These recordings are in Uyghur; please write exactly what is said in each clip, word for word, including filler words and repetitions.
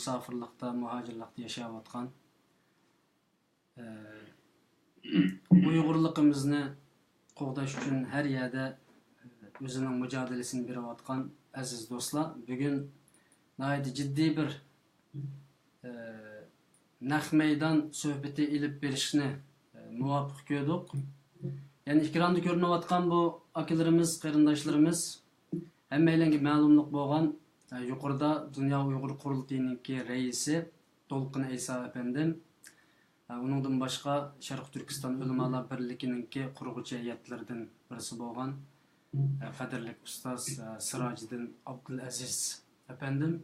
مۇساپىرلىقتا، مۇھاجىرلىقتا ياشاۋاتقان، ئە، ئۇيغۇرلۇقىمىزنى قوغداش ئۈچۈن ھەر يەردە، ئە، ئۆزىنىڭ مۇجادىلىسىنى بېرىۋاتقان ئەزىز دوستلار، بۈگۈن ناھايىتى جىددىي بىر، ئە، نەق مەيدان سۆھبىتى ئېلىپ بېرىشنى، ئە، مۇۋاپىق كۆردۇق. يەنى ئېكراندا كۆرۈنۈۋاتقان بۇ ئاكىلىرىمىز، قېرىنداشلىرىمىز، ھەممەيلەنگە مەلۇملۇق بولغان، ئە، يۇقىرىدا دۇنيا ئۇيغۇر قۇرۇلتىيىنىڭكى رەئىسى دولقۇن ئەيسا ئەپەندىم، ئە، ئۇنىڭدىن باشقا شەرقىي تۈركىستان ئۆلىمالار بىرلىكىنىڭكى قۇرغۇچى ھەيئەتلىرىدىن بىرسى بولغان، ئە، قەدىرلىك ئۇستاز، ئە، سىراجىدىن ئابدۇلئەزىز ئەپەندىم،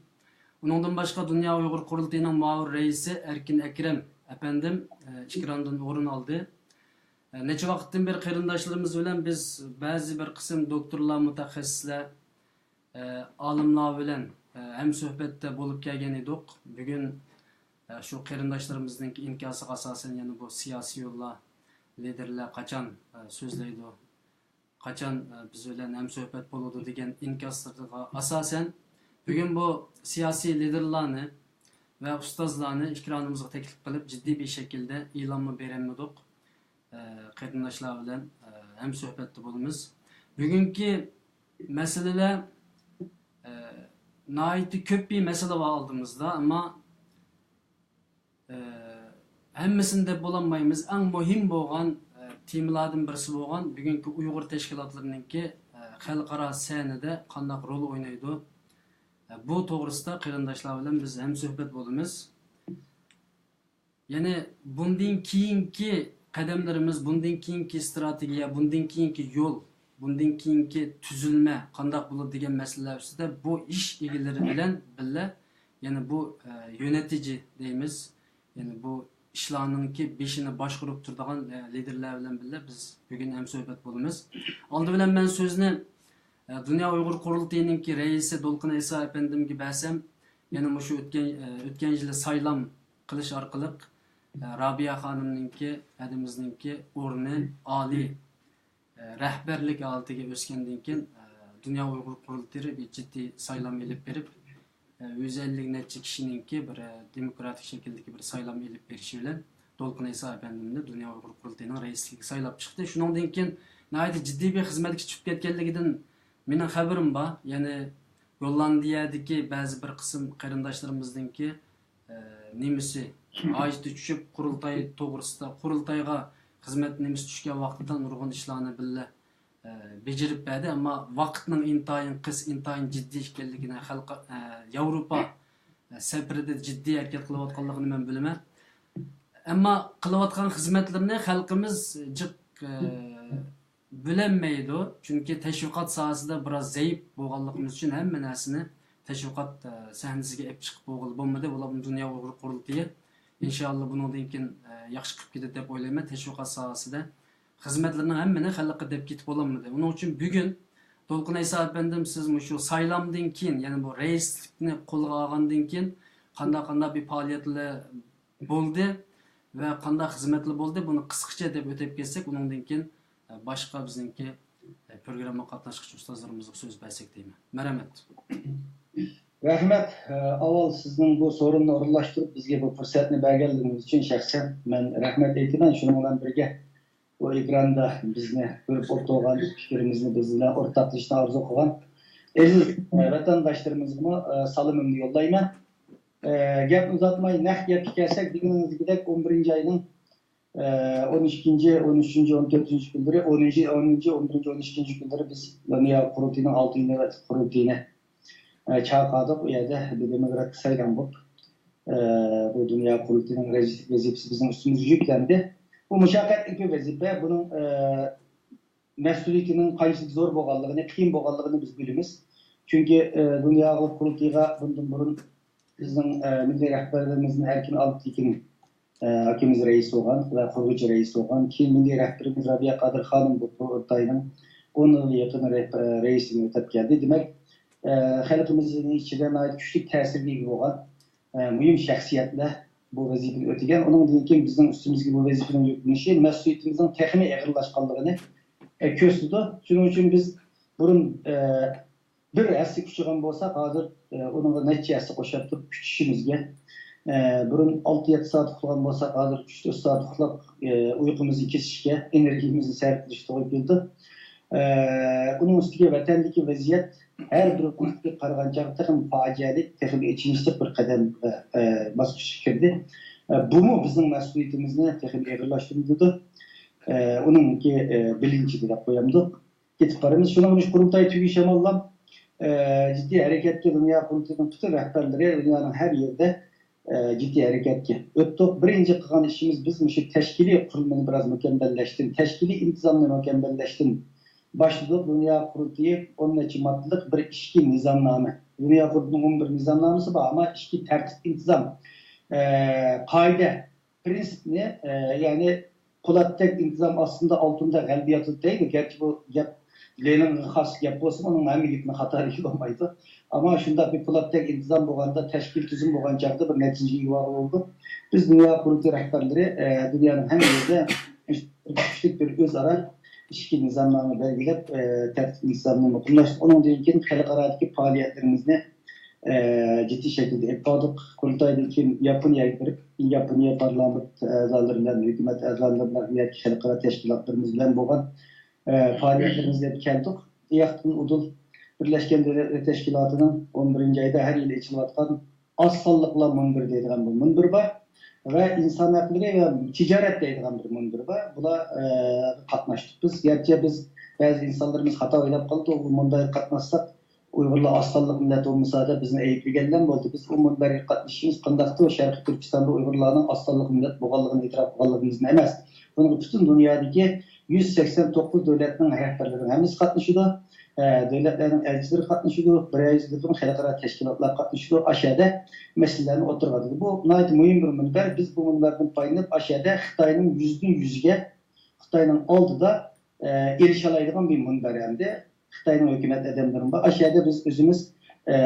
ئۇنىڭدىن باشقا دۇنيا ئۇيغۇر قۇرۇلتىيىنىڭ مۇئاۋىن رەئىسى ئەركىن ئەكرەم ئەپەندىم، ئە، ئېكراندىن ئورۇن ئالدى. ئە، نەچچە ۋاقىتتىن بېرى قېرىنداشلىرىمىز بىلەن بىز بەزى بىر قىسىم دوكتورلار، مۇتەخەسسىسلەر، ئە، ئالىملار بىلەن، ئە، ھەمسۆھبەتتە بولۇپ كەلگەن ئىدۇق. بۈگۈن، ئە، شۇ قېرىنداشلىرىمىزنىڭكى ئىنكاسىغا ئاساسەن يەنە بۇ سىياسىيونلار، لىدېرلەر قاچان، ئە، سۆزلەيدۇ، قاچان، ئە، بىز بىلەن ھەمسۆھبەت بولىدۇ دېگەن ئىنكاسلىرىغا ئاساسەن، بۈگۈن بۇ سىياسىي لىدېرلارنى ۋە ئۇستازلارنى ئېكرانىمىزغا تەكلىپ قىلىپ، جىددىي بىر شەكىلدە ئېلانمۇ بېرەلمىدۇق. ئە، قېرىنداشلار بىلەن، ئە، ھەمسۆھبەتتە بولىمىز. بۈگۈنكى مەسىلىلەر، ئە، ناھايىتى كۆپ بىر مەسىلە بار ئالدىمىزدا، ئەمما، ئە، ھەممىسىنى دەپ بولالمايمىز. ئەڭ مۇھىم بولغان، ئە، تېمىلاردىن بىرسى بولغان بۈگۈنكى ئۇيغۇر تەشكىلاتلىرىنىڭكى، ئە، خەلقئارا سەھنىدە قانداق رول ئوينايدۇ؟ ئە، بۇ توغرىسىدا قېرىنداشلار بىلەن بىز ھەمسۆھبەت بولىمىز. يەنى بۇندىن كېيىنكى قەدەملىرىمىز، بۇندىن كېيىنكى ئىستراتېگىيە، بۇندىن كېيىنكى يول، بۇندىن كېيىنكى تۈزۈلمە قانداق بولىدۇ دېگەن مەسىلىلەر ئۈستىدە بۇ ئىش ئىگىلىرى بىلەن بىللە، يەنى بۇ، ئە، يۆنىتىجى دەيمىز، يەنى بۇ ئىشلارنىڭكى بېشىنى باشقۇرۇپ تۇرىدىغان، ئە، لىدېرلەر بىلەن بىللە بىز بۈگۈن ھەمسۆھبەت بولىمىز. ئالدى بىلەن مەن سۆزنى، ئە، دۇنيا ئۇيغۇر قۇرۇلتىيىنىڭكى رەئىسى دولقۇن ئەيسا ئەپەندىمگە بەرسەم، يەنە مۇشۇ ئۆتكەن، ئە، ئۆتكەن يىلى سايلام قىلىش ئارقىلىق، ئە، رابىيە خانىمنىڭكى، ھەدىمىزنىڭكى ئورنى ئالىي، ئە، رەھبەرلىك ھالىتىگە ئۆسكەندىن كېيىن، ئە، دۇنيا ئۇيغۇر قۇرۇلتىيى بىر جىددىي سايلام ئېلىپ بېرىپ، ئە، يۈز ئەللىك نەچچە كىشىنىڭكى بىر، ئە، دېموكراتىك شەكىلدىكى بىر سايلام ئېلىپ بېرىشى بىلەن دولقۇن ئەيسا ئەپەندىمنى دۇنيا ئۇيغۇر قۇرۇلتىيىنىڭ رەئىسلىكىگە سايلاپ چىقتى. شۇنىڭدىن كېيىن ناھايىتى جىددىي بىر خىزمەتكە چۈشۈپ كەتكەنلىكىدىن مېنىڭ خەۋىرىم بار. يەنى گوللاندىيەدىكى بەزى بىر قىسىم قېرىنداشلىرىمىزنىڭكى، ئە، نېمىسى، ھاجىتى چۈشۈپ، قۇرۇلتاي توغرىسىدا، قۇرۇلتايغا خىزمەت نېمىسى چۈشكەن ۋاقتىدا نۇرغۇن ئىشلارنى بىللە، ئە، بېجىرىپ بەردى. ئەمما ۋاقىتنىڭ ئىنتايىن قىس، ئىنتايىن جىددىي ئىكەنلىكىنى، خەلق، ئە، ياۋروپا، ئە، سەپىرىدە جىددىي ھەرىكەت قىلىۋاتقانلىقىنى مەن بىلىمەن. ئەمما قىلىۋاتقان خىزمەتلىرىنى خەلقىمىز جىق، ئە، بۆلەلمەيدۇ. چۈنكى تەشۋىقات ساھەسىدە بىراز زەئىپ بولغانلىقىمىز ئۈچۈن ھەممە نەرسىنى تەشۋىقات، ئە، سەھنىسىگە ئېلىپ چىقىپ بولغىلى بولمىدى. بولۇپمۇ دۇنيا ئۇيغۇر قۇرۇلتىيى، ئىنشائاللا، بۇنىڭدىن كېيىن، ئە، ياخشى قىلىپ كېتىدۇ دەپ ئويلايمەن. تەشۋىقات ساھەسىدە خىزمەتلىرىنىڭ ھەممىنى خەلققە دەپ كېتىپ بولالمىدى. ئۇنىڭ ئۈچۈن بۈگۈن دولقۇن ئەيسا ئەپەندىم، سىز مۇشۇ سايلامدىن كېيىن، يەنى بۇ رەئىسلىكنى قولغا ئالغاندىن كېيىن قانداق، قانداق بىر پائالىيەتلەر بولدى ۋە قانداق خىزمەتلەر بولدى، بۇنى قىسقىچە دەپ ئۆتۈپ كەتسەك، ئۇنىڭدىن كېيىن، ئە، باشقا بىزنىڭكى، ئە، پروگرامما قاتناشقۇچى ئۇستازلىرىمىزغا سۆز بەرسەك دەيمەن. مەرھەمەت. رەھمەت. ئە، ئاۋۋال سىزنىڭ بۇ سورۇننى ئورۇنلاشتۇرۇپ، بىزگە بۇ پۇرسەتنى بەرگەنلىكىڭىز ئۈچۈن شەخسەن مەن رەھمەت ئېيتىمەن. شۇنىڭ بىلەن بىرگە، بۇ ئېكراندا بىزنى كۆرۈپ ئولتۇرغان، پىكرىمىزنى بىز بىلەن ئورتاقلىشىشنى ئارزۇ قىلغان ئەزىز، ئە، ۋەتەنداشلىرىمىزغىمۇ، ئە، سالىمىمنى يوللايمەن. ئە، گەپنى ئۇزارتماي، نەق گەپكە كەلسەك، دېگىنىڭىزدەك ئون بىرىنچى ئاينىڭ، ئە، ئون ئىككىنچى، ئون ئۈچىنچى، ئون تۆتىنچى كۈنلىرى، ئونىنچى، ئونىنچى، ئون بىرىنچى، ئون ئىككىنچى كۈنلىرى بىز دۇنيا قۇرۇلتىيىنىڭ ئالتىنچى نۆۋەتلىك قۇرۇلتىيىنى، ئە، چاقىردۇق. ئۇ يەردە بىر دېموكراتىك سايلام بولۇپ، ئە، بۇ دۇنيا قۇرۇلتىيىنىڭ رەئىسلىك ۋەزىپىسى بىزنىڭ ئۈستىمىزگە يۈكلەندى. بۇ مۇشەققەتلىك بىر ۋەزىپە. بۇنىڭ، ئە، مەسئۇلىيىتىنىڭ قانچىلىك زور بولغانلىقىنى، قىيىن بولغانلىقىنى بىز بىلىمىز. چۈنكى، ئە، دۇنيا قۇرۇلتىيىغا بۇندىن بۇرۇن بىزنىڭ، ئە، مىللىي رەھبەرلىرىمىزنى ئەركىن ئالىپتىكىن، ئە، ئاكىمىز رەئىس بولغان ۋە قۇرغۇچى رەئىس بولغان. كېيىن مىللىي رەھبىرىمىز رابىيە قادىر خانىم بۇ قۇرۇلتاينىڭ ئون يىلغا يېقىن رەھبەر-، رەئىسلىكىنى ئۆتەپ كەلدى. دېمەك، ئە، خەلقىمىزنىڭ ئىچىدە ناھايىتى كۈچلۈك تەسىرگە ئىگە بولغان ئە، مۇھىم شەخسىيەتلەر بۇ ۋەزىپىنى ئۆتىگەن. ئۇنىڭدىن كېيىن بىزنىڭ ئۈستىمىزگە بۇ ۋەزىپىنىڭ يۈكلىنىشى مەسئۇلىيىتىمىزنىڭ تېخىمۇ ئېغىرلاشقانلىقىنى، ئە، كۆرسىتىدۇ. شۇنىڭ ئۈچۈن بىز بۇرۇن، ئە، بىر ھەسسىگە ئۇچرىغان بولساق، ھازىر، ئە، ئۇنىڭغا نەچچە ھەسسە قوشۇپ تۇرۇپ كۈچىشىمىزگە، ئە، بۇرۇن ئالتە يەتتە سائەت ئۇخلىغان بولساق، ھازىر ئۈچ تۆت سائەت ئۇخلاپ، ئە، ئۇيقۇمىزنى كېسىشكە، ئېنېرگىيىمىزنى سەرپ قىلىشقا توغرا كېلىدۇ. ئە، ئۇنىڭ ئۈستىگە ۋەتەندىكى ۋەزىيەت ھەر بىر ۋاقىتقا قارىغان چاغدا تېخىمۇ پاجىئەلىك، تېخىمۇ ئېچىنىشلىق بىر قەدەم، ئە، ئە، باسقۇچقا كىردى. ئە، بۇمۇ بىزنىڭ مەسئۇلىيىتىمىزنى تېخىمۇ ئېغىرلاشتۇرىدۇ. ئە، ئۇنىڭكى، ئە، بىلىنچى دەپ قويامدۇق. كېتىپ بارىمىز. شۇنىڭ بىلەن قۇرۇلتاي تۈگىشى ئامانلا، ئە، جىددىي ھەرىكەتكە دۇنيا قۇرۇلتىيىنىڭ پۈتۈن رەھبەرلىرى دۇنيانىڭ ھەر يېرىدە، ئە، جىددىي ھەرىكەتكە ئۆتتۇق. بىرىنچى قىلغان ئىشىمىز، بىز مۇشۇ تەشكىلىي قۇرۇلمىنى بىراز مۇكەممەللەشتىن، تەشكىلىي ئىنتىزامنى مۇكەممەللەشتىن باشلىدۇق. دۇنيا قۇرۇلتىيى ئون نەچچە ماددىلىق بىر ئىچكى نىزامنامە. دۇنيا قۇرۇلتىيىنىڭ ئون بىر نىزامنامىسى بار، ئەمما ئىچكى تەرتىپ ئىنتىزام، ئە، قائىدە، پىرىنسىپنى، ئە، يەنى پولاتتەك ئىنتىزام ئاستىدا ئالتۇندەك غەلىبە ياتىدۇ دەيدۇ. گەرچە بۇ گەپ لېنىنغا خاس گەپ بولسىمۇ، ئۇنىڭ ھەممە گېپىنى خاتا دېگىلى بولمايدۇ. ئەمما شۇنداق بىر پولاتتەك ئىنتىزام بولغاندا، تەشكىل تۈزۈم بولغان چاغدا بىر نەتىجىگە ئىگە بولغىلى بولىدۇ. بىز دۇنيا قۇرۇلتىيى رەھبەرلىرى، ئە، دۇنيانىڭ ھەممە يېرىدە كۈچلۈك بىر ئۆزئارا ئىچكى نىزامنامە بەلگىلەپ، ئە، تەرتىپ ئىنتىزامنى مۇقىملاشتۇردۇق. ئۇنىڭدىن كېيىن خەلقئارادىكى پائالىيەتلىرىمىزنى ئە، جىددىي شەكىلدە ئېلىپ باردۇق. قۇرۇلتايدىن كېيىن ياپونىيەگە بېرىپ، ياپونىيە پارلامېنت ئەزالىرى بىلەن، ھۆكۈمەت ئەزالىرى بىلەن، ئۇ يەردىكى خەلقئارا تەشكىلاتلىرىمىز بىلەن بولغان، ئە، پائالىيەتلىرىمىزنى ئېلىپ كەلدۇق. ئۇ ياقتىن ئۇدۇل بىرلەشكەن دۆلەتلەر تەشكىلاتىنىڭ ئون بىرىنچى ئايدا ھەر يىلى ئېچىلىۋاتقان ئاز سانلىقلار مۇنبىرى دەيدىغان بىر مۇنبىرى بار ۋە ئىنسان ھەقلىرى ۋە تىجارەت دەيدىغان بىر مۇنبىرى بار. بۇلار، ئە، قاتناشتۇق بىز. گەرچە بىز بەزى ئىنسانلىرىمىز خاتا ئويلاپ قالىدۇ، بۇ مۇنبەرگە قاتناشساق، ئۇيغۇرلار ئاز سانلىق مىللەت بولمىسا دەپ بىزنى ئەيىبلىگەنلەر بولدى. بىز ئۇ مۇنبەرگە قاتنىشىشىمىز قانداقتۇر شەرقىي تۈركىستاندا ئۇيغۇرلارنىڭ ئاز سانلىق مىللەت بولغانلىقىنى ئېتىراپ قىلغانلىقىمىزدىن ئەمەس. بۇنىڭغا پۈتۈن دۇنيادىكى يۈز سەكسەن توققۇز دۆلەتنىڭ رەھبەرلىرىنىڭ ھەممىسى قاتنىشىدۇ. ئە، دۆلەتلەرنىڭ ئەلچىلىرى قاتنىشىدۇ، بىر يۈز خەلقئارا تەشكىلاتلار قاتنىشىدۇ. ئاشۇ يەردە مەسىلىلەرنى ئوتتۇرىغا ئاتىدۇ. بۇ ناھايىتى مۇھىم بىر مۇنبەر. بىز بۇ مۇنبەردىن پايدىلىنىپ، ئاشۇ يەردە خىتاينىڭ يۈزدىن يۈزگە، خىتاينىڭ ئالدىدا، ئە، ئېلىشالايدىغان بىر مۇنبەر ئەمدى. خىتاينىڭ ھۆكۈمەت ئادەملىرىمۇ بار. ئاشۇ يەردە بىز ئۆزىمىز، ئە،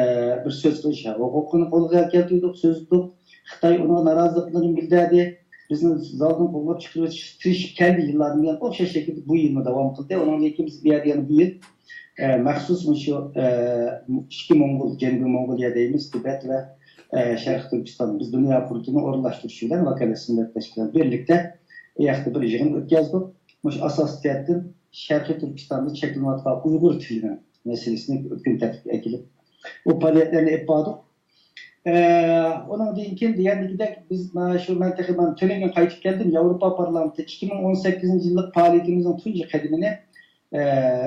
بىر سۆز قىلىش ھوقۇقىنى قولغا كەلتۈردۇق، سۆزلىدۇق. خىتاي ئۇنىڭغا نارازىلىقلىرىنى بىلدۈردى. بىزنى زالدىن قوغلاپ چىقىرىۋېتىشكە تىرىشىپ كەلدى يىللاردىن بۇيان. ئوخشاش شەكىلدە بۇ يىلمۇ داۋام قىلدى. ئۇنىڭدىن كېيىن بىز بۇ يەردە يەنە بۇ يىل، ئە، مەخسۇس مۇشۇ، ئە، ئىككى موڭغۇل، جەنۇبىي موڭغۇلىيە دەيمىز، تىبەت ۋە، ئە، شەرقىي تۈركىستان، بىز دۇنيا قۇرۇلتىيىنىڭ ئورۇنلاشتۇرۇشى بىلەن ۋاكالەتسىز مىللەتلەر تەشكىلاتى بىرلىكتە ئۇ ياقتا بىر يىغىن ئۆتكۈزدۇق. مۇشۇ ئاساسىي جەھەتتىن شەرقىي تۈركىستاندا چەكلىنىۋاتقان ئۇيغۇر تىلىنىڭ مەسىلىسىنى كۈن تەرتىپكە ئەكېلىپ، بۇ پائالىيەتلەرنى ئېلىپ باردۇق. ئە، ئۇنىڭدىن كېيىن دېگەندىكىدەك، بىز مانا شۇ، مەن تېخى مانا تۆلەنگە قايتىپ كەلدىم. ياۋروپا پارلامېنتى ئىككى مىڭ ئون سەككىزىنچى يىللىق پائالىيىتىمىزنىڭ تۇنجى قەدىمىنى، ئە،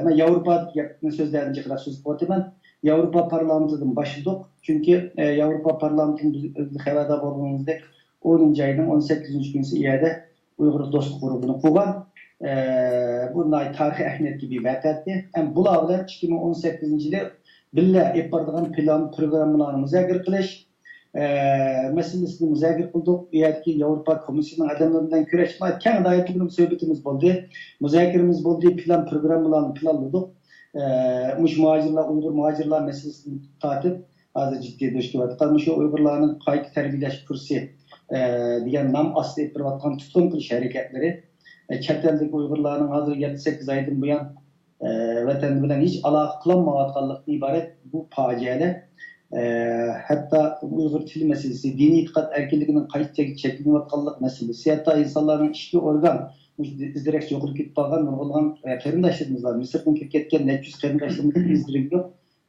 مەن ياۋروپا دېگەن سۆزلەردىن جىقراق سۆزلەپ ئۆتىمەن. ياۋروپا پارلامېنتىدىن باشلىدۇق. چۈنكى، ئە، ياۋروپا پارلامېنتىدىن بىز ئۆزىمىز خەۋەردار بولغىنىمىزدەك، ئونىنچى ئاينىڭ ئون سەككىزىنچى كۈنى ئۇ يەردە ئۇيغۇر دوستلۇق گۇرۇپپىنى قۇرغان. ئە، بۇ ناھايىتى تارىخىي ئەھمىيەتكە ئىگە ۋەقە ئىدى. ھەم بۇلار بىلەن ئىككى مىڭ ئون سەككىزىنچى يىلى بىللە ئېلىپ بارىدىغان پىلان، پروگراممىلارنى مۇزاكىرە قىلىش، ئە، مەسىلىسىنى مۇزاكىرە قىلدۇق. ئۇ يەردىكى ياۋروپا كومىسسىيىنىڭ ئادەملىرى بىلەن كۆرۈشتۇق. كەڭ دائىرىدە بىر سۆھبىتىمىز بولدى. مۇزاكىرىمىز بولدى. پىلان، پروگراممىلارنى پىلانلىدۇق. ئە، مۇشۇ مۇھاجىرلار، ئۇيغۇر مۇھاجىرلار مەسىلىسىدىن تارتىپ، ھازىر جىددىي دۇچ كېلىۋاتقان مۇشۇ ئۇيغۇرلارنىڭ قايتا تەربىيەلەش كۇرسى، ئە، دېگەن نام ئاستىدا ئېلىپ بېرىۋاتقان تۇتقۇن قىلىش ھەرىكەتلىرى، ئە، چەت ئەلدىكى ئۇيغۇرلارنىڭ ھازىر يەتتە سەككىز ئايدىن بۇيان، ئە، ۋەتەندە بىلەن ھېچ ئالاقە قىلالمايۋاتقانلىقىدىن ئىبارەت بۇ پاجىئەلەر، ئە، ھەتتا ئۇيغۇر تىلى مەسىلىسى، دىنىي ئېتىقاد ئەركىنلىكىنىڭ قايتا چەكلىنىۋاتقانلىق مەسىلىسى، ھەتتا ئىنسانلارنىڭ ئىچكى ئورگان، مۇشۇ ئىز دېرەكسىز يوقىلىپ كېتىپ قالغان نۇرغۇنلىغان، ئە، قېرىنداشلىرىمىز بار. مىسىردىن كىرىپ كەتكەن نەچچە يۈز قېرىنداشلىرىمىزنىڭ ئىز دېرىكى يوق.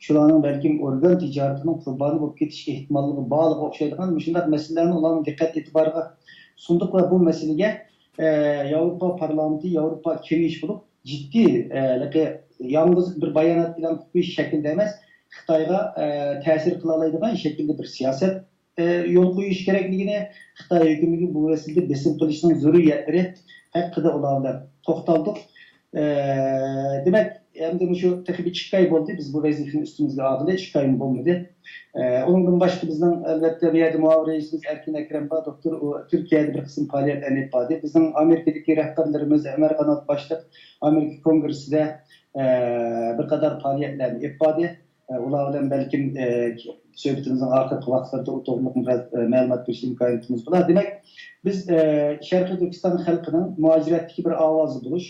شۇلارنىڭ بەلكىم ئورگان تىجارىتىنىڭ قۇربانى بولۇپ كېتىش ئېھتىماللىقى بارلىقىغا ئوخشايدىغان مۇشۇنداق مەسىلىلەرنى ئۇلارنىڭ دىققەت ئېتىبارىغا سۇندۇق ۋە بۇ مەسىلىگە، ئە، ياۋروپا پارلامېنتى، ياۋروپا كېڭىشى بولۇپ جىددىي، ئە، ھېلىقى يالغۇز بىر بايانات ئېلان قىلىپ قويۇش شەكلىدە ئەمەس، خىتايغا، ئە، تەسىر قىلالايدىغان شەكىلدە بىر سىياسەت، ئە، يول قويۇش كېرەكلىكىنى، خىتاي ھۆكۈمىتىگە بۇ مەسىلىدە بېسىم قىلىشنىڭ زۆرۈرىيەتلىرى ھەققىدە ئۇلار بىلەن توختالدۇق. ئە، دېمەك، ئەمدى مۇشۇ تېخى بىر ئىككى ئاي بولدى، بىز بۇ ۋەزىپىنى ئۈستىمىزگە ئالغىلى ئىككى ئايمۇ بولمىدى. ئە، ئۇنىڭدىن باشقا بىزنىڭ، ئەلۋەتتە، بۇ يەردە مۇئاۋىن رەئىسىمىز ئەركىن ئەكرەم بار، دوكتور، ئۇ تۈركىيەدە بىر قىسىم پائالىيەتلەرنى ئېلىپ باردى. بىزنىڭ ئامېرىكىدىكى رەھبەرلىرىمىز ئەنۋەر قانات باشلىق ئامېرىكا كونگرېسسىدە، ئە، بىر قاتار پائالىيەتلەرنى ئېلىپ باردى. ئە، ئۇلار بىلەن بەلكىم، ئە، سۆھبىتىمىزنىڭ ئاخىرقى ۋاقىتلىرىدا ئۇ توغرىلىق بىراز، ئە، مەلۇمات بېرىش ئىمكانىيىتىمىز بولار. دېمەك، بىز، ئە، شەرقىي تۈركىستان خەلقىنىڭ مۇھاجىرەتتىكى بىر ئاۋازى بولۇش،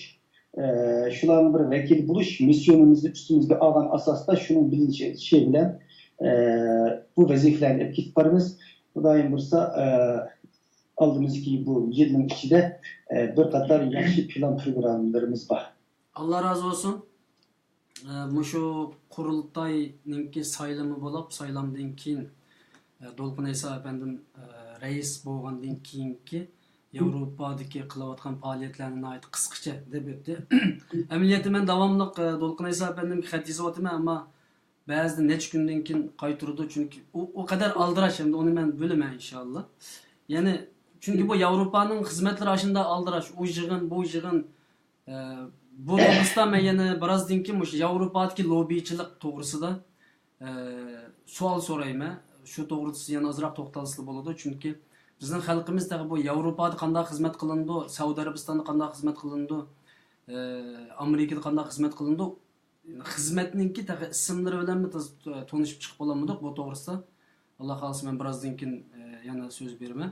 ئە، شۇلارنىڭ بىر ۋەكىلى بولۇش مىسسىيونىمىزنى ئۈستىمىزگە ئالغان ئاساستا شۇنىڭ بىلىنىشى بىلەن، ئە، بۇ ۋەزىپىلەرنى ئېلىپ كېتىپ بارىمىز. خۇدايىم بۇيرۇسا، ئە، ئالدىمىزدىكى بۇ يىلنىڭ ئىچىدە، ئە، بىر قاتار ياخشى پىلان پروگراممىلىرىمىز بار. ئاللا رازى بولسۇن. ئە، مۇشۇ قۇرۇلتاينىڭكى سايلىمى بولۇپ، سايلامدىن كېيىن، ئە، دولقۇن ئەيسا ئەپەندىم، ئە، رەئىس بولغاندىن كېيىنكى ياۋروپادىكى قىلىۋاتقان پائالىيەتلەرنى ناھايىتى قىسقىچە دەپ ئۆتتى. ئەمەلىيەتتە مەن داۋاملىق، ئە، دولقۇن ئەيسا ئەپەندىمگە خەت يېزىۋاتىمەن، ئەمما بەزىدە نەچچە كۈندىن كېيىن قايتۇرىدۇ، چۈنكى ئۇ، ئۇ قەدەر ئالدىراش، ئەمدى ئۇنى مەن بىلىمەن ئىنشاللا. يەنى، چۈنكى بۇ ياۋروپانىڭ خىزمەتلىرى ئاشۇنداق ئالدىراش، ئۇ يىغىن، بۇ يىغىن، ئە، بۇ توغرىسىدا مەن يەنە بىرازدىن كېيىن مۇشۇ ياۋروپادىكى لوببىچىلىق توغرىسىدا، ئە، سوئال سورايمەن. شۇ توغرىدا سىز يەنە ئازراق توختالسىلا بولىدۇ. چۈنكى بىزنىڭ خەلقىمىز تېخى بۇ ياۋروپادا قانداق خىزمەت قىلىنىدۇ، سەئۇدى ئەرەبىستاندا قانداق خىزمەت قىلىنىدۇ، ئە، ئامېرىكىدا قانداق خىزمەت قىلىنىدۇ، خىزمەتنىڭكى تېخى ئىسىملىرى بىلەنمۇ تاز-، تونۇشۇپ چىقىپ بولالمىدۇق. بۇ توغرىسىدا، ئاللا خالىسا، مەن بىرازدىن كېيىن، ئە، يەنە سۆز بېرىمەن.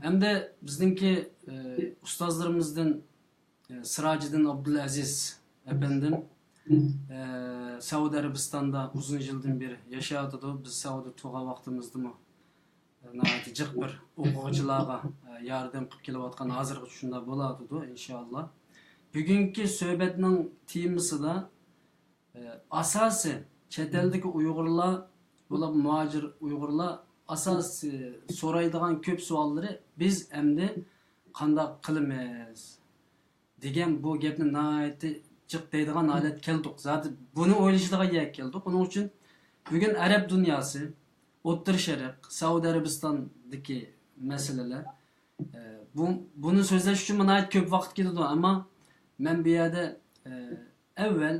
ئەمدى بىزنىڭكى، ئە، ئۇستازلىرىمىزدىن، ئە، سىراجىدىن ئابدۇلئەزىز ئەپەندىم، ئە، سەئۇدى ئەرەبىستاندا ئۇزۇن يىلدىن بېرى ياشاۋاتىدۇ. بىز سەئۇدىدا تۇرغان ۋاقتىمىزدىمۇ ناھايىتى جىق بىر ئوقۇغۇچىلارغا، ئە، ياردەم قىلىپ كېلىۋاتقان، ھازىرغىچە شۇنداق بولۇۋاتىدۇ، ئىنشائاللا. بۈگۈنكى سۆھبەتنىڭ تېمىسىدا، ئە، ئاساسىي چەت ئەلدىكى ئۇيغۇرلار، بولۇپ مۇھاجىر ئۇيغۇرلار ئاساسىي سورايدىغان كۆپ سوئاللىرى، بىز ئەمدى قانداق قىلىمىز؟ دېگەن بۇ گەپنى ناھايىتى جىق دەيدىغان ھالەتكە كەلدۇق. زادى بۇنى ئويلىشىدىغان يەرگە كەلدۇق. ئۇنىڭ ئۈچۈن بۈگۈن ئەرەب دۇنياسى، ئوتتۇرا شەرق، سەئۇدى ئەرەبىستاندىكى مەسىلىلەر، ئە، بۇ، بۇنى سۆزلەش ئۈچۈن ناھايىتى كۆپ ۋاقىت كېتىدۇ. ئەمما مەن بۇ يەردە، ئە، ئەۋۋەل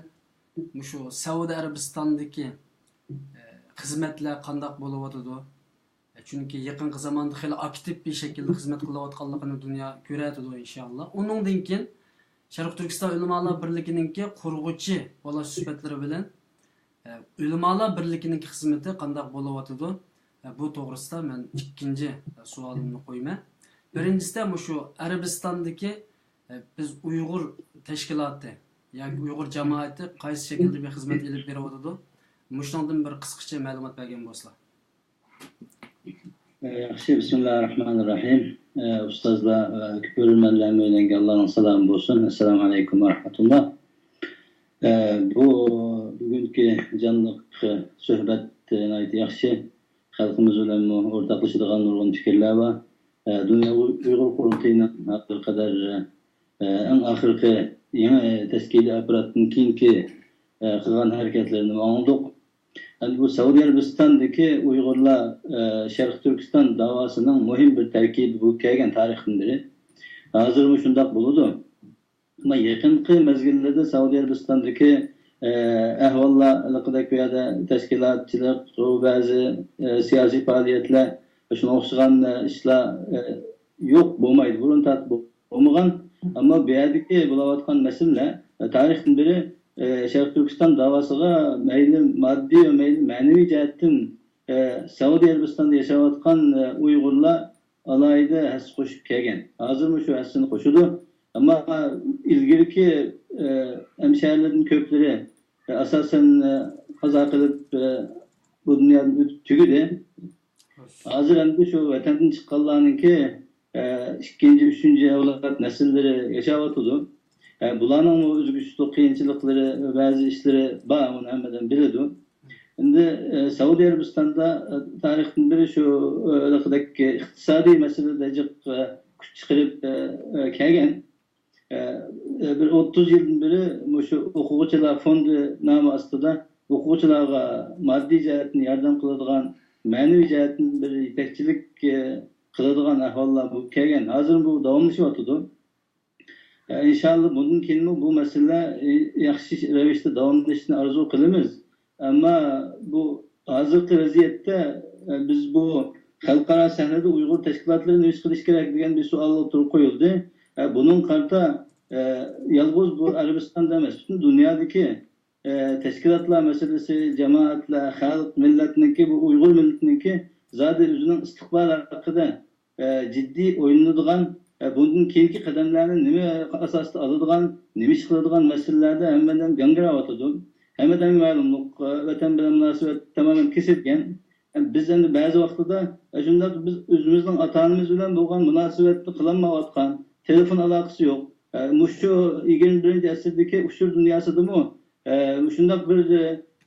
مۇشۇ سەئۇدى ئەرەبىستاندىكى، ئە، خىزمەتلەر قانداق بولۇۋاتىدۇ؟ چۈنكى يېقىنقى زاماندا خېلى ئاكتىپ بىر شەكىلدە خىزمەت قىلىۋاتقانلىقىنى دۇنيا كۆرۈۋاتىدۇ، ئىنشائاللا. ئۇنىڭدىن كېيىن شەرقىي تۈركىستان ئۆلىمالار بىرلىكىنىڭكى قۇرغۇچى بالاش سۈپەتلىرى بىلەن، ئە، ئۆلىمالار بىرلىكىنىڭكى خىزمىتى قانداق بولۇۋاتىدۇ؟ ئە، بۇ توغرىسىدا مەن ئىككىنچى، ئە، سوئالىمنى قويىمەن. بىرىنچىسى، مۇشۇ ئەرەبىستاندىكى، ئە، بىز ئۇيغۇر تەشكىلاتى ياكى ئۇيغۇر جامائىتى قايسى شەكىلدە بىر خىزمەت ئېلىپ بېرىۋاتىدۇ؟ مۇشۇنىڭدىن بىر قىسقىچە مەلۇمات بەرگەن بولسىلا. ياخشى، بىسمىللاھىر راھمانىر راھىم. ئۇستازلار ۋە كۆرۈرمەنلەرمۇ ئۆيلەنگەن ئاللانىڭ سالامى بولسۇن. ئەسسالامۇ ئەلەيكۇم ۋە رەھمەتۇللا. بۇ بۈگۈنكى جانلىق سۆھبەت ناھايىتى ياخشى. خەلقىمىز بىلەنمۇ ئورتاقلىشىدىغان نۇرغۇن پىكىرلەر بار. دۇنيا ئۇيغۇر قۇرۇلتىيىنىڭ ھازىرغا قەدەر ئەڭ ئاخىرقى يېڭى تەشكىلىي ئاپپاراتتىن كېيىنكى قىلغان ھەرىكەتلىرىنىمۇ ئاڭلىدۇق. ئەمدى بۇ سەئۇدى ئەرەبىستاندىكى ئۇيغۇرلار، ئە، شەرقىي تۈركىستان داۋاسىنىڭ مۇھىم بىر تەركىبى بولۇپ كەلگەن تارىختىن بېرى. ھازىرمۇ شۇنداق بولىدۇ. ئەمما يېقىنقى مەزگىللەردە سەئۇدى ئەرەبىستاندىكى، ئە، ئەھۋاللار ھېلىقىدەك بۇ يەردە تەشكىلاتچىلىق، بەزى، ئە، سىياسىي پائالىيەتلەر، شۇنىڭغا ئوخشىغان، ئە، ئىشلار، ئە، يوق بولمايدۇ. بۇرۇن تارتىپ بولمىغان، ئەمما بۇ يەردىكى بولۇۋاتقان مەسىلىلەر، ئە، تارىختىن بېرى، ئە، شەرقىي تۈركىستان داۋاسىغا مەيلى ماددىي ۋە مەيلى مەنىۋى جەھەتتىن، ئە، سەئۇدى ئەرەبىستاندا ياشاۋاتقان، ئە، ئۇيغۇرلار ئالاھىدە ھەسسە قوشۇپ كەلگەن. ھازىرمۇ شۇ ھەسسىنى قوشىدۇ. ئەمما ئىلگىرىكى، ئە، ھەمشەھەرلەردىن كۆپلىرى، ئە، ئاساسەن، ئە، قازا قىلىپ، ئە، بۇ دۇنيادىن ئۆتۈپ تۈگىدى. ھازىر ئەمدى شۇ ۋەتەندىن چىققانلارنىڭكى، ئە، ئىككىنچى، ئۈچىنچى ئەۋلاد نەسىللىرى ياشاۋاتىدۇ. ئە، بۇلارنىڭمۇ ئۆزگىچە قىيىنچىلىقلىرى، بەزى ئىشلىرى بار، ئۇنى ھەممىدىن بىلىدۇ. ئەمدى، ئە، سەئۇدى ئەرەبىستاندا، ئە، تارىختىن بېرى شۇ، ئە، ھېلىقىدەك ئىقتىسادىي مەسىلىدە جىق، ئە، كۈچ چىقىرىپ، ئە، ئە، كەلگەن. ئە، بىر ئوتتۇز يىلدىن بېرى مۇشۇ ئوقۇغۇچىلار فوندى نامى ئاستىدا ئوقۇغۇچىلارغا ماددىي جەھەتتىن ياردەم قىلىدىغان، مەنىۋى جەھەتتىن بىر يېتەكچىلىك، ئە، قىلىدىغان ئەھۋاللار بولۇپ كەلگەن. ھازىر بۇ داۋاملىشىۋاتىدۇ. ئە، ئىنشاللا بۇندىن كېيىنمۇ بۇ مەسىلىلەر، ئە، ياخشى رەۋىشتە داۋاملىشىشىنى ئارزۇ قىلىمىز. ئەمما بۇ ھازىرقى ۋەزىيەتتە، ئە، بىز بۇ خەلقئارا سەھنىدە ئۇيغۇر تەشكىلاتلىرى نېمە ئىش قىلىش كېرەك دېگەن بىر سوئال ئوتتۇرىغا قويۇلدى. ئە، بۇنىڭغا قارىتا، ئە، يالغۇز بۇ ئەرەبىستاندا ئەمەس، پۈتۈن دۇنيادىكى، ئە، تەشكىلاتلار مەسىلىسى، جامائەتلەر، خەلق، مىللەتنىڭكى، بۇ ئۇيغۇر مىللىتىنىڭكى زادى ئۆزىنىڭ ئىستىقبالى ھەققىدە، ئە، جىددىي ئويلىنىدىغان، ئە، بۇندىن كېيىنكى قەدەملەرنى نېمە ئاساستا ئالىدىغان، نېمە ئىش قىلىدىغان مەسىلىلەردە ھەممىدىن گاڭگىراۋاتىدۇ. ھەممىدىن مەلۇملۇق، ئە، ۋەتەن بىلەن مۇناسىۋەت تامامەن كېسىلگەن. ئە، بىز ئەمدى بەزى ۋاقتىدا، ئە، شۇنداق بىز ئۆزىمىزنىڭ ئاتا-ئانىمىز بىلەن بولغان مۇناسىۋەتنى قىلالمايۋاتقان، تېلېفون ئالاقىسى يوق. ئە، مۇشۇ يىگىرمە بىرىنچى ئەسىردىكى ئۇچۇر دۇنياسىدىمۇ ئە، مۇشۇنداق بىر،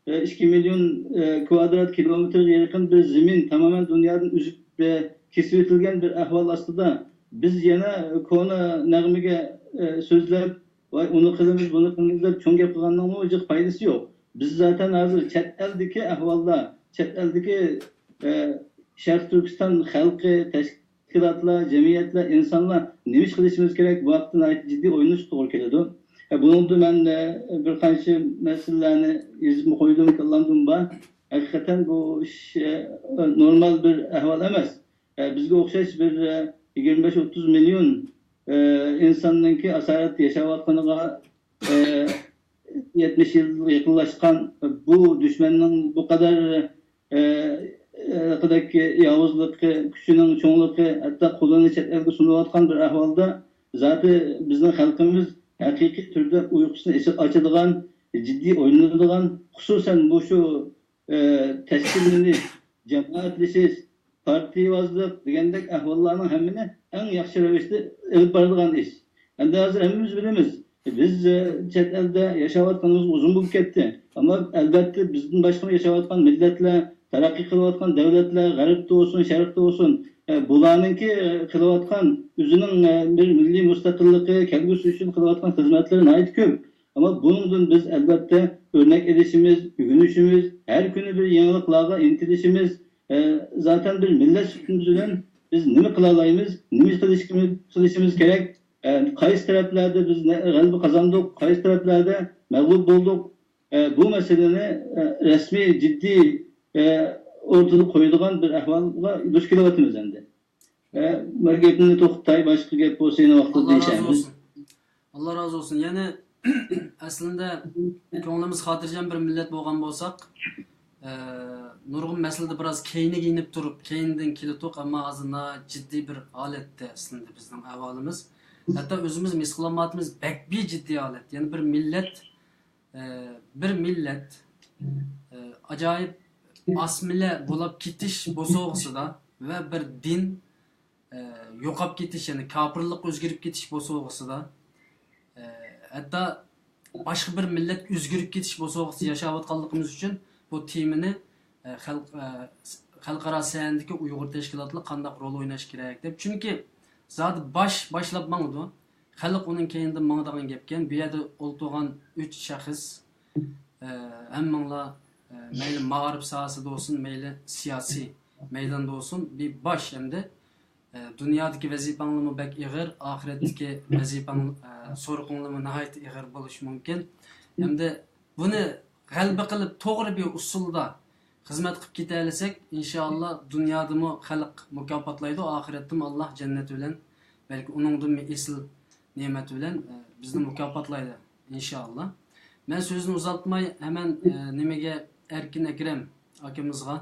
ئە، ئىككى مىليون، ئە، كۋادرات كىلومېتىرغا يېقىن بىر زېمىن تامامەن دۇنيادىن ئۈزۈپ، ئە، كېسىۋېتىلگەن بىر ئەھۋال ئاستىدا، بىز يەنە كونا نەغمىگە، ئە، سۆزلەپ، ۋاي، ئۇنى قىلىمىز، بۇنى قىلىمىز دەپ چوڭ گەپ قىلغاننىڭمۇ جىق پايدىسى يوق. بىز زاتەن ھازىر چەت ئەلدىكى ئەھۋالدا، چەت ئەلدىكى، ئە، شەرقىي تۈركىستان خەلقى، تەشكىلاتلار، جەمئىيەتلەر، ئىنسانلار نېمە ئىش قىلىشىمىز كېرەك؟ بۇ ھەقتە ناھايىتى جىددىي ئويلىنىشقا توغرا كېلىدۇ. ئە، بۇنىڭدا مەن، ئە، بىر قانچە مەسىلىلەرنى يېزىپمۇ قويدۇم، كاللامدىمۇ بار. ھەقىقەتەن بۇ ئىش، ئە، نورمال بىر ئەھۋال ئەمەس. ئە، بىزگە ئوخشاش بىر، ئە، يىگىرمە بەش ئوتتۇز مىليون، ئە، ئىنساننىڭكى ئاسارەتتە ياشاۋاتقىنىغا، ئە، يەتمىش يىل يېقىنلاشقان بۇ دۈشمەننىڭ بۇ قەدەر، ئە، ئە، قەدەر ياۋۇزلۇقى، كۈچىنىڭ چوڭلۇقى، ھەتتا قولىنى چەت ئەلگە سۇنۇۋاتقان بىر ئەھۋالدا، زادى بىزنىڭ خەلقىمىز ھەقىقىي تۈردە ئۇيقۇسىنى ئېچىپ ئاچىدىغان، جىددىي ئويلىنىدىغان، خۇسۇسەن مۇشۇ، ئە، تەشكىللىنىش، جامائەتلىشىش، پارتىيىۋازلىق دېگەندەك ئەھۋاللارنىڭ ھەممىنى ئەڭ ياخشى رەۋىشتە ئېلىپ بارىدىغان ئىش. ئەمدى ھازىر ھەممىمىز بىلىمىز، بىز، ئە، چەت ئەلدە ياشاۋاتقىنىمىز ئۇزۇن بولۇپ كەتتى. ئەمما ئەلۋەتتە بىزدىن باشقا ياشاۋاتقان مىللەتلەر، تەرەققىي قىلىۋاتقان دەۋلەتلەر، غەربتە بولسۇن، شەرقتە بولسۇن، ئە، بۇلارنىڭكى، ئە، قىلىۋاتقان ئۆزىنىڭ، ئە، بىر مىللىي مۇستەقىللىقى، كەلگۈسى ئۈچۈن قىلىۋاتقان خىزمەتلىرى ناھايىتى كۆپ. ئەمما بۇنىڭدىن بىز ئەلۋەتتە ئۆرنەك ئېلىشىمىز، ئۆگىنىشىمىز، ھەر كۈنى بىر يېڭىلىقلارغا ئىنتىلىشىمىز، ئە، زاتەن بىر مىللەت سۈپىتىمىز بىلەن بىز نېمە قىلالايمىز، نېمە قىلىشىمىز، قىلىشىمىز كېرەك، ئە، قايسى تەرەپلەردە بىز نە-، غەلىبە قازاندۇق، قايسى تەرەپلەردە مەغلۇپ بولدۇق، ئە، بۇ مەسىلىنى، ئە، رەسمىي، جىددىي، ئە، ئوتتۇرىغا قويىدىغان بىر ئەھۋالغا دۇچ كېلىۋاتىمىز ئەمدى. ئە، بىر گېپىمنى توختىتاي، باشقا گەپ بولسا يەنە ۋاقتىدا دېيىشەرمىز. ئاللا رازى بولسۇن. يەنە ئەسلىندە كۆڭلىمىز خاتىرجەم بىر مىللەت بولغان بولساق، ئە، نۇرغۇن مەسىلىدە بىراز كەينىگە يېنىپ تۇرۇپ، كەينىدىن كېلىتۇق، ئەمما ھازىر ناھايىتى جىددىي بىر ھالەتتە ئەسلىندە بىزنىڭ ئەھۋالىمىز. ھەتتا ئۆزىمىز ھېس قىلالمايۋاتىمىز، بەك بىر جىددىي ھالەت. يەنى بىر مىللەت، ئە، بىر مىللەت، ئە، ئاجايىپ ئاسمىلە بولاپ كېتىش بوسۇغىسىدا ۋە بىر دىن، ئە، يوقاپ كېتىش، يەنى كاپىرلىققا ئۆزگىرىپ كېتىش بوسۇغىسىدا، ئە، ھەتتا باشقا بىر مىللەت ئۆزگىرىپ كېتىش بوسۇغىسىدا ياشاۋاتقانلىقىمىز ئۈچۈن بۇ تېمىنى، ئە، خەلق-، ئە، خەلقئارا سەھنىدىكى ئۇيغۇر تەشكىلاتلىرى قانداق رول ئويناش كېرەك دەپ. چۈنكى زادى باش باشلاپ ماڭىدۇ. خەلق ئۇنىڭ كەينىدىن ماڭىدىغان گەپكەن. بۇ يەردە ئولتۇرغان ئۈچ شەخس، ئە، ھەممىڭلار، ئە، مەيلى مائارىپ ساھەسىدە بولسۇن، مەيلى سىياسىي مەيداندا بولسۇن، بىر باش ئەمدى، ئە، دۇنيادىكى ۋەزىپەڭلارمۇ بەك ئېغىر، ئاخىرەتتىكى ۋەزىپەڭ، ئە، سورىقىڭلارمۇ ناھايىتى ئېغىر بولۇشى مۇمكىن. ئەمدى بۇنى غەلىبە قىلىپ، توغرا بىر ئۇسۇلدا خىزمەت قىلىپ كېتەلىسەك، ئىنشائاللا، دۇنيادىمۇ خەلق مۇكاپاتلايدۇ، ئاخىرەتتىمۇ ئاللا جەننەت بىلەن، بەلكى ئۇنىڭدىنمۇ ئېسىل نېمەت بىلەن، ئە، بىزنى مۇكاپاتلايدۇ، ئىنشائاللا. مەن سۆزنى ئۇزارتماي، ھەمەن، ئە، نېمىگە، ئەركىن ئەكرەم ئاكىمىزغا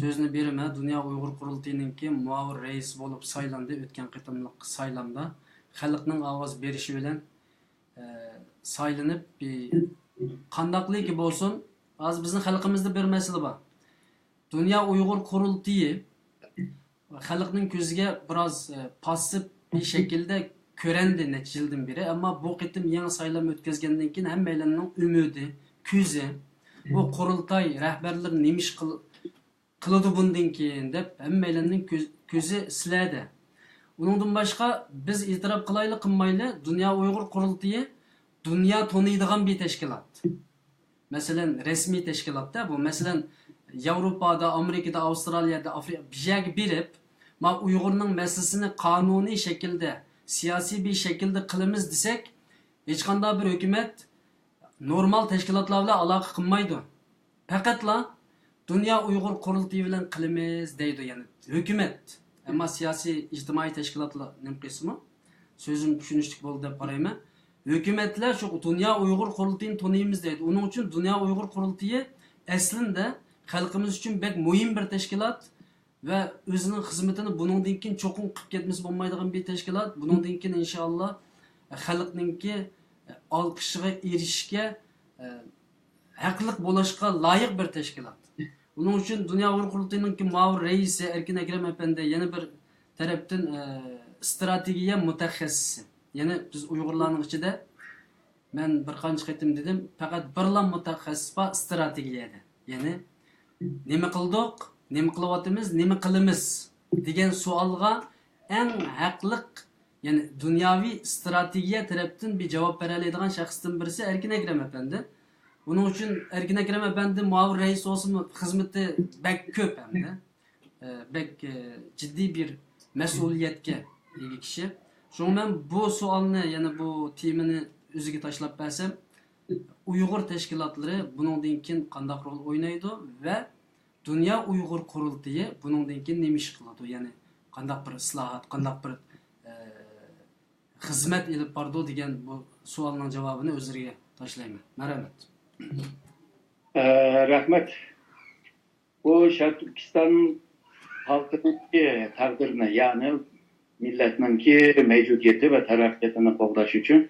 سۆزنى بېرىمەن. دۇنيا ئۇيغۇر قۇرۇلتىيىنىڭكى مۇئاۋىن رەئىسى بولۇپ سايلاندى ئۆتكەن قېتىملىق سايلامدا. خەلقنىڭ ئاۋاز بېرىشى بىلەن، ئە، سايلىنىپ، بى-، قانداقلىكى بولسۇن، ھازىر بىزنىڭ خەلقىمىزدە بىر مەسىلە بار. دۇنيا ئۇيغۇر قۇرۇلتىيى خەلقنىڭ كۆزىگە بىراز، ئە، پاسسىپ بىر شەكىلدە كۆرەندى نەچچە يىلدىن بېرى. ئەمما بۇ قېتىم يېڭى سايلام ئۆتكۈزگەندىن كېيىن ھەممەيلەننىڭ ئۈمىدى، كۆزى، بۇ قۇرۇلتاي رەھبەرلىرى نېمە ئىش قىل-، قىلىدۇ بۇندىن كېيىن دەپ ھەممەيلەننىڭ كۆز-، كۆزى سىلەردە. ئۇنىڭدىن باشقا بىز ئېتىراپ قىلايلى قىلمايلى، دۇنيا ئۇيغۇر قۇرۇلتىيى دۇنيا تونۇيدىغان بىر تەشكىلات. مەسىلەن، رەسمىي تەشكىلاتتا بۇ، مەسىلەن، ياۋروپادا، ئامېرىكىدا، ئاۋسترالىيەدە، ئافرىقا، بىر يەرگە بېرىپ، ما ئۇيغۇرنىڭ مەسىلىسىنى قانۇنىي شەكىلدە، سىياسىي بىر شەكىلدە قىلىمىز دېسەك، ھېچقانداق بىر ھۆكۈمەت نورمال تەشكىلاتلار بىلەن ئالاقە قىلمايدۇ. پەقەتلا دۇنيا ئۇيغۇر قۇرۇلتىيى بىلەن قىلىمىز دەيدۇ، يەنى ھۆكۈمەت. ئەمما سىياسىي، ئىجتىمائىي تەشكىلاتلار نېمە قىلسىمۇ، سۆزۈم چۈشىنىشلىك بولدى دەپ قارايمەن. ھۆكۈمەتلەر شۇ دۇنيا ئۇيغۇر قۇرۇلتىيىنى تونۇيمىز دەيدۇ. ئۇنىڭ ئۈچۈن دۇنيا ئۇيغۇر قۇرۇلتىيى ئەسلىندە خەلقىمىز ئۈچۈن بەك مۇھىم بىر تەشكىلات. ۋە ئۆزىنىڭ خىزمىتىنى بۇنىڭدىن كېيىن چوقۇم قىلىپ كەتمىسە بولمايدىغان بىر تەشكىلات. بۇنىڭدىن كېيىن ئىنشائاللا خەلقنىڭكى ئالقىشىغا ئېرىشىشكە ھەقلىق بولۇشقا لايىق بىر تەشكىلات. بۇنىڭ ئۈچۈن دۇنيا ئۇيغۇر قۇرۇلتىيىنىڭكى مۇئاۋىن رەئىسى ئەركىن ئەكرەم ئەپەندى يەنە بىر تەرەپتىن ئە، ئىستراتېگىيە مۇتەخەسسىسى. يەنى بىز ئۇيغۇرلارنىڭ ئىچىدە مەن بىر قانچە قېتىم دېدىم، پەقەت بىرلا مۇتەخەسسىس بار ئىستراتېگىيەدە. يەنى نېمە قىلدۇق، نېمە قىلىۋاتىمىز، نېمە قىلىمىز دېگەن سوئالغا ئەڭ ھەقلىق، يەنى دۇنياۋى ئىستراتېگىيە تەرەپتىن بىر جاۋاب بېرەلەيدىغان شەخستىن بىرسى ئەركىن ئەكرەم ئەپەندى. بۇنىڭ ئۈچۈن ئەركىن ئەكرەم ئەپەندى مۇئاۋىن رەئىس بولسىمۇ خىزمىتى بەك كۆپ ھەمدە ئە، بەك ئە، جىددىي بىر مەسئۇلىيەتكە ئىگە كىشى. شۇڭا مەن بۇ سوئالنى، يەنى بۇ تېمىنى ئۆزىگە تاشلاپ بەرسەم، ئۇيغۇر تەشكىلاتلىرى بۇنىڭدىن كېيىن قانداق رول ئوينايدۇ ۋە دۇنيا ئۇيغۇر قۇرۇلتىيى بۇنىڭدىن كېيىن نېمە ئىش قىلىدۇ؟ يەنى قانداق بىر ئىسلاھات، قانداق بىر ئە، خىزمەت ئېلىپ بارىدۇ دېگەن بۇ سوئالنىڭ جاۋابىنى ئۆزلىرىگە تاشلايمەن. مەرھەمەت. ئە، رەھمەت. بۇ شەرقىي تۈركىستان خەلقىنىڭكى تەقدىرىنى، يەنى مىللەتنىڭكى مەۋجۇدىيىتى ۋە تەرەققىياتىنى قوغداش ئۈچۈن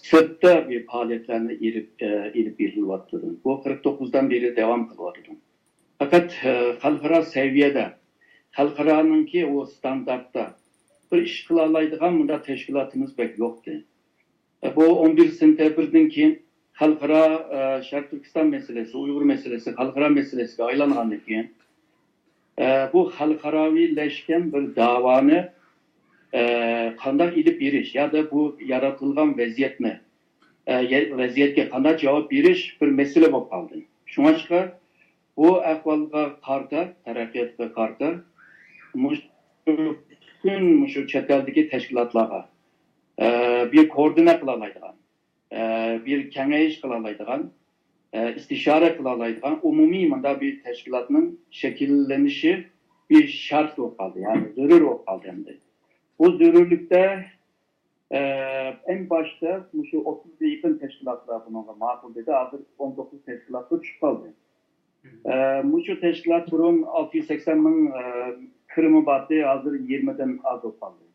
سىرتتا بىر پائالىيەتلەرنى ئېلىپ، ئېلىپ بېرىلىۋاتىدۇ. بۇ قىرىق توققۇزدىن بېرى داۋام قىلىۋاتىدۇ. پەقەت، ئە، خەلقئارا سەۋىيەدە، خەلقئارانىڭكى ئۇ ستاندارتتا بىر ئىش قىلالايدىغان مۇنداق تەشكىلاتىمىز بەك يوقتى. بۇ ئون بىر سېنتەبىردىن كېيىن خەلقئارا، ئە، شەرقىي تۈركىستان مەسىلىسى، ئۇيغۇر مەسىلىسى خەلقئارا مەسىلىسىگە ئايلانغاندىن كېيىن، ئە، بۇ خەلقئاراۋىلەشكەن بىر داۋانى، ئە، قانداق ئېلىپ بېرىش يادا بۇ يارىتىلغان ۋەزىيەتنى، ئە، يە-، ۋەزىيەتكە قانداق جاۋاب بېرىش بىر مەسىلە بولۇپ قالدى. شۇڭلاشقا بۇ ئەھۋالغا قارىتا، تەرەققىياتقا قارىتا، مۇشۇ پۈتۈن مۇشۇ چەت ئەلدىكى تەشكىلاتلارغا، ئە، بىر كوئوردىنە قىلالايدىغان، ئە، بىر كېڭەيىش قىلالايدىغان، ئە، ئىستىشارە قىلالايدىغان ئومۇمىي مۇنداق بىر تەشكىلاتنىڭ شەكىللىنىشى بىر شەرت بولۇپ قالدى، يەنى زۆرۈر بولۇپ قالدى ئەمدى. بۇ زۆرۈرلۈكتە، ئە، ئەڭ باشتا مۇشۇ ئوتتۇزغا يېقىن تەشكىلاتلار بۇنىڭغا ماقۇل دېدى، ھازىر ئون توققۇز تەشكىلاتقا چۈشۈپ قالدى. ئە، مۇشۇ تەشكىلات بۇرۇن ئالتە يۈز سەكسەن مىڭ، ئە، كىرىمى بارتى، ھازىر يىگىرمىدىن ئاز بولۇپ قالدى.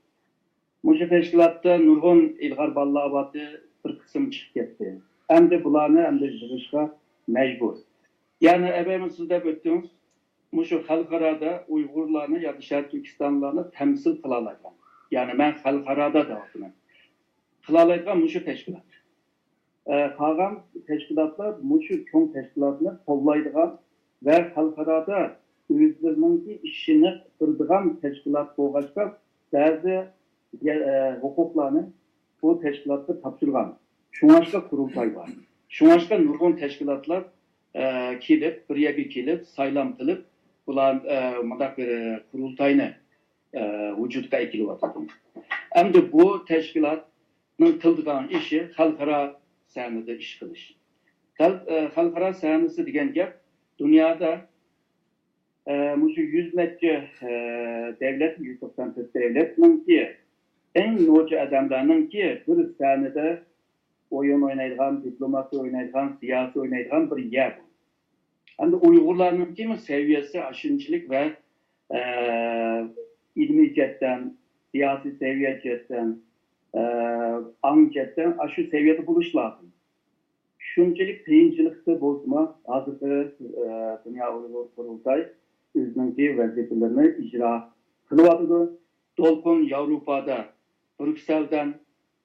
مۇشۇ تەشكىلاتتا نۇرغۇن ئىلغار بالىلار بارتى، بىر قىسىم چىقىپ كەتتى. ئەمدى بۇلارنى ئەمدى يىغىشقا مەجبۇر. يەنى ئەبەيمۇ سىز دەپ ئۆتتىڭىز، مۇشۇ خەلقئارادا ئۇيغۇرلارنى ياكى شەرقىي تۈركىستانلىلارنى تەمسىل قىلالايدىغان. يەنى مەن خەلقئارادا دەۋاتىمەن. قىلالايدىغان مۇشۇ تەشكىلات. ئە، قالغان تەشكىلاتلار مۇشۇ چوڭ تەشكىلاتنى قوللايدىغان ۋە خەلقئارادا ئۆزلىرىنىڭكى ئىشىنى قىلىدىغان تەشكىلات بولغاچقا، بەزى، ئە، ھوقۇقلارنى بۇ تەشكىلاتقا تاپشۇرغان. شۇڭلاشقا قۇرۇلتاي بار. شۇڭلاشقا نۇرغۇن تەشكىلاتلار، ئە، كېلىپ، بىر يەرگە كېلىپ، سايلام قىلىپ، بۇلار، ئە، مۇنداق بىر قۇرۇلتاينى، ئە، ۋۇجۇدقا ئەكېلىۋاتىدۇ. ئەمدى بۇ تەشكىلات قىلىدىغان ئىشى خەلقئارا سەھنىدە ئىش قىلىش. خەل-، ئە، خەلقئارا سەھنىسى دېگەن گەپ دۇنيادا، ئە، مۇشۇ يۈز نەچچە، ئە، دەۋلەت، يۈز توقسان تۆت دەۋلەتنىڭكى ئەڭ نوچى ئادەملەرنىڭكى بىر سەھنىدە ئويۇن ئوينايدىغان، دىپلوماسىيە ئوينايدىغان، سىياسىي ئوينايدىغان بىر يەر بۇ. ئەمدى ئۇيغۇرلارنىڭكىمۇ سەۋىيەسى ئاشۇنچىلىك ۋە، ئە، ئىلمىي جەھەتتىن، سىياسىي سەۋىيە جەھەتتىن، ئە، ئاڭ جەھەتتىن ئاشۇ سەۋىيەدە بولۇش لازىم. شۇنچىلىك قىيىنچىلىقتا بولسىمۇ، ھازىرقى، ئە، دۇنيا ئۇيغۇر قۇرۇلتاي ئۆزىنىڭكى ۋەزىپىلىرىنى ئىجرا قىلىۋاتىدۇ. دولقۇن ياۋروپادا، بروكسېلدىن،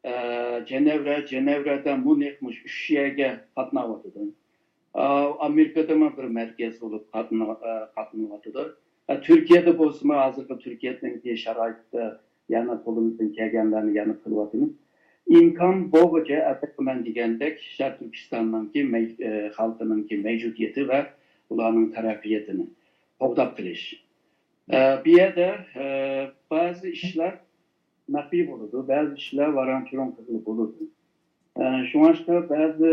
ئە، جەنەۋرە، جەنەۋرەدىن مۇنىخ، مۇشۇ ئۈچ يەرگە قاتناۋاتىدۇ. ئا، ئامېرىكىدىمۇ بىر مەركەز بولۇپ قاتنا-، ئە، قاتنىۋاتىدۇ. ئە، تۈركىيەدە بولسىمۇ، ھازىرقى تۈركىيەدىكى شارائىتتا يەنە قولىمىزدىن كەلگەنلەرنى يەنە قىلىۋاتىمىز. ئىمكان بولغۇچە، ئەپەتمەن دېگەندەك، شەرقىي تۈركىستاننىڭكى مەي-، ئە، خەلقىنىڭكى مەۋجۇدىيىتى ۋە ئۇلارنىڭ تەرەققىياتىنى قوغداپ قېلىش. ئە، بۇ يەردە، ئە، بەزى ئىشلار مەخپىي بولىدۇ، بەزى ئىشلار ۋاراڭ-چۇرۇڭ قىلغىلى بولىدۇ. ئە، شۇڭلاشقا بەزى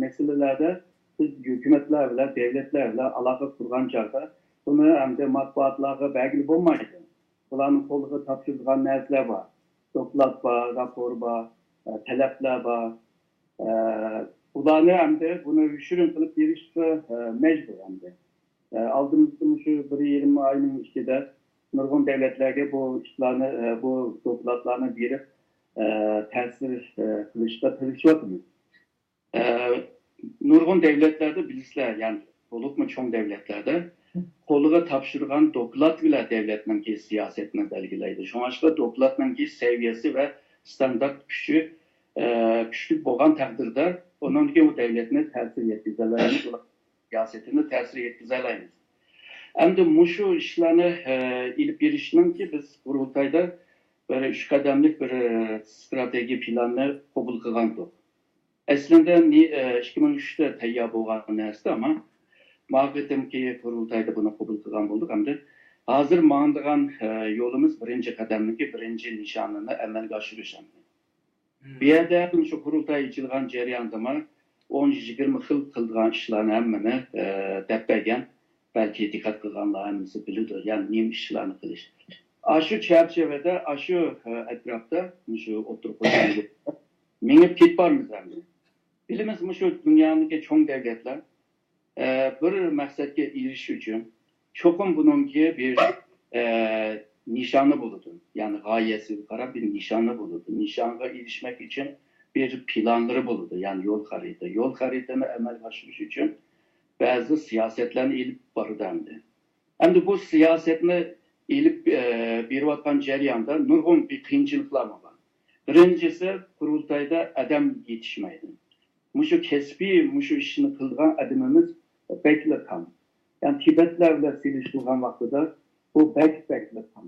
مەسىلىلەردە بىز ھۆكۈمەتلەر بىلەن، دۆلەتلەر بىلەن ئالاقە قۇرغان چاغدا بۇنى ئەمدى مەتبۇئاتلارغا بەرگىلى بولمايدۇ. بۇلارنىڭ قولىغا تاپشۇرىدىغان نەرسىلەر بار. دوكلات بار، راپور بار، ئە، تەلەپلەر بار. ئە، بۇلارنى ئەمدى بۇنى يوشۇرۇن قىلىپ بېرىشقا، ئە، مەجبۇر ئەمدى. ئە، ئالدىمىزدا مۇشۇ بىر يېرىم ئاينىڭ ئىچىدە نۇرغۇن دۆلەتلەرگە بۇ ئىشلارنى، بۇ دوكلاتلارنى بېرىپ، تەسىر قىلىشقا تىرىشىۋاتىمىز. نۇرغۇن دۆلەتلەردە بىلىسىلەر، يەنى بولۇپمۇ چوڭ دۆلەتلەردە قولىغا تاپشۇرغان دوكلات بىلەن دۆلەتنىڭكى سىياسىتىنى بەلگىلەيدۇ. شۇڭلاشقا دوكلاتنىڭكى سەۋىيەسى ۋە ستاندارت كۈچى كۈچلۈك بولغان تەقدىردە، ئۇنىڭدىن كېيىن ئۇ دۆلەتنى تەسىر يەتكۈزەلەيمىز، سىياسىتىنى تەسىر يەتكۈزەلەيمىز. ئەمدى مۇشۇ ئىشلارنى ئېلىپ بېرىشنىڭكى بىز قۇرۇلتايدا بىر ئۈچ قەدەملىك بىر ستراتېگىيە پىلانىنى قوبۇل قىلغانىدۇق. ئەسلىدە ئىككى مىڭ ئۈچتە تەييار بولغان نەرسە، ئەمما ما قېتىمقى قۇرۇلتايدا بۇنى قوبۇل قىلغان بولدۇق. ئەمدى ھازىر ماڭىدىغان يولىمىز بىرىنچى قەدەمنىڭكى بىرىنچى نىشانىنى ئەمەلگە ئاشۇرۇش ئەمدى. بۇ يەردە مۇشۇ قۇرۇلتاي ئېچىلغان جەرياندىمۇ ئون يىگىرمە خىل قىلىدىغان ئىشلارنى ھەممىنى دەپ بەرگەن. بەلكى دىققەت قىلغانلار ھەممىسى بىلىدۇ، يەنى نېمە ئىشلارنى قىلىش. ئاشۇ چەرچىۋىدە، ئاشۇ ئەتراپتا، مۇشۇ ئوتتۇرا قوشۇندا مېڭىپ كېتىپ بارىمىز ئەمدى. بىلىمىز، مۇشۇ دۇنيادىكى چوڭ دۆلەتلەر بىر مەقسەتكە ئېرىشىش ئۈچۈن چوقۇم بۇنىڭكى بىر نىشانى بولىدۇ. يەنى غايەسىگە قاراپ بىر نىشانى بولىدۇ. نىشانغا ئېرىشمەك ئۈچۈن بىر پىلانلىرى بولىدۇ. يەنى يول خەرىتە. يول خەرىتىنى ئەمەلگە ئاشۇرۇش ئۈچۈن بەزى سىياسەتلەرنى ئېلىپ بارىدۇ ئەمدى. ئەمدى بۇ سىياسەتنى ئېلىپ، ئە، بېرىۋاتقان جەرياندا نۇرغۇن بىر قىيىنچىلىقلارمۇ بار. بىرىنچىسى، قۇرۇلتايدا ئادەم يېتىشمەيدۇ. مۇشۇ كەسپىي، مۇشۇ ئىشنى قىلىدىغان ئادىمىمىز بەكلا كام. يەنى تىبەتلەر بىلەن سېلىشتۇرغان ۋاقتىدا بۇ بەك، بەكلا كام.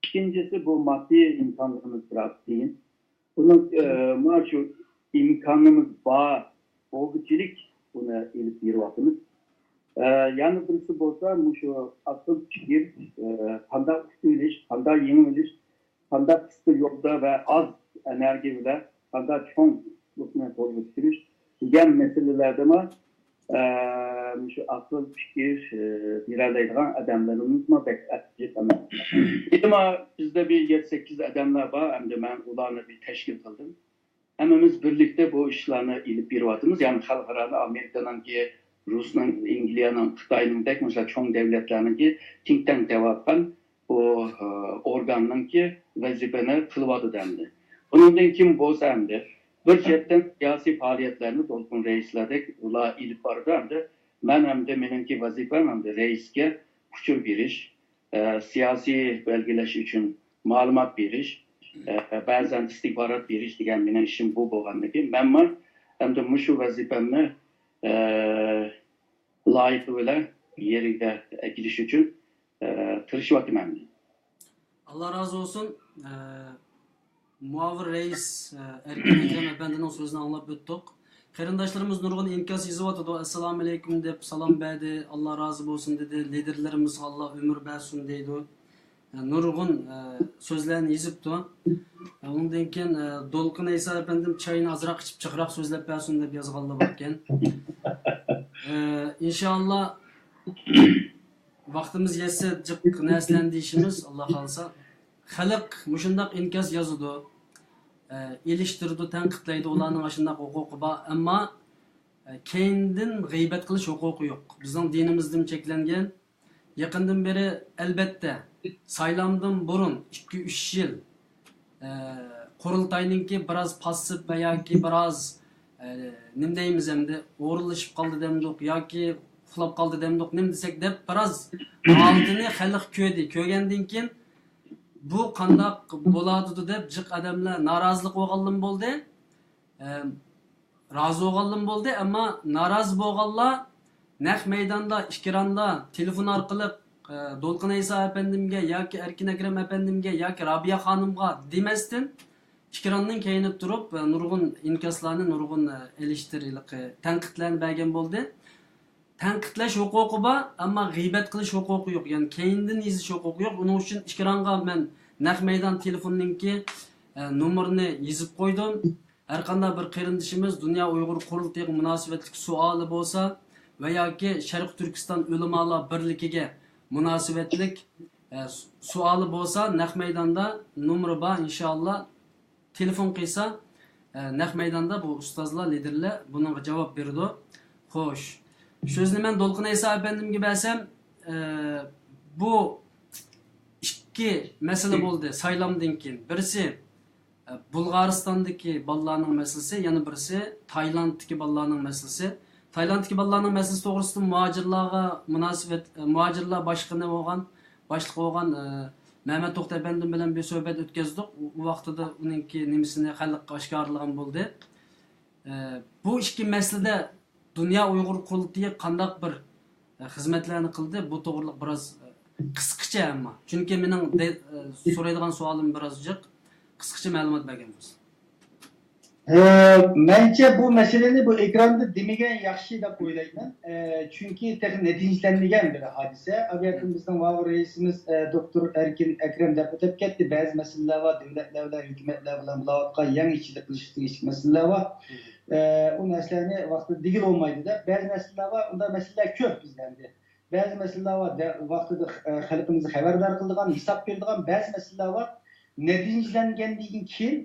ئىككىنچىسى، بۇ ماددىي ئىمكانلىرىمىز بىراز قىيىن. بۇنىڭ، ئە، مانا شۇ ئىمكانىمىز بار بولغۇچىلىك بۇنى ئېلىپ بېرىۋاتىمىز. ئە، يەنە بىرسى بولسا، مۇشۇ ئاقىل پىكىر، ئە، قانداق ئۇتۇۋېلىش، قانداق يېڭىۋېلىش، قانداق قىسقا يولدا ۋە ئاز ئېنېرگىيە بىلەن قانداق چوڭ ئىشلارنى قولغا كەلتۈرۈش دېگەن مەسىلىلەردىمۇ، ئە، مۇشۇ ئاقىل پىكىر، ئە، بېرەلەيدىغان ئادەملىرىمىزمۇ بەك ئەپچىق ئەمەس. ئەمما بىزدە بىر يەتتە سەككىز ئادەملەر بار، ئەمدى مەن ئۇلارنى بىر تەشكىل قىلدىم. ھەممىمىز بىرلىكتە بۇ ئىشلارنى ئېلىپ بېرىۋاتىمىز. يەنى خەلقئارادا ئامېرىكىنىڭكى، رۇسنىڭ، ئەنگلىيەنىڭ، خىتاينىڭدەك مۇشۇ چوڭ دۆلەتلەرنىڭكى تىڭ تەڭ دەۋاتقان بۇ، ئورگاننىڭكى ۋەزىپىنى قىلىۋاتىدۇ ئەمدى. بۇنىڭدىن كېيىن بولسا ئەمدى بىر چەتتىن سىياسىي پائالىيەتلەرنى دولقۇن رەئىسلەردەك ئۇلار ئېلىپ بارىدۇ ئەمدى. مەن ئەمدى، مېنىڭكى ۋەزىپەم ئەمدى رەئىسكە ئۇچۇر بېرىش، ئە، سىياسىي بەلگىلەش ئۈچۈن مەلۇمات بېرىش، ئە، بەزەن ئىستىخبارات بېرىش دېگەن مېنىڭ ئىشىم بۇ بولغاندىن كېيىن، مەنمۇ ئەمدى مۇشۇ ۋەزىپەمنى، ئە، لايىقى بىلەن يېرىگە ئەكېلىش ئۈچۈن، ئە، تىرىشىۋاتىمەن. ئاللا رازى بولسۇن. ئە، مۇئاۋىن رەئىس، ئە، ئەركىن ئەكرەم ئەپەندىنىڭ سۆزىنى ئاڭلاپ ئۆتتۇق. قېرىنداشلىرىمىز نۇرغۇن ئىنكاس يېزىۋاتىدۇ. «ئەسسالامۇئەلەيكۇم» دەپ سالام بەردى، «ئاللا رازى بولسۇن» دېدى، لىدېرلىرىمىزغا «ئاللا ئۆمۈر بەرسۇن» دەيدۇ. ئە، نۇرغۇن، ئە، سۆزلەرنى يېزىپتۇ. ئە، ئۇنىڭدىن كېيىن، ئە، دولقۇن ئەيسا ئەپەندىم چاينى ئازراق ئىچىپ، جىقراق سۆزلەپ بەرسۇن دەپ يازغانلار باركەن. ئە، ئىنشائاللا، ۋاقتىمىز يەتسە، جىق نەرسىلەرنى دېيىشىمىز، ئاللا خالىسا. خەلق مۇشۇنداق ئىنكاس يازىدۇ، ئە، ئېلىشتۇرىدۇ، تەنقىدلەيدۇ، ئۇلارنىڭ ئاشۇنداق ھوقۇقى بار. ئەمما، ئە، كەينىدىن غىيبەت قىلىش ھوقۇقى يوق. بىزنىڭ دىنىمىزدىمۇ چەكلەنگەن. يېقىندىن بېرى، ئەلبەتتە، سايلامدىن بۇرۇن ئىككى، ئۈچ يىل، ئە، قۇرۇلتاينىڭكى بىراز پاسسىپ ۋە ياكى بىراز، ئە، نېمە دەيمىز ئەمدى، ئورۇنلىشىپ قالدى دەمدۇق ياكى ئۇخلاپ قالدى دەمدۇق، نېمە دېسەك دەپ، بىراز ھالىتىنى خەلق كۆردى. كۆرگەندىن كېيىن، بۇ قانداق بولاتىدۇ دەپ، جىق ئادەملەر نارازىلىق بولغانلىمۇ بولدى. ئە، رازى بولغانلىمۇ بولدى، ئەمما نارازى بولغانلار نەق مەيداندا، ئېكراندا، تېلېفون ئارقىلىق، ئە، دولقۇن ئەيسا ئەپەندىمگە ياكى ئەركىن ئەكرەم ئەپەندىمگە ياكى رابىيە خانىمغا دېمەستىن، ئېكراندىن كەينىدە تۇرۇپ، ئە، نۇرغۇن ئىنكاسلارنى، نۇرغۇن، ئە، ئېلىشتۇر-، ھېلىقى تەنقىدلەرنى بەرگەن بولدى. تەنقىدلەش ھوقۇقى بار، ئەمما غىيبەت قىلىش ھوقۇقى يوق. يەنى كەينىدىن يېزىش ھوقۇقى يوق. ئۇنىڭ ئۈچۈن ئېكرانغا مەن نەق مەيدان تېلېفوننىڭكى، ئە، نومۇرىنى يېزىپ قويدۇم. ھەرقانداق بىر قېرىندىشىمىز دۇنيا ئۇيغۇر قۇرۇلتىيىغا مۇناسىۋەتلىك سوئالى بولسا ۋە ياكى شەرقىي تۈركىستان ئۆلىمالار بىرلىكىگە مۇناسىۋەتلىك، ئە، سوئالى بولسا، نەق مەيداندا نومۇرى بار، ئىنشائاللا. تېلېفون قىلسا، ئە، نەق مەيداندا بۇ ئۇستازلار، لىدېرلەر بۇنىڭغا جاۋاب بېرىدۇ. خوش. سۆزنى مەن دولقۇن ئەيسا ئەپەندىمگە بەرسەم، ئە، بۇ ئىككى مەسىلە بولدى سايلامدىن كېيىن. بىرسى، ئە، بۇلغارىستاندىكى بالىلارنىڭ مەسىلىسى، يەنە بىرسى تايلاندتىكى بالىلارنىڭ مەسىلىسى. تايلاندتىكى بالىلارنىڭ مەسىلىسى توغرىسىدا مۇھاجىرلارغا مۇناسىۋەت، ئە، مۇھاجىرلار باشقىنى بولغان، باشلىقى بولغان، ئە، مەمەت توختى ئەپەندىم بىلەن بىر سۆھبەت ئۆتكەزدۇق. ئۇ، ئۇ ۋاقتىدا ئۇنىڭكى نېمىسىنى خەلققە ئاشكارىلىغان بولدى. ئە، بۇ ئىككى مەسىلىدە دۇنيا ئۇيغۇر قۇرۇلتىيى قانداق بىر، ئە، خىزمەتلەرنى قىلدى؟ بۇ توغرىلىق بىراز، ئە، قىسقىچە ئەمما. چۈنكى مېنىڭ دە-، ئە، سورايدىغان سوئالىم بىراز جىق. قىسقىچە مەلۇمات بەرگەن بولسا. ئە، مەنچە بۇ مەسىلىنى بۇ ئېكراندا دېمىگەن ياخشى دەپ ئويلايمەن. ئە، چۈنكى تېخى نەتىجىلەنمىگەن بىر ھادىسە. ئاۋۇ يەردىن بىزنىڭ ماۋۇ رەئىسىمىز، ئە، دوكتور ئەركىن ئەكرەم دەپ ئۆتۈپ كەتتى. بەزى مەسىلىلەر بار، دۆلەتلەر بىلەن، ھۆكۈمەتلەر بىلەن بولۇۋاتقان يەڭ ئىچىدە قىلىشقا تېگىشلىك مەسىلىلەر بار. ئە، ئۇ نەرسىلەرنى ۋاقتىدا دېگىلى بولمايدۇ دەپ، بەزى مەسىلىلەر بار، ئۇنداق مەسىلىلەر كۆپ بىزدە ئەمدى. بەزى مەسىلىلەر بار، دە-، ۋاقتىدا، ئە، خەلقىمىزنى خەۋەردار قىلىدىغان، ھېساب بېرىدىغان بەزى مەسىلىلەر بار. نەتىجىلەنگەندىن كېيىن،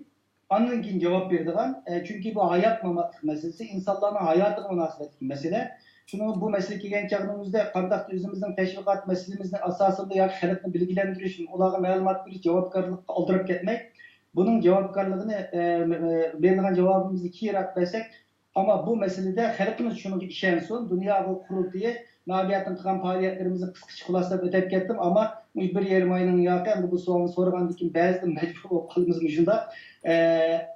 ئاندىن كېيىن جاۋاب بېرىدىغان، ئە، چۈنكى بۇ ھايات-ماماتلىق مەسىلىسى، ئىنسانلارنىڭ ھاياتىغا مۇناسىۋەتلىك مەسىلە. شۇنىڭ بۇ مەسىلە كەلگەن چاغىمىزدا قانداقتۇر ئۆزىمىزنىڭ تەشۋىقات مەسىلىمىزنى ئاساسىمدا ياكى خەلقنى بىلگىلەندۈرۈش، ئۇلارغا مەلۇمات بېرىش جاۋابكارلىققا ئالدىراپ كەتمەي، بۇنىڭ جاۋابكارلىقىنى، ئە، مە-، مە-، بېرىدىغان جاۋابىمىزنى كېيىنرەك بەرسەك، ئەمما بۇ مەسىلىدە خەلقىمىز شۇنىڭغا ئىشەنسۇن. دۇنيا ئۇيغۇر قۇرۇلتىيى، مەن بۇ يەردىن قىلغان پائالىيەتلىرىمىزنى قىسقىچە خۇلاسىلاپ ئۆتۈپ كەتتىم، ئەمما مۇشۇ بىر يېرىم ئاينىڭ ياقى، ئەمدى بۇ سوئالنى سورىغاندىن كېيىن بەزىدە مەجبۇر بولۇپ قالىمىز مۇشۇنداق. ئە،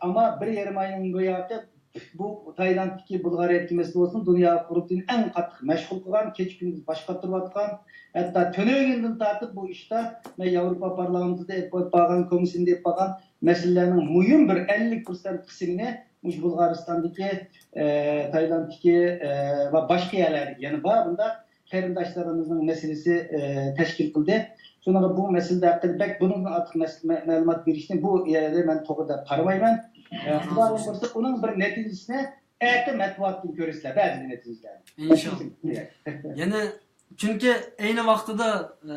ئەمما بىر يېرىم ئاينىڭ بۇ ياقى بۇ تايلاندتىكى، بۇلغارىيەدىكى مەسىلە بولسۇن، دۇنيا ئۇيغۇر قۇرۇلتىيىنى ئەڭ قاتتىق مەشغۇل قىلغان، كېچە-كۈندۈز باش قاتۇرۇۋاتقان، ھەتتا تۈنۈگۈندىن تارتىپ بۇ ئىشتا مەن ياۋروپا پارلامېنتىدا ئېلىپ بارغان، كومىسسىيىدا ئېلىپ بارغان مەسىلىلەرنىڭ مۇھىم بىر ئەللىك پىرسەنت قىسمىنى مۇشۇ بۇلغارىستاندىكى، ئە، تايلاندتىكى، ئە، ۋە باشقا يەرلەردىكى يەنە بار بۇنداق قېرىنداشلىرىمىزنىڭ مەسىلىسى، ئە، تەشكىل قىلدى. شۇنىڭغا بۇ مەسىلىدە ھەققىدە بەك بۇنىڭدىن ئارتۇق مەس-، مە-، مەلۇمات بېرىشنى بۇ يەردە مەن توغرا دەپ قارىمايمەن. ئە، خۇدايىم بۇيرۇسا، ئۇنىڭ بىر نەتىجىسىنى ئەتە مەتبۇئاتتىن كۆرىسىلەر، بەزى نەتىجىلەرنى. ئىنشاللا. يەنە، چۈنكى ئەينى ۋاقتىدا،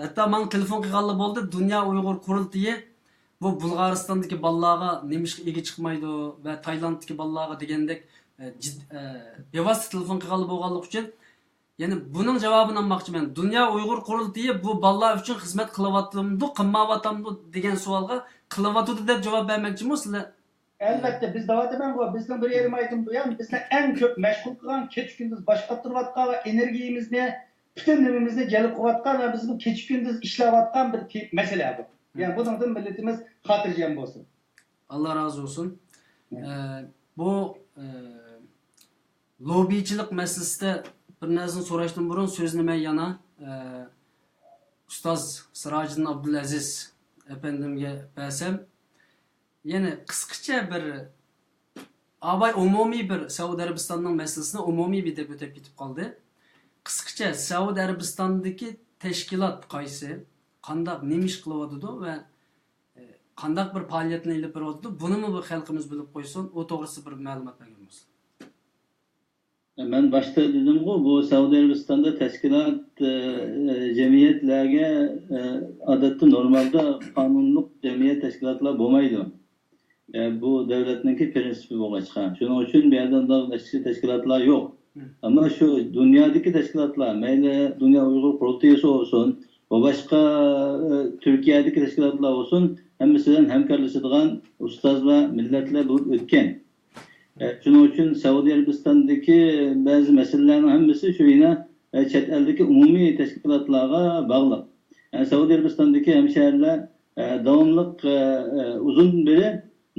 ھەتتا ماڭا تېلېفون قىلغانلار بولدى، دۇنيا ئۇيغۇر قۇرۇلتىيى بۇ بۇلغارىستاندىكى بالىلارغا نېمىشقا ئىگە چىقمايدۇ ۋە تايلاندتىكى بالىلارغا دېگەندەك، ئە، جىد-، ئە، بىۋاسىتە تېلېفون قىلغانلار بولغانلىقى ئۈچۈن، يەنى بۇنىڭ جاۋابىنى ئالماقچىمەن. دۇنيا ئۇيغۇر قۇرۇلتىيى بۇ بالىلار ئۈچۈن خىزمەت قىلىۋاتامدۇ، قىلمايۋاتامدۇ دېگەن سوئالغا قىلىۋاتىدۇ دەپ جاۋاب بەرمەكچىمۇ سىلەر؟ ئەلۋەتتە، بىز دەۋاتىمەنغۇ، بىزنىڭ بىر يېرىم ئايدىن بۇيان بىزنى ئەڭ كۆپ مەشغۇل قىلغان، كېچە-كۈندۈز باش قاتۇرۇۋاتقان ۋە ئېنېرگىيىمىزنى، پۈتۈن نېمىمىزنى جەلپ قىلىۋاتقان ۋە بىز بۇ كېچە-كۈندۈز ئىشلەۋاتقان بىر تې-، مەسىلە بۇ. يەنى بۇنىڭدىن مىللىتىمىز خاتىرجەم بولسۇن. ئاللا رازى بولسۇن. ئە، بۇ، ئە، لوببىچىلىق مەسىلىسىدە بىر نەرسىنى سوراشتىن بۇرۇن سۆزنى مەن يەنە، ئە، ئۇستاز سىراجىدىن ئابدۇلئەزىز ئەپەندىمگە بەرسەم، يەنە قىسقىچە بىر، ئاباي ئومۇمىي بىر سەئۇدى ئەرەبىستاننىڭ مەسىلىسىنى ئومۇمىي بىر دەپ ئۆتۈپ كېتىپ قالدى. قىسقىچە سەئۇدى ئەرەبىستاندىكى تەشكىلات قايسى، قانداق، نېمە ئىش قىلىۋاتىدۇ ۋە، ئە، قانداق بىر پائالىيەتنى ئېلىپ بېرىۋاتىدۇ، بۇنىمۇ بىر خەلقىمىز بىلىپ قويسۇن، ئۇ توغرىسىدا بىر مەلۇمات بەرگەن بولسا. مەن باشتا دېدىمغۇ، بۇ سەئۇدى ئەرەبىستاندا تەشكىلات، ئە، ئە، جەمئىيەتلەرگە، ئە، ئادەتتە نورمالدا قانۇنلۇق جەمئىيەت تەشكىلاتلار بولمايدۇ. ئە، بۇ دۆلەتنىڭكى پىرىنسىپى بولغاچقا. شۇنىڭ ئۈچۈن بۇ يەردە ئۇنداق تەشكىلاتلار يوق. ئەمما شۇ دۇنيادىكى تەشكىلاتلار، مەيلى دۇنيا ئۇيغۇر قۇرۇلتىيىسى بولسۇن، ۋە باشقا، ئە، تۈركىيەدىكى تەشكىلاتلار بولسۇن، ھەممىسى بىلەن ھەمكارلىشىدىغان ئۇستازلار، مىللەتلەر بولۇپ ئۆتكەن. ئە، شۇنىڭ ئۈچۈن سەئۇدى ئەرەبىستاندىكى بەزى مەسىلىلەرنىڭ ھەممىسى شۇ يەنە، ئە، چەت ئەلدىكى ئومۇمىي تەشكىلاتلارغا باغلىق. ئە، سەئۇدى ئەرەبىستاندىكى ھەمشەھىرىلەر، ئە، داۋاملىق، ئە، ئە، ئۇزۇندىن بېرى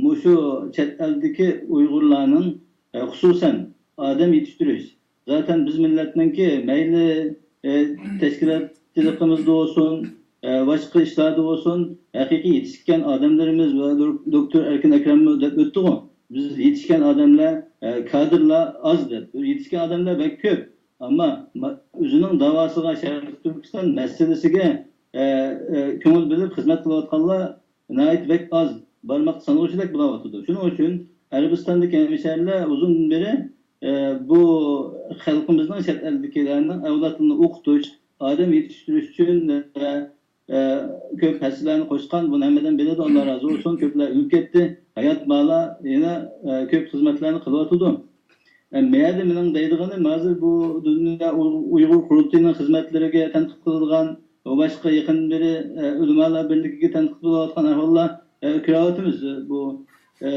مۇشۇ چەت ئەلدىكى ئۇيغۇرلارنىڭ، ئە، خۇسۇسەن ئادەم يېتىشتۈرۈش، زاتەن بىز مىللەتنىڭكى مەيلى، ئە، تەشكىلاتچىلىقىمىزدا بولسۇن، ئە، باشقا ئىشلاردا بولسۇن، ھەقىقىي يېتىشكەن ئادەملىرىمىز ۋە دو-، دوكتور ئەركىن ئەكرەممۇ دەپ ئۆتتىغۇ، بىز يېتىشكەن ئادەملەر، ئە، كادىرلار ئاز دەپ. يېتىشكەن ئادەملەر بەك كۆپ. ئەمما ما-، ئۆزىنىڭ داۋاسىغا، شەرقىي تۈركىستان مەسىلىسىگە، ئە، ئە، كۆڭۈل بۆلۈپ خىزمەت قىلىۋاتقانلار ناھايىتى بەك ئاز، بارماققا سانىغۇچىدەك بولاۋاتىدۇ. شۇنىڭ ئۈچۈن ئەرەبىستاندىكى ھەمشەھىرلەر ئۇزۇندىن بېرى، ئە، بۇ خەلقىمىزنىڭ چەت ئەلدىكىلەرنىڭ ئەۋلادلىرىنى ئوقۇتۇش، ئادەم يېتىشتۈرۈش ئۈچۈن، ئە، ئە، كۆپ ھەسسىلەرنى قوشقان، بۇنى ھەممىدىن بىلىدۇ، ئاللا رازى بولسۇن. كۆپلەر ئۆلۈپ كەتتى، ھايات بارلار يەنە، ئە، كۆپ خىزمەتلەرنى قىلىۋاتىدۇ. ئە، مەيەردە مېنىڭ دەيدىغىنىم، ھازىر بۇ دۇنيا ئۇ-، ئۇيغۇر قۇرۇلتىيىنىڭ خىزمەتلىرىگە تەنقىد قىلىدىغان، ۋە باشقا يېقىندىن بېرى، ئە، ئۆلىمالار بىرلىكىگە تەنقىد بولۇۋاتقان ئەھۋاللار، ئە، كۆرۈۋاتىمىز. بۇ، ئە،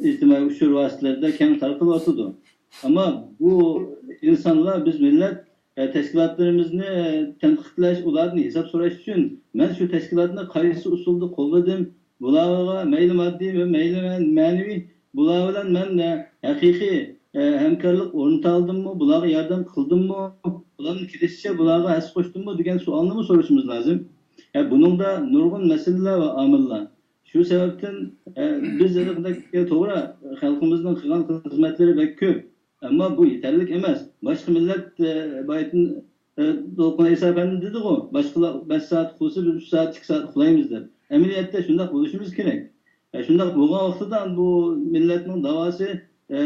ئىجتىمائىي ئۇچۇر ۋاسىتىلىرىدە كەڭ تارقىلىۋاتىدۇ. ئەمما بۇ ئىنسانلار، بىز مىللەت، ئە، تەشكىلاتلىرىمىزنى تەنقىدلەش، ئۇلاردىن ھېساب سوراش ئۈچۈن مەن شۇ تەشكىلاتنى قايسى ئۇسۇلدا قوللىدىم، بۇلارغا مەيلى ماددىي ۋە مەيلى مەن-، مەنىۋى بۇلار بىلەن مەن، ئە، ھەقىقىي، ئە، ھەمكارلىق ئورنىتالدىممۇ، بۇلارغا ياردەم قىلدىممۇ، بۇلارنىڭ كېلىشىچە بۇلارغا ھەسسە قوشتۇممۇ دېگەن سوئالنىمۇ سورىشىمىز لازىم. ئە، بۇنىڭدا نۇرغۇن مەسىلىلەر ۋە ئامىللار. شۇ سەۋەبتىن، ئە، بىز ھېلىقىدەك، توغرا، خەلقىمىزنىڭ قىلغان خىزمەتلىرى بەك كۆپ، ئەمما بۇ يېتەرلىك ئەمەس. باشقا مىللەت، ئە، بايىتىن، ئە، دولقۇن ئەيسا ئەپەندى دېدىغۇ، باشقىلار بەش سائەت قىلسا، بىز ئۈچ سائەت، ئىككى سائەت ئۇخلايمىز دەپ. ئەمەلىيەتتە شۇنداق بولۇشىمىز كېرەك. ئە، شۇنداق بولغان ۋاقتىدا بۇ مىللەتنىڭ داۋاسى، ئە،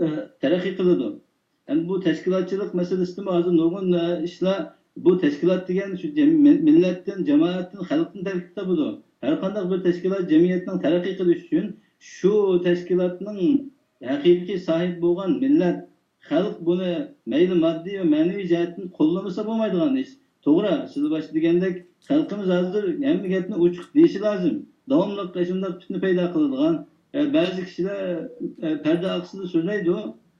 ئە، تەرەققىي قىلىدۇ. ئەمدى بۇ تەشكىلاتچىلىق مەسىلىسىدىمۇ ھازىر نۇرغۇن، ئە، ئىشلار، بۇ تەشكىلات دېگەن شۇ جەم-، مىل-، مىللەتتىن، جامائەتتىن، خەلقتىن تەركىب تاپىدۇ. ھەر قانداق بىر تەشكىلات جەمئىيەتنىڭ تەرەققىي قىلىشى ئۈچۈن شۇ تەشكىلاتنىڭ ھەقىقىي ساھىبى بولغان مىللەت، خەلق بۇنى مەيلى ماددىي ۋە مەنىۋى جەھەتتىن قوللىمىسا بولمايدىغان ئىش. توغرا، سىز باشتا دېگەندەك، خەلقىمىز ھازىر ھەممە گەپنى ئوچۇق دېيىشى لازىم. داۋاملىق ئاشۇنداق پىتنە پەيدا قىلىدىغان، ئە، بەزى كىشىلەر، ئە، پەردە ئارقىسىدا سۆزلەيدۇ،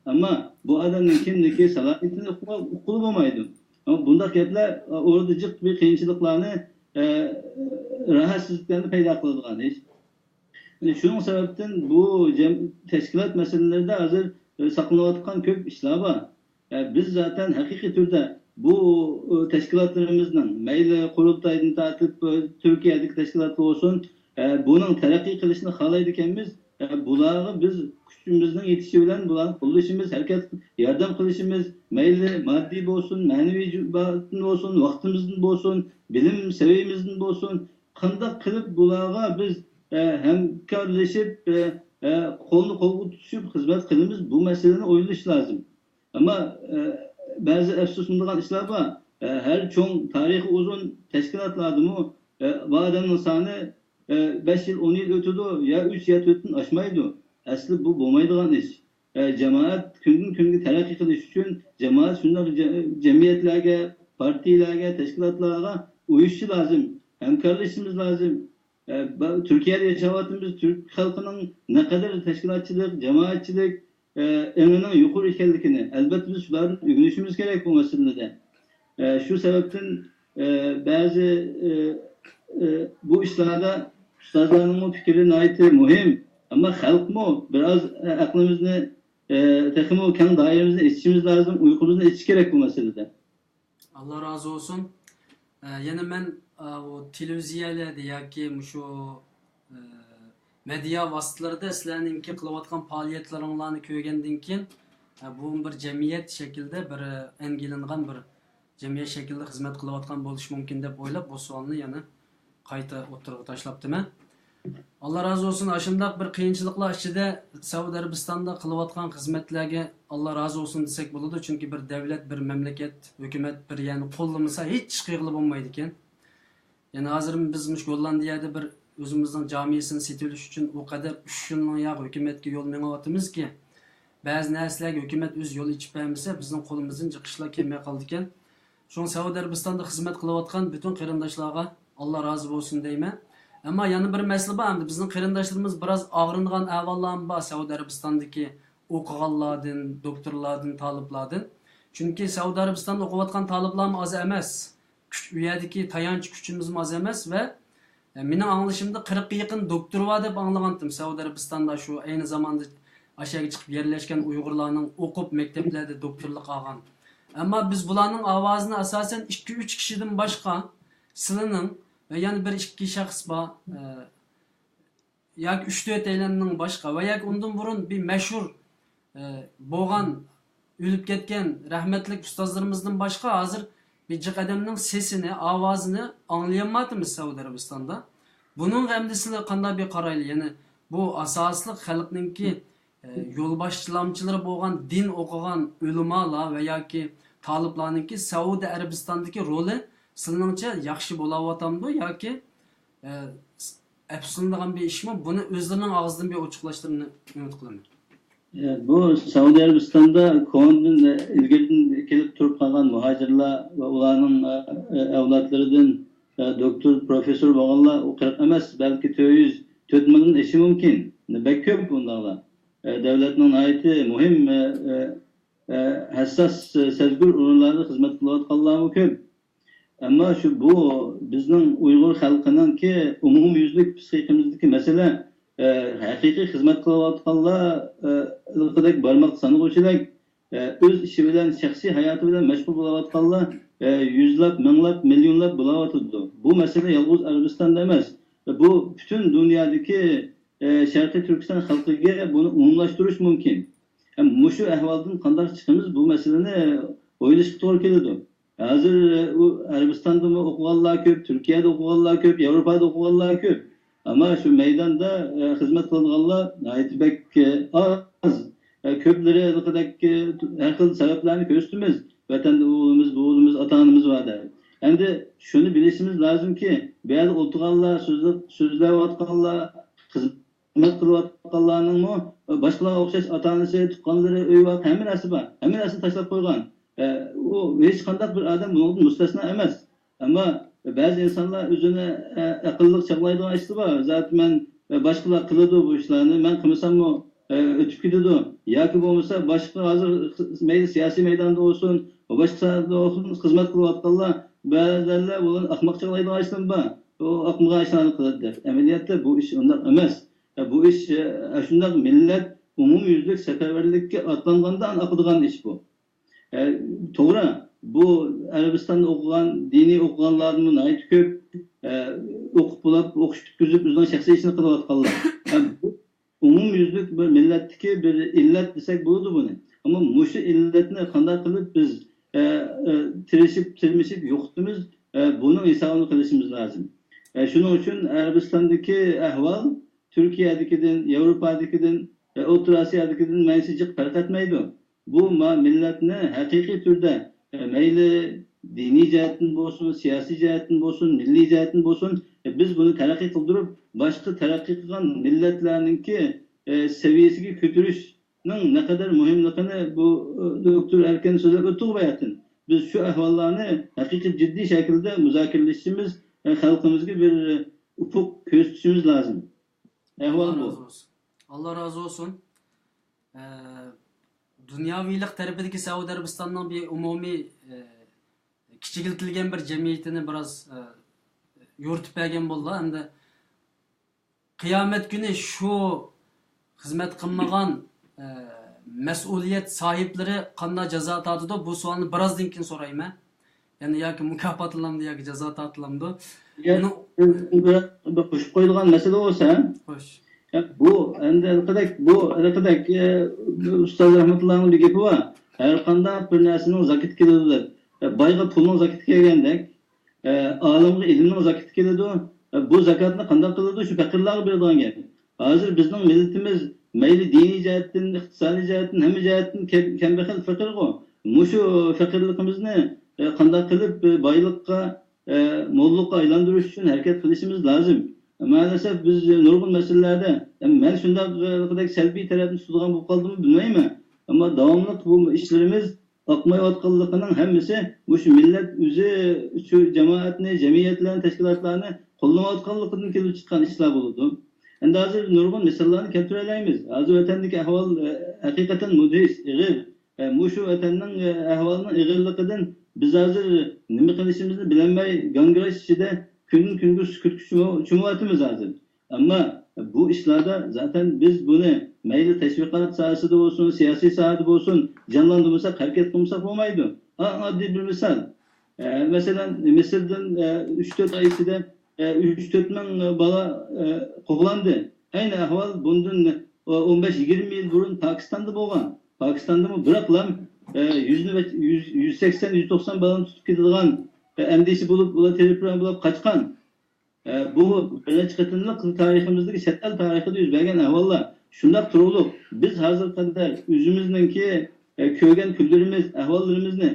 ئەمما بۇ ئادەمنىڭ كىملىكى، سالاھىيىتىنى ئۇقۇ-، ئۇققىلى بولمايدۇ. ئەمما بۇنداق گەپلەر، ئە، ئوردا جىق بىر قىيىنچىلىقلارنى، ئە، راھەتسىزلىكلەرنى پەيدا قىلىدىغان ئىش. شۇنىڭ سەۋەبتىن بۇ جەم-، تەشكىلات مەسىلىلىرىدە ھازىر، ئە، ساقلىنىۋاتقان كۆپ ئىشلار بار. ئە، بىز زاتەن ھەقىقىي تۈردە بۇ، ئە، تەشكىلاتلىرىمىزنىڭ، مەيلى قۇرۇلتايدىن تارتىپ، ئە، تۈركىيەدىكى تەشكىلاتلار بولسۇن، ئە، بۇنىڭ تەرەققىي قىلىشىنى خالايدىكەنمىز، ئە، بۇلارغا بىز كۈچىمىزنىڭ يېتىشى بىلەن بۇلارنى قوللىشىمىز، ھەرىكەت، ياردەم قىلىشىمىز، مەيلى ماددىي بولسۇن، مەنىۋى جۇ-، باھادىن بولسۇن، ۋاقتىمىزدىن بولسۇن، بىلىم سەۋىيەمىزدىن بولسۇن، قانداق قىلىپ بۇلارغا بىز، ئە، ھەمكارلىشىپ، ئە، ئە، قولنى قولغا تۇتۇشۇپ خىزمەت قىلىمىز، بۇ مەسىلىنى ئويلىشىش لازىم. ئەمما، ئە، بەزى ئەپسۇسلىنىدىغان ئىشلار بار. ئە، ھەر چوڭ تارىخى ئۇزۇن تەشكىلاتلاردىمۇ، ئە، بۇ ئادەمنىڭ سانى، ئە، بەش يىل، ئون يىل ئۆتىدۇ، يا ئۈچ يا تۆتتىن ئاشمايدۇ. ئەسلى بۇ بولمايدىغان ئىش. ئە، جامائەت كۈندىن كۈنگە تەرەققىي قىلىش ئۈچۈن جامائەت شۇنداق جە-، جەمئىيەتلەرگە، پارتىيىلەرگە، تەشكىلاتلارغا ئۇيۇشۇشى لازىم، ھەمكارلىشىشىمىز لازىم. ئە، با-، تۈركىيەدە ياشاۋاتىمىز، تۈرك خەلقىنىڭ نەقەدەر تەشكىلاتچىلىق، جامائەتچىلىك، ئە، ئېڭىنىڭ يۇقىرى ئىكەنلىكىنى، ئەلۋەتتە، بىز شۇلاردىن ئۆگىنىشىمىز كېرەك بۇ مەسىلىدە. ئە، شۇ سەۋەبتىن، ئە، بەزى، ئە، ئە، بۇ ئىشلاردا ئۇستازلارنىڭمۇ پىكرى ناھايىتى مۇھىم. ئەمما خەلقمۇ بىر ئاز، ئە، ئەقلىمىزنى، ئە، تېخىمۇ كەڭ دائىرىمىزنى ئېچىشىمىز لازىم، ئۇيقۇمىزنى ئېچىش كېرەك بۇ مەسىلىدە. ئاللا رازى بولسۇن. ئە، يەنە مەن، ئە، ئۇ تېلېۋىزىيەلەردە ياكى مۇشۇ، ئە، مېدىيا ۋاسىتىلىرىدە سىلەرنىڭكى قىلىۋاتقان پائالىيەتلىرىڭلارنى كۆرگەندىن كېيىن، ئە، بۇ بىر جەمئىيەت شەكلىدە بىر، ئە، ئەنگىلىنغان بىر جەمئىيەت شەكلىدە خىزمەت قىلىۋاتقان بولۇشى مۇمكىن دەپ ئويلاپ، بۇ سوئالنى يەنە قايتا ئوتتۇرىغا تاشلاپتىمەن. ئاللا رازى بولسۇن. ئاشۇنداق بىر قىيىنچىلىقلار ئىچىدە سەئۇدى ئەرەبىستاندا قىلىۋاتقان خىزمەتلەرگە ئاللا رازى بولسۇن دېسەك بولىدۇ. چۈنكى بىر دەۋلەت، بىر مەملىكەت، ھۆكۈمەت بىر يەرنى قوللىمىسا، ھېچ ئىش قىلغىلى بولمايدىكەن. يەنە ھازىر بىز مۇشۇ گوللاندىيەدە بىر ئۆزىمىزنىڭ جامىسىنى سېتىۋېلىش ئۈچۈن ئۇ قەدەر ئۈچ يىلنىڭ ياغى ھۆكۈمەتكە يول مېڭىۋاتىمىزكى، بەزى نەرسىلەرگە ھۆكۈمەت ئۆزى يول ئېچىپ بەرمىسە، بىزنىڭ قولىمىزدىن جىق ئىشلار كەلمەي قالىدىكەن. شۇڭا سەئۇدى ئەرەبىستاندا خىزمەت قىلىۋاتقان پۈتۈن قېرىنداشلارغا ئاللا رازى بولسۇن دەيمەن. ئەمما يەنە بىر مەسىلە بار، ئەمدى بىزنىڭ قېرىنداشلىرىمىز بىراز ئاغرىنىدىغان ئەھۋاللارمۇ بار، سەئۇدى ئەرەبىستاندىكى ئوقۇغانلاردىن، دوكتورلاردىن، تالىپلاردىن. چۈنكى سەئۇدى ئەرەبىستاندا ئوقۇۋاتقان تالىپلارمۇ ئاز ئەمەس. كۈچ، ئۇ يەردىكى تايانچ كۈچىمىزمۇ ئاز ئەمەس ۋە، ئە، مېنىڭ ئاڭلىشىمدا قىرىققا يېقىن دوكتور بار دەپ ئاڭلىغانتىم سەئۇدى ئەرەبىستاندا شۇ ئەينى زاماندا ئاشۇ يەرگە چىقىپ يەرلەشكەن ئۇيغۇرلارنىڭ ئوقۇپ مەكتەپلەردە دوكتورلۇق ئالغان. ئەمما بىز بۇلارنىڭ ئاۋازىنى ئاساسەن ئىككى، ئۈچ كىشىدىن باشقا سىلىنىڭ ۋە يەنە بىر ئىككى شەخس بار، ئە، ياكى ئۈچ، تۆتەيلەننىڭ باشقا ۋە ياكى ئۇندىن بۇرۇن بىر مەشھۇر، ئە، بولغان، ئۆلۈپ كەتكەن رەھمەتلىك ئۇستازلىرىمىزدىن باشقا ھازىر بىر جىق ئادەمنىڭ سېسىنى، ئاۋازىنى ئاڭلىيالمايتتىمىز سەئۇدى ئەرەبىستاندا. بۇنىڭغا ئەمدى سىلەر قانداق بىر قارايلى؟ يەنى بۇ ئاساسلىق خەلقنىڭكى، ئە، يولباشچىلامچىلىرى بولغان، دىن ئوقۇغان ئۆلىمالار ۋە ياكى تالىپلارنىڭكى سەئۇدى ئەرەبىستاندىكى رولى سىلىنىڭچە ياخشى بولاۋاتامدۇ ياكى، ئە، ئەپسۇسلىنىدىغان بىر ئىشمۇ؟ بۇنى ئۆزلىرىنىڭ ئاغزىدىن بىر ئوچۇقلاشلىرىنى ئۈمىد قىلىمەن. بۇ سەئۇدى ئەرەبىستاندا كونىدىن، ئىلگىرىدىن كېلىپ تۇرۇپ قالغان مۇھاجىرلار ۋە ئۇلارنىڭ ئەۋلادلىرىدىن دوكتور، پروفېسسور بولغانلار ئۇ قىرىق ئەمەس، بەلكى تۆت يۈز، تۆت مىڭدىن ئېشىشى مۇمكىن. بەك كۆپ بۇنداقلار. دۆلەتنىڭ ناھايىتى مۇھىم، ھەسساس، سەزگۈر ئورۇنلاردا خىزمەت قىلىۋاتقانلارمۇ كۆپ. ئەمما شۇ بۇ بىزنىڭ ئۇيغۇر خەلقىنىڭكى ئومۇميۈزلۈك پسىخىكىمىزدىكى مەسىلە، ئە، ھەقىقىي خىزمەت قىلىۋاتقانلار، ئە، ھېلىقىدەك بارماق سانىغۇچىدەك، ئە، ئۆز ئىشى بىلەن، شەخسىي ھاياتى بىلەن مەشغۇل بولاۋاتقانلار، ئە، يۈزلەپ، مىڭلاپ، مىليونلاپ بولاۋاتىدۇ. بۇ مەسىلە يالغۇز ئەرەبىستاندا ئەمەس. بۇ پۈتۈن دۇنيادىكى، ئە، شەرقىي تۈركىستان خەلقىگە بۇنى ئومۇملاشتۇرۇش مۇمكىن. ھەم مۇشۇ ئەھۋالدىن قانداق چىقىمىز، بۇ مەسىلىنى ئويلىشىشقا توغرا كېلىدۇ. ھازىر، ئۇ، ئەرەبىستاندىمۇ ئوقۇغانلار كۆپ، تۈركىيەدە ئوقۇغانلار كۆپ، ياۋروپادا ئوقۇغانلار كۆپ. ئەمما شۇ مەيداندا، ئە، خىزمەت قىلىدىغانلار ناھايىتى بەك، ئە، ئاز. ئە، كۆپلىرى ھېلىقىدەك، ئە، ھەر خىل سەۋەبلەرنى كۆرسىتىمىز. ۋەتەندە ئوغلىمىز، بوۋىمىز، ئاتا-ئانىمىز بار دەپ. ئەمدى شۇنى بىلىشىمىز لازىمكى، بۇ يەردە ئولتۇرغانلار، سۆزلەپ، سۆزلەۋاتقانلار، خىزمەت قىلىۋاتقانلارنىڭمۇ باشقىلارغا ئوخشاش ئاتا-ئانىسى، تۇغقانلىرى، ئۆيى بار، ھەممە نەرسە بار. ھەممە نەرسىنى تاشلاپ قويغان. ئە، ئۇ ھېچقانداق بىر ئادەم بۇنىڭدىن مۇستەسنا ئەمەس. ئەمما بەزى ئىنسانلار ئۆزىنى، ئە، ئەقىللىق چاغلايدىغان ئىشلار بار. زاتەن مەن، ئە، باشقىلار قىلىدۇ بۇ ئىشلارنى، مەن قىلمىساممۇ، ئە، ئۆتۈپ كېتىدۇ. ياكى بولمىسا باشقا ھازىر مەيلى سىياسىي مەيداندا بولسۇن، باشقا ساھەدە بولسۇن، خىزمەت قىلىۋاتقانلار بەزىلەر بۇلارنى ئاخماق چاغلايدىغان ئىشلار بار. ئۇ ئاقمىغان ئىشلارنى قىلىدۇ دەپ. ئەمەلىيەتتە بۇ ئىش ئۇنداق ئەمەس. بۇ ئىش، ئە، شۇنداق مىللەت ئومۇميۈزلۈك سەپەرۋەرلىككە ئاتلانغاندا ئاقىدىغان ئىش بۇ. ئە، توغرا، بۇ ئەرەبىستاندا ئوقۇغان، دىنىي ئوقۇغانلاردىنمۇ ناھايىتى كۆپ، ئە، ئوقۇپ بولۇپ، ئوقۇش پۈتكۈزۈپ، ئۆزىنىڭ شەخسىي ئىشىنى قىلىۋاتقانلار. ئە، بۇ ئومۇميۈزلۈك بىر مىللەتتىكى بىر ئىللەت دېسەك بولىدۇ بۇنى. ئەمما مۇشۇ ئىللەتنى قانداق قىلىپ بىز، ئە، ئە، تىرىشىپ، تىرمىشىپ يوقىتىمىز، ئە، بۇنىڭ ھېسابىنى قىلىشىمىز لازىم. ئە، شۇنىڭ ئۈچۈن ئەرەبىستاندىكى ئەھۋال تۈركىيەدىكىدىن، ياۋروپادىكىدىن، ئە، ئوتتۇرا ئاسىيادىكىدىن مەنىسى جىق پەرق ئەتمەيدۇ. بۇ ما-، مىللەتنى ھەقىقىي تۈردە، ئە، مەيلى دىنىي جەھەتتىن بولسۇن، سىياسىي جەھەتتىن بولسۇن، مىللىي جەھەتتىن بولسۇن، ئە، بىز بۇنى تەرەققىي قىلدۇرۇپ، باشقا تەرەققىي قىلغان مىللەتلەرنىڭكى، ئە، سەۋىيەسىگە كۆتۈرۈشنىڭ نەقەدەر مۇھىملىقىنى بۇ، ئە، دوكتور ئەركىن سۆزلەپ ئۆتتى بۇ باياتىن. بىز شۇ ئەھۋاللارنى ھەقىقىي جىددىي شەكىلدە مۇزاكىرىلىشىمىز، ئە، خەلقىمىزگە بىر، ئە، ئۇپۇق كۆرسىتىشىمىز لازىم. ئەھۋال ئاللا بۇ. رازى بولسۇن. ئاللا رازى بولسۇن. ئە، دۇنياۋىلىق تەرىپىدىكى سەئۇدى ئەرەبىستاننىڭ بىر ئومۇمىي، ئە، كىچىكلىتىلگەن بىر جەمئىيىتىنى بىراز، ئە، يورۇتۇپ بەرگەن بولدى. ئەمدى قىيامەت كۈنى شۇ خىزمەت قىلمىغان، ئە، مەسئۇلىيەت ساھىبلىرى قانداق جازا تارتىدۇ؟ بۇ سوئالنى بىرازدىن كېيىن سورايمەن. يەنى ياكى مۇكاپاتلىنامدۇ ياكى جازا تارتىلامدۇ؟ يا، بۇنىڭ بىر، بىر قوشۇپ قويىدىغان مەسىلە بولسا، خوش. يا، بۇ ئەمدى ھېلىقىدەك، بۇ ھېلىقىدەك، ئە، ئۇستاز رەھمەتۇللانىڭ بىر گېپى بار. ھەر قانداق بىر نەرسىنىڭ زاكىتى كېلىدۇ دەپ. يا، بايغا پۇلنىڭ زاكىتى كەلگەندەك، ئە، ئالىمغا ئىلىمنىڭ زاكىتى كېلىدۇ. ئە، بۇ زاكاتنى قانداق قىلىدۇ؟ شۇ پەقىرلارغا بېرىدىغان گەپ. ھازىر بىزنىڭ مىللىتىمىز مەيلى دىنىي جەھەتتىن، ئىقتىسادىي جەھەتتىن، ھەممە جەھەتتىن كەم-، كەمبەغەل، پېقىرغۇ. مۇشۇ پېقىرلىقىمىزنى، ئە، قانداق قىلىپ، ئە، بايلىققا، ئە، موللۇققا ئايلاندۇرۇش ئۈچۈن ھەرىكەت قىلىشىمىز لازىم. مائەلەسەف بىز نۇرغۇن مەسىلىلەردە، ئە، مەن شۇنداق، ئە، سەلبىي تەرەپنى تۇتىدىغان بولۇپ قالدىممۇ بىلمەيمەن. ئەمما داۋاملىق بۇ ئىشلىرىمىز ئاقمايۋاتقانلىقىنىڭ ھەممىسى مۇشۇ مىللەت ئۆزى شۇ جامائەتنى، جەمئىيەتلەرنى، تەشكىلاتلارنى قوللىمايۋاتقانلىقىدىن كېلىپ چىققان ئىشلار بولىدۇ. ئەمدى ھازىر نۇرغۇن مىساللارنى كەلتۈرەلەيمىز. ھازىر ۋەتەندىكى ئەھۋال، ئە، ھەقىقەتەن مۇدھىش، ئېغىر. ئە، مۇشۇ ۋەتەننىڭ، ئە، ئەھۋالىنىڭ ئېغىرلىقىدىن بىز ھازىر نېمە قىلىشىمىزنى بىلەلمەي، گاڭگىراش ئىچىدە كۈندىن كۈنگە سۈكۈتكە چۆمۈ-، چۆمۈۋاتىمىز ھازىر. ئەمما بۇ ئىشلاردا زاتەن بىز بۇنى مەيلى تەشۋىقات ساھەسىدە بولسۇن، سىياسىي ساھەدە بولسۇن، جانلاندۇرمىساق، ھەرىكەت قىلمىساق بولمايدۇ. ئەڭ ئاددىي بىر مىسال. ئە، مەسىلەن، مىسىردىن، ئە، ئۈچ تۆت ئاي ئىچىدە، ئە، ئۈچ تۆت مىڭ بالا، ئە، قوغلاندى. ئەينى ئەھۋال بۇندىن، ئە، ئون بەش يىگىرمە يىل بۇرۇن پاكىستاندا بولغان. پاكىستاندىمۇ بىراقلا، ئە، يۈز، يۈز، يۈز سەكسەن، يۈز توقسان بالىنى تۇتۇپ كېتىدىغان، ئە، ئەندىشە بولۇپ، ئۇلار تېلېفون بىلەن قاچقان. ئە، بۇ بىر نەچچە قېتىملىق تارىخىمىزدىكى چەت ئەل تارىخىدا يۈز بەرگەن ئەھۋاللار. شۇنداق تۇرۇقلۇق، بىز ھازىرغا قەدەر ئۆزىمىزنىڭكى، ئە، كۆرگەن كۈنلىرىمىز، ئەھۋاللىرىمىزنى،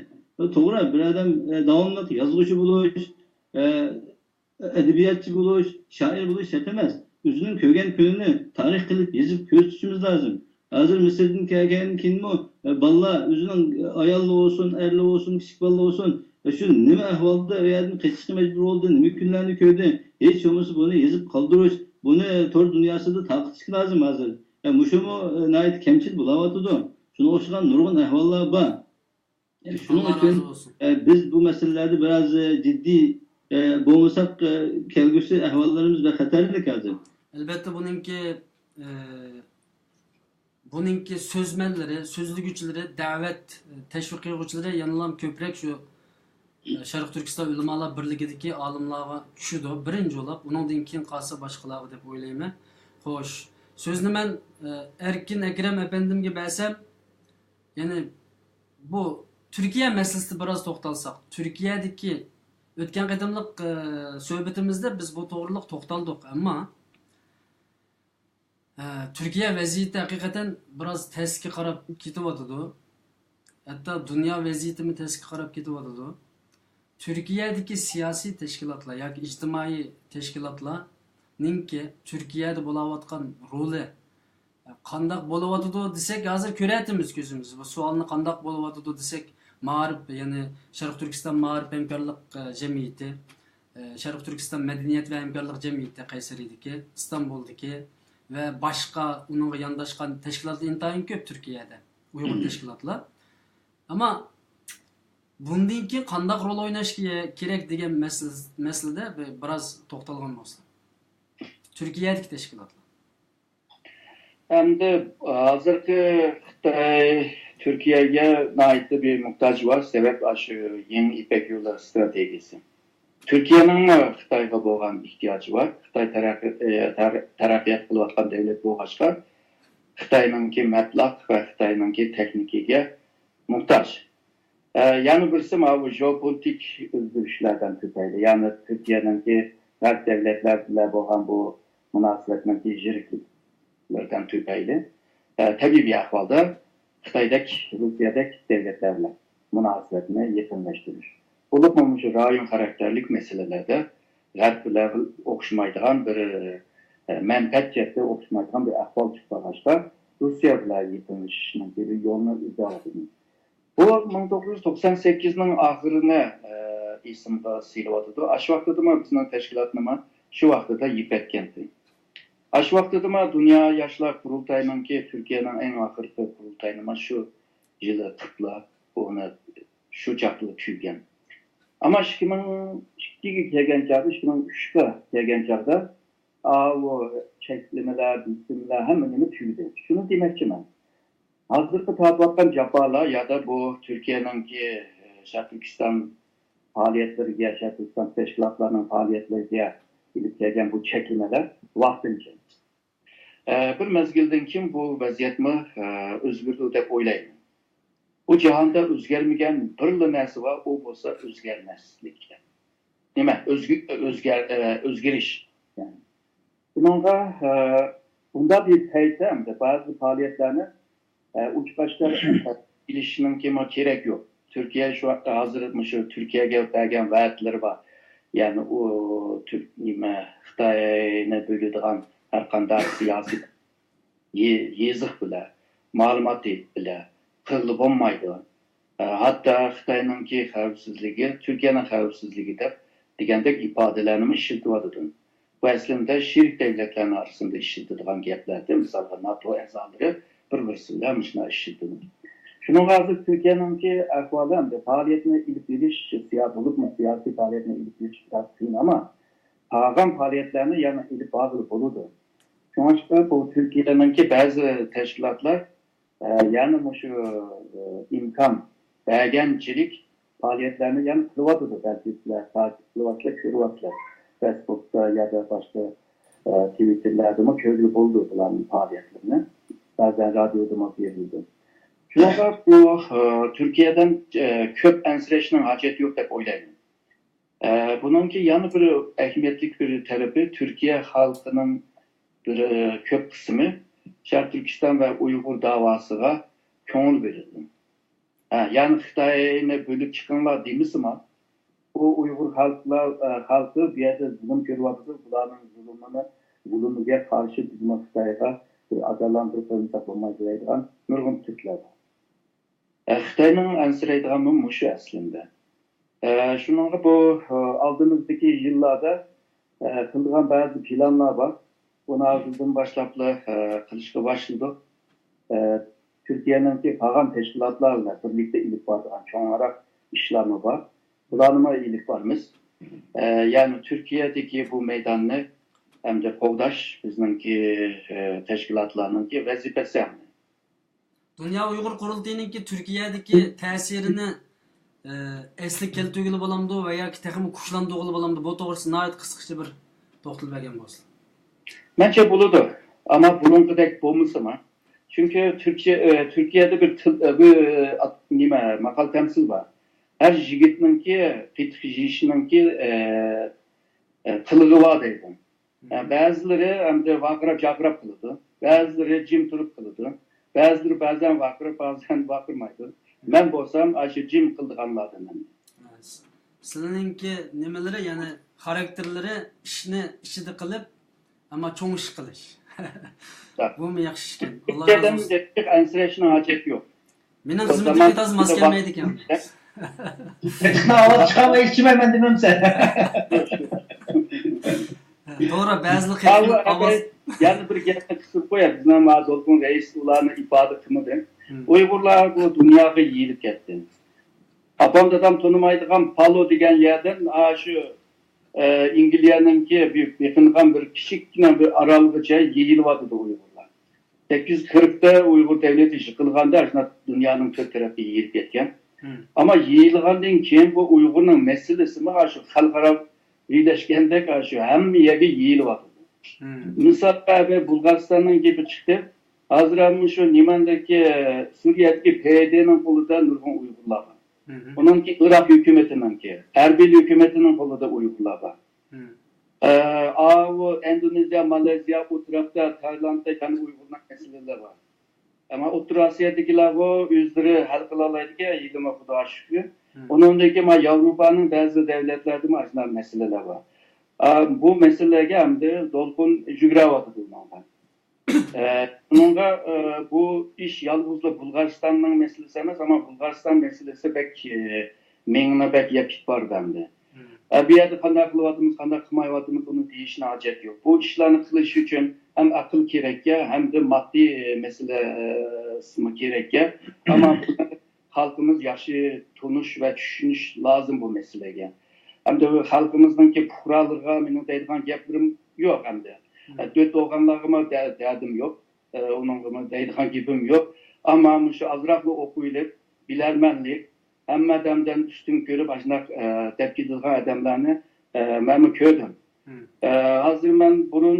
توغرا، بىر ئادەم، ئە، داۋاملىق يازغۇچى بولۇش، ئە، ئەدەبىياتچى بولۇش، شائىر بولۇش شەرت ئەمەس. ئۆزىنىڭ كۆرگەن كۈنىنى تارىخ قىلىپ يېزىپ كۆرسىتىشىمىز لازىم. ھازىر مىسىردىن كەلگەندىن كېيىنمۇ، ئە، بالىلار ئۆزىنىڭ، ئە، ئاياللىرى بولسۇن، ئەرلىرى بولسۇن، كىچىك بالىلار بولسۇن، ئە، شۇ نېمە ئەھۋالدا ئۇ يەردىن قېچىشقا مەجبۇر بولدى، نېمە كۈنلەرنى كۆردى، ھېچ بولمىسا بۇنى يېزىپ قالدۇرۇش، بۇنى تور دۇنياسىدا تارقىتىش لازىم ھازىر. ئە، مۇشۇمۇ، ئە، ناھايىتى كەمچىل بولاۋاتىدۇ. شۇنىڭغا ئوخشىغان نۇرغۇن ئەھۋاللار بار. ئە، شۇنىڭ ئاللا ئۈچۈن، رازى بولسۇن. ئە، بىز بۇ مەسىلىلەردە بىراز، ئە، جىددىي، ئە، بولمىساق، ئە، كەلگۈسى ئەھۋاللىرىمىز بەك خەتەرلىك ھازىر. ئەلبەتتە، بۇنىڭكى، ئە، بۇنىڭكى سۆزمەنلىرى، سۆزلىگۈچىلىرى، دەۋەت، ئە، تەشۋىق قىلغۇچىلىرى يەنىلا كۆپرەك شۇ، ئە، شەرقىي تۈركىستان ئۆلىمالار بىرلىكىدىكى ئالىملارغا چۈشىدۇ، بىرىنچى بولۇپ، ئۇنىڭدىن كېيىن قالسا باشقىلارغا دەپ ئويلايمەن. خوش، سۆزنى مەن، ئە، ئەركىن ئەكرەم ئەپەندىمگە بەرسەم، يەنى بۇ تۈركىيە مەسىلىسىدە بىراز توختالساق، تۈركىيەدىكى ئۆتكەن قېتىملىق، ئە، سۆھبىتىمىزدە بىز بۇ توغرىلىق توختالدۇق، ئەمما، ئە، تۈركىيە ۋەزىيىتى ھەقىقەتەن بىراز تەسكە قاراپ كېتىۋاتىدۇ. ھەتتا دۇنيا ۋەزىيىتىمۇ تەسكە قاراپ كېتىۋاتىدۇ. تۈركىيەدىكى سىياسىي تەشكىلاتلار ياكى ئىجتىمائىي تەشكىلاتلارنىڭكى تۈركىيەدە بولاۋاتقان رولى قانداق بولۇۋاتىدۇ دېسەك، ھازىر كۆرەتتىمىز كۆزىمىز. بۇ سوئالنى قانداق بولۇۋاتىدۇ دېسەك، مائارىپ، يەنى شەرقىي تۈركىستان مائارىپ ھەمكارلىق، ئە، جەمئىيىتى، ئە، شەرقىي تۈركىستان مەدەنىيەت ۋە ھەمكارلىق جەمئىيىتى قەيسەرىدىكى، ئىستانبۇلدىكى ۋە باشقا ئۇنىڭغا يانداشقان تەشكىلاتلار ئىنتايىن كۆپ تۈركىيەدە، ئۇيغۇر تەشكىلاتلار. ئەمما بۇندىن كېيىن قانداق رول ئويناش كېرەك دېگەن مەسىلە، مەسىلىدە بىر، بىراز توختالغان بولسا. تۈركىيەدىكى تەشكىلاتلار. ئەمدى ھازىرقى خىتاي تۈركىيەگە ناھايىتى بىر موھتاج بار، سەۋەب ئاشۇ يېڭى يىپەك يولى ئىستراتېگىيىسى. تۈركىيەنىڭمۇ خىتايغا بولغان ئېھتىياجى بار. خىتاي تەرەققىي-، ئە، تەر-، تەرەققىيات قىلىۋاتقان دەۋلەت بولغاچقا، خىتاينىڭكى مەبلەغ ۋە خىتاينىڭكى تېخنىكىگە موھتاج. ئە، يەنە بىرسى ماۋۇ ژېئوپولىتىك ئۆزگىرىشلەردىن تۈپەيلى، يەنى تۈركىيەنىڭكى غەرب دەۋلەتلەر بىلەن بولغان بۇ مۇناسىۋەتنىڭكى يىرىكلىكلىرىدىن تۈپەيلى، ئە، تەبىئىي بىر ئەھۋالدا خىتايدەك، روسىيەدەك دەۋلەتلەر بىلەن مۇناسىۋەتنى يېقىنلاشتۇرۇش. بولۇپمۇ مۇشۇ رايون خاراكتېرلىك مەسىلىلەردە غەرب بىلەن ئوخشىمايدىغان بىر، ئە، مەنپەئەت جەھەتتە ئوخشىمايدىغان بىر ئەھۋال چىقىپ قالغاچقا، روسىيە بىلەن يېقىنلىشىشنىڭكى بىر يولىنى ئىزدەۋاتىدۇ. بۇ مىڭ توققۇز يۈز توقسان سەككىزنىڭ ئاخىرىنى، ئە، ئېسىمگە سېلىۋاتىدۇ. ئاشۇ ۋاقتىدىمۇ بىزنىڭ تەشكىلاتنىمۇ شۇ ۋاقتىدا يىپەك كەنتى. ئاشۇ ۋاقتىدىمۇ دۇنيا ياشلار قۇرۇلتايىنىڭكى، تۈركىيەنىڭ ئەڭ ئاخىرقى قۇرۇلتايىنىمۇ شۇ يىلى قىپلا، ئۇنى شۇ چاغدىلا تۈگىگەن. ئەمما ئىككى مىڭ ئىككىگە كەلگەن چاغدا، ئىككى مىڭ ئۈچكە كەلگەن چاغدا، ئاۋۇ چەكلىمىلەر، بېسىملەر، ھەممە نېمە تۈگىدى. شۇنى دېمەكچىمەن. ھازىرقى تارتىۋاتقان جاپالار يا دا بۇ تۈركىيەنىڭكى، ئە، شەرقىي تۈركىستان پائالىيەتلىرىگە، شەرقىي تۈركىستان تەشكىلاتلارنىڭ پائالىيەتلىرىگە ئېلىپ كەلگەن بۇ چەكلىمىلەر ۋاقتىنچە. ئە، بىر مەزگىلدىن كېيىن بۇ ۋەزىيەتمۇ، ئە، ئۆزگىرىدۇ دەپ ئويلايمەن. بۇ جاھاندا ئۆزگەرمىگەن بىرلا نەرسە بار، ئۇ بولسا ئۆزگەرمەسلىك. نېمە؟ ئۆزگە-، ئۆزگەر-، ئە، ئۆزگىرىش. يەنى. بۇنىڭغا، ئە، بۇنداق بىر پەيتتە ئەمدى بەزى پائالىيەتلەرنى، ئە، ئوچۇق ئاشكارا ئېلىشنىڭكىمۇ كېرەك يوق. تۈركىيە شۇ ۋاقىتتا ھازىر مۇشۇ تۈركىيەگە بەرگەن ۋەدىلىرى بار. يەنى ئۇ تۈرك-، نېمە، خىتاينى بۆلىدىغان ھەر قانداق سىياسىي يې-، يېزىق بىلەن، مەلۇمات بىلەن قىلغىلى بولمايدۇ. ئە، ھەتتا خىتاينىڭكى خەۋپسىزلىكى، تۈركىيەنىڭ خەۋپسىزلىكى دەپ دېگەندەك ئىپادىلەرنىمۇ ئىشلىتىۋاتىدۇ. بۇ ئەسلىندە شېرىك دۆلەتلەرنىڭ ئارىسىدا ئىشلىتىدىغان گەپلەردىن، مىسالغا، ناتو ئەزالىرى بىر-بىرسى بىلەن مۇشۇنداق ئىشلىتىدۇ. شۇنىڭغا ھازىر تۈركىيەنىڭكى ئەھۋالى ئەمدى پائالىيەتنى ئېلىپ بېرىش، سىيا-، بولۇپمۇ سىياسىي پائالىيەتنى ئېلىپ بېرىش بىراز قىيىن، ئەمما قالغان پائالىيەتلەرنى يەنە ئېلىپ بارغىلى بولىدۇ. شۇڭلاشقا بۇ تۈركىيەنىڭكى بەزى تەشكىلاتلار، ئە، يەنە مۇشۇ، ئە، ئىمكان بەرگەنچىلىك پائالىيەتلەرنى يەنە قىلىۋاتىدۇ. بەلكى سىلەر تارتىپ قىلىۋاتىسىلەر، كۆرۈۋاتىسىلەر. فېيسبۇكتا يا دا باشقا، ئە، تىۋىتتېرلەردىمۇ كۆرگىلى بولىدۇ بۇلارنىڭ پائالىيەتلىرىنى. بەزەن رادىيودىمۇ بېرىلىدۇ. شۇنىڭغا بۇ، ئە، تۈركىيەدىن، ئە، كۆپ ئەنسىرەشنىڭ ھاجىتى يوق دەپ ئويلايمەن. ئە، بۇنىڭكى يەنە بىر ئەھمىيەتلىك بىر تەرىپى، تۈركىيە خەلقىنىڭ بىر، ئە، كۆپ قىسمى شەرقىي تۈركىستان ۋە ئۇيغۇر داۋاسىغا كۆڭۈل بۆلىدۇ. ھە، يەنى خىتاينى بۆلۈپ چىقىڭلار دېمىسىمۇ، ئۇ ئۇيغۇر خەلقلەر، ئە، خەلقى بۇ يەردە زۇلۇم كۆرۈۋاتىدۇ، بۇلارنىڭ زۇلۇمىنى، زۇلۇمىگە قارشى بىزمۇ خىتايغا ئاگاھلاندۇرۇپ قويمىساق بولمايدۇ دەيدىغان نۇرغۇن پىكىرلەر بار. ئە، خىتاينىڭ ئەنسىرەيدىغىنى مۇشۇ ئەسلىندە. ئە، شۇنىڭغا بۇ، ئە، ئالدىمىزدىكى يىللاردا، ئە، قىلىدىغان بەزى پىلانلار بار. بۇنى ھازىردىن باشلاپلا، ئە، قىلىشقا باشلىدۇق. ئە، تۈركىيەنىڭكى قالغان تەشكىلاتلار بىلەن بىرلىكتە ئېلىپ بارىدىغان چوڭراق ئىشلارمۇ بار. بۇلارنىمۇ ئېلىپ بارىمىز. ئە، يەنى تۈركىيەدىكى بۇ مەيداننى ئەمدى قوغداش بىزنىڭكى، ئە، تەشكىلاتلارنىڭكى ۋەزىپىسى ئەمدى. دۇنيا ئۇيغۇر قۇرۇلتىيىنىڭكى تۈركىيەدىكى تەسىرىنى، ئە، ئەسلىگە كەلتۈرگىلى بولامدۇ ۋە ياكى تېخىمۇ كۈچلەندۈرگىلى بولامدۇ؟ بۇ توغرىسىدا ناھايىتى قىسقىچە بىر توختىلىپ بەرگەن بولسا. مەنچە بولىدۇ. ئەمما بۇرۇنقىدەك بولمىسىمۇ. چۈنكى تۈركىيە، ئە، تۈركىيەدە بىر تىل، ئە، بىر، ئە، ئات-، نېمە، ماقال تەمسىل بار. ھەر يىگىتنىڭكى، قېتىق يېيىشنىڭكى، ئە، ئە، قىلىقى بار دەيدۇ. ئە، بەزىلىرى ئەمدى ۋارقىراپ جارقىراپ قىلىدۇ. بەزىلىرى جىم تۇرۇپ قىلىدۇ. بەزىلىرى بەزەن ۋارقىراپ، بەزەن ۋارقىرىمايدۇ. مەن بولسام ئاشۇ جىم قىلىدىغانلاردىن مەن. سىلىنىڭكى نېمىلىرى، يەنى خاراكتېرلىرى ئىشنى ئىچىدە قىلىپ، ئەمما چوڭ ئىش قىلىش. بۇمۇ ياخشى ئىشكەن. ئاللا رازى بولسۇن. ئەنسىرەشنىڭ ھاجەت يوق. مېنىڭ خىزمىتىمگە تازا ماس كەلمەيدىكەن. ئاۋاز چىقارماي ئىچىمەن مەن دېمەمسەن. توغرا، بەزىلەر قېتىم ئاۋاز. يەنە بىر گەپنى قىسىپ قوياي. بىزنىڭ ما دولقۇن رەئىس ئۇلارنى ئىپادە قىلمىدى. ئۇيغۇرلار بۇ دۇنياغا يېيىلىپ كەتتى. ئاپام دادام تونۇمايدىغان پالو دېگەن يەردىن، ئا، شۇ، ئە، ئەنگلىيەنىڭكى بىر بېقىنغان بىر كىچىككىنە بىر ئارالغىچە يېيىلىۋاتىدۇ ئۇيغۇرلار. سەككىز يۈز قىرىقتا ئۇيغۇر دۆلىتى يىقىلغاندا، شۇنداق دۇنيانىڭ تۆت تەرەپكە يېيىلىپ كەتكەن. ئەمما يېيىلغاندىن كېيىن بۇ ئۇيغۇرنىڭ مەسىلىسىمۇ شۇ خەلقئارا بىرلەشكەندەك شۇ ھەممە يەرگە يېيىلىۋاتىدۇ. مىسالغا، بۇلغارىستاننىڭ گېپى چىقتى. ھازىر ھەم شۇ نېماندىكى، سۈرىيەدىكى پەيدىنىڭ قولىدا نۇرغۇن ئۇيغۇرلار بار. ئۇنىڭكى ئىراق ھۆكۈمىتىنىڭكى، ئەربىل ھۆكۈمىتىنىڭ قولىدا ئۇيغۇرلار بار. ئە، ئاۋۇ ئىندونېزىيە، مالايزىيە، ئۇ تەرەپتە، تايلاندتا يەنە ئۇيغۇرنىڭ مەسىلىلىرى بار. ئەمما ئوتتۇرا ئاسىيادىكىلەرغۇ ئۆزلىرى ھەل قىلالايدىكەن، ھېلىمۇ خۇدا شۈكرى. ئۇنىڭدىن كېيىن ما ياۋروپانىڭ بەزى دەۋلەتلەردىمۇ ئاشۇنداق مەسىلىلەر بار. ئا، بۇ مەسىلىلەرگە ئەمدى دولقۇن يۈگرەۋاتىدۇ بۇنىڭغا. ئە، بۇنىڭغا، ئە، بۇ ئىش يالغۇزلا بۇلغارىستاننىڭ مەسىلىسى ئەمەس، ئەمما بۇلغارىستان مەسىلىسى بەك، ئە، مېڭىنى بەك يەپ كېتىپ بارىدۇ ئەمدى. ئە، بۇ يەردە قانداق قىلىۋاتىمىز، قانداق قىلمايۋاتىمىز، ئۇنى دېيىشنىڭ ھاجەت يوق. بۇ ئىشلارنى قىلىش ئۈچۈن ھەم ئەقىل كېرەككەن، ھەمدە ماددىي، ئە، مەسىلىسىمۇ كېرەككەن. ئەمما بۇنى خەلقىمىز ياخشى تونۇش ۋە چۈشىنىش لازىم بۇ مەسىلىگە. ئەمدى خەلقىمىزنىڭكى پۇقرالىرىغا مېنىڭ دەيدىغان گەپلىرىم يوق ئەمدى. ئە، دۆت بولغانلارغىمۇ دە-، دەردىم يوق. ئە، ئۇنىڭغىمۇ دەيدىغان گېپىم يوق. ئەمما مۇشۇ ئازراقلا ئوقۇۋېلىپ، بىلەرمەنلىك، ھەممە ئادەمدىن ئۈستۈن كۆرۈپ، ئاشۇنداق، ئە، دەپ كېتىدىغان ئادەملەرنى، ئە، مەنمۇ كۆردۈم. ئە، ھازىر مەن بۇرۇن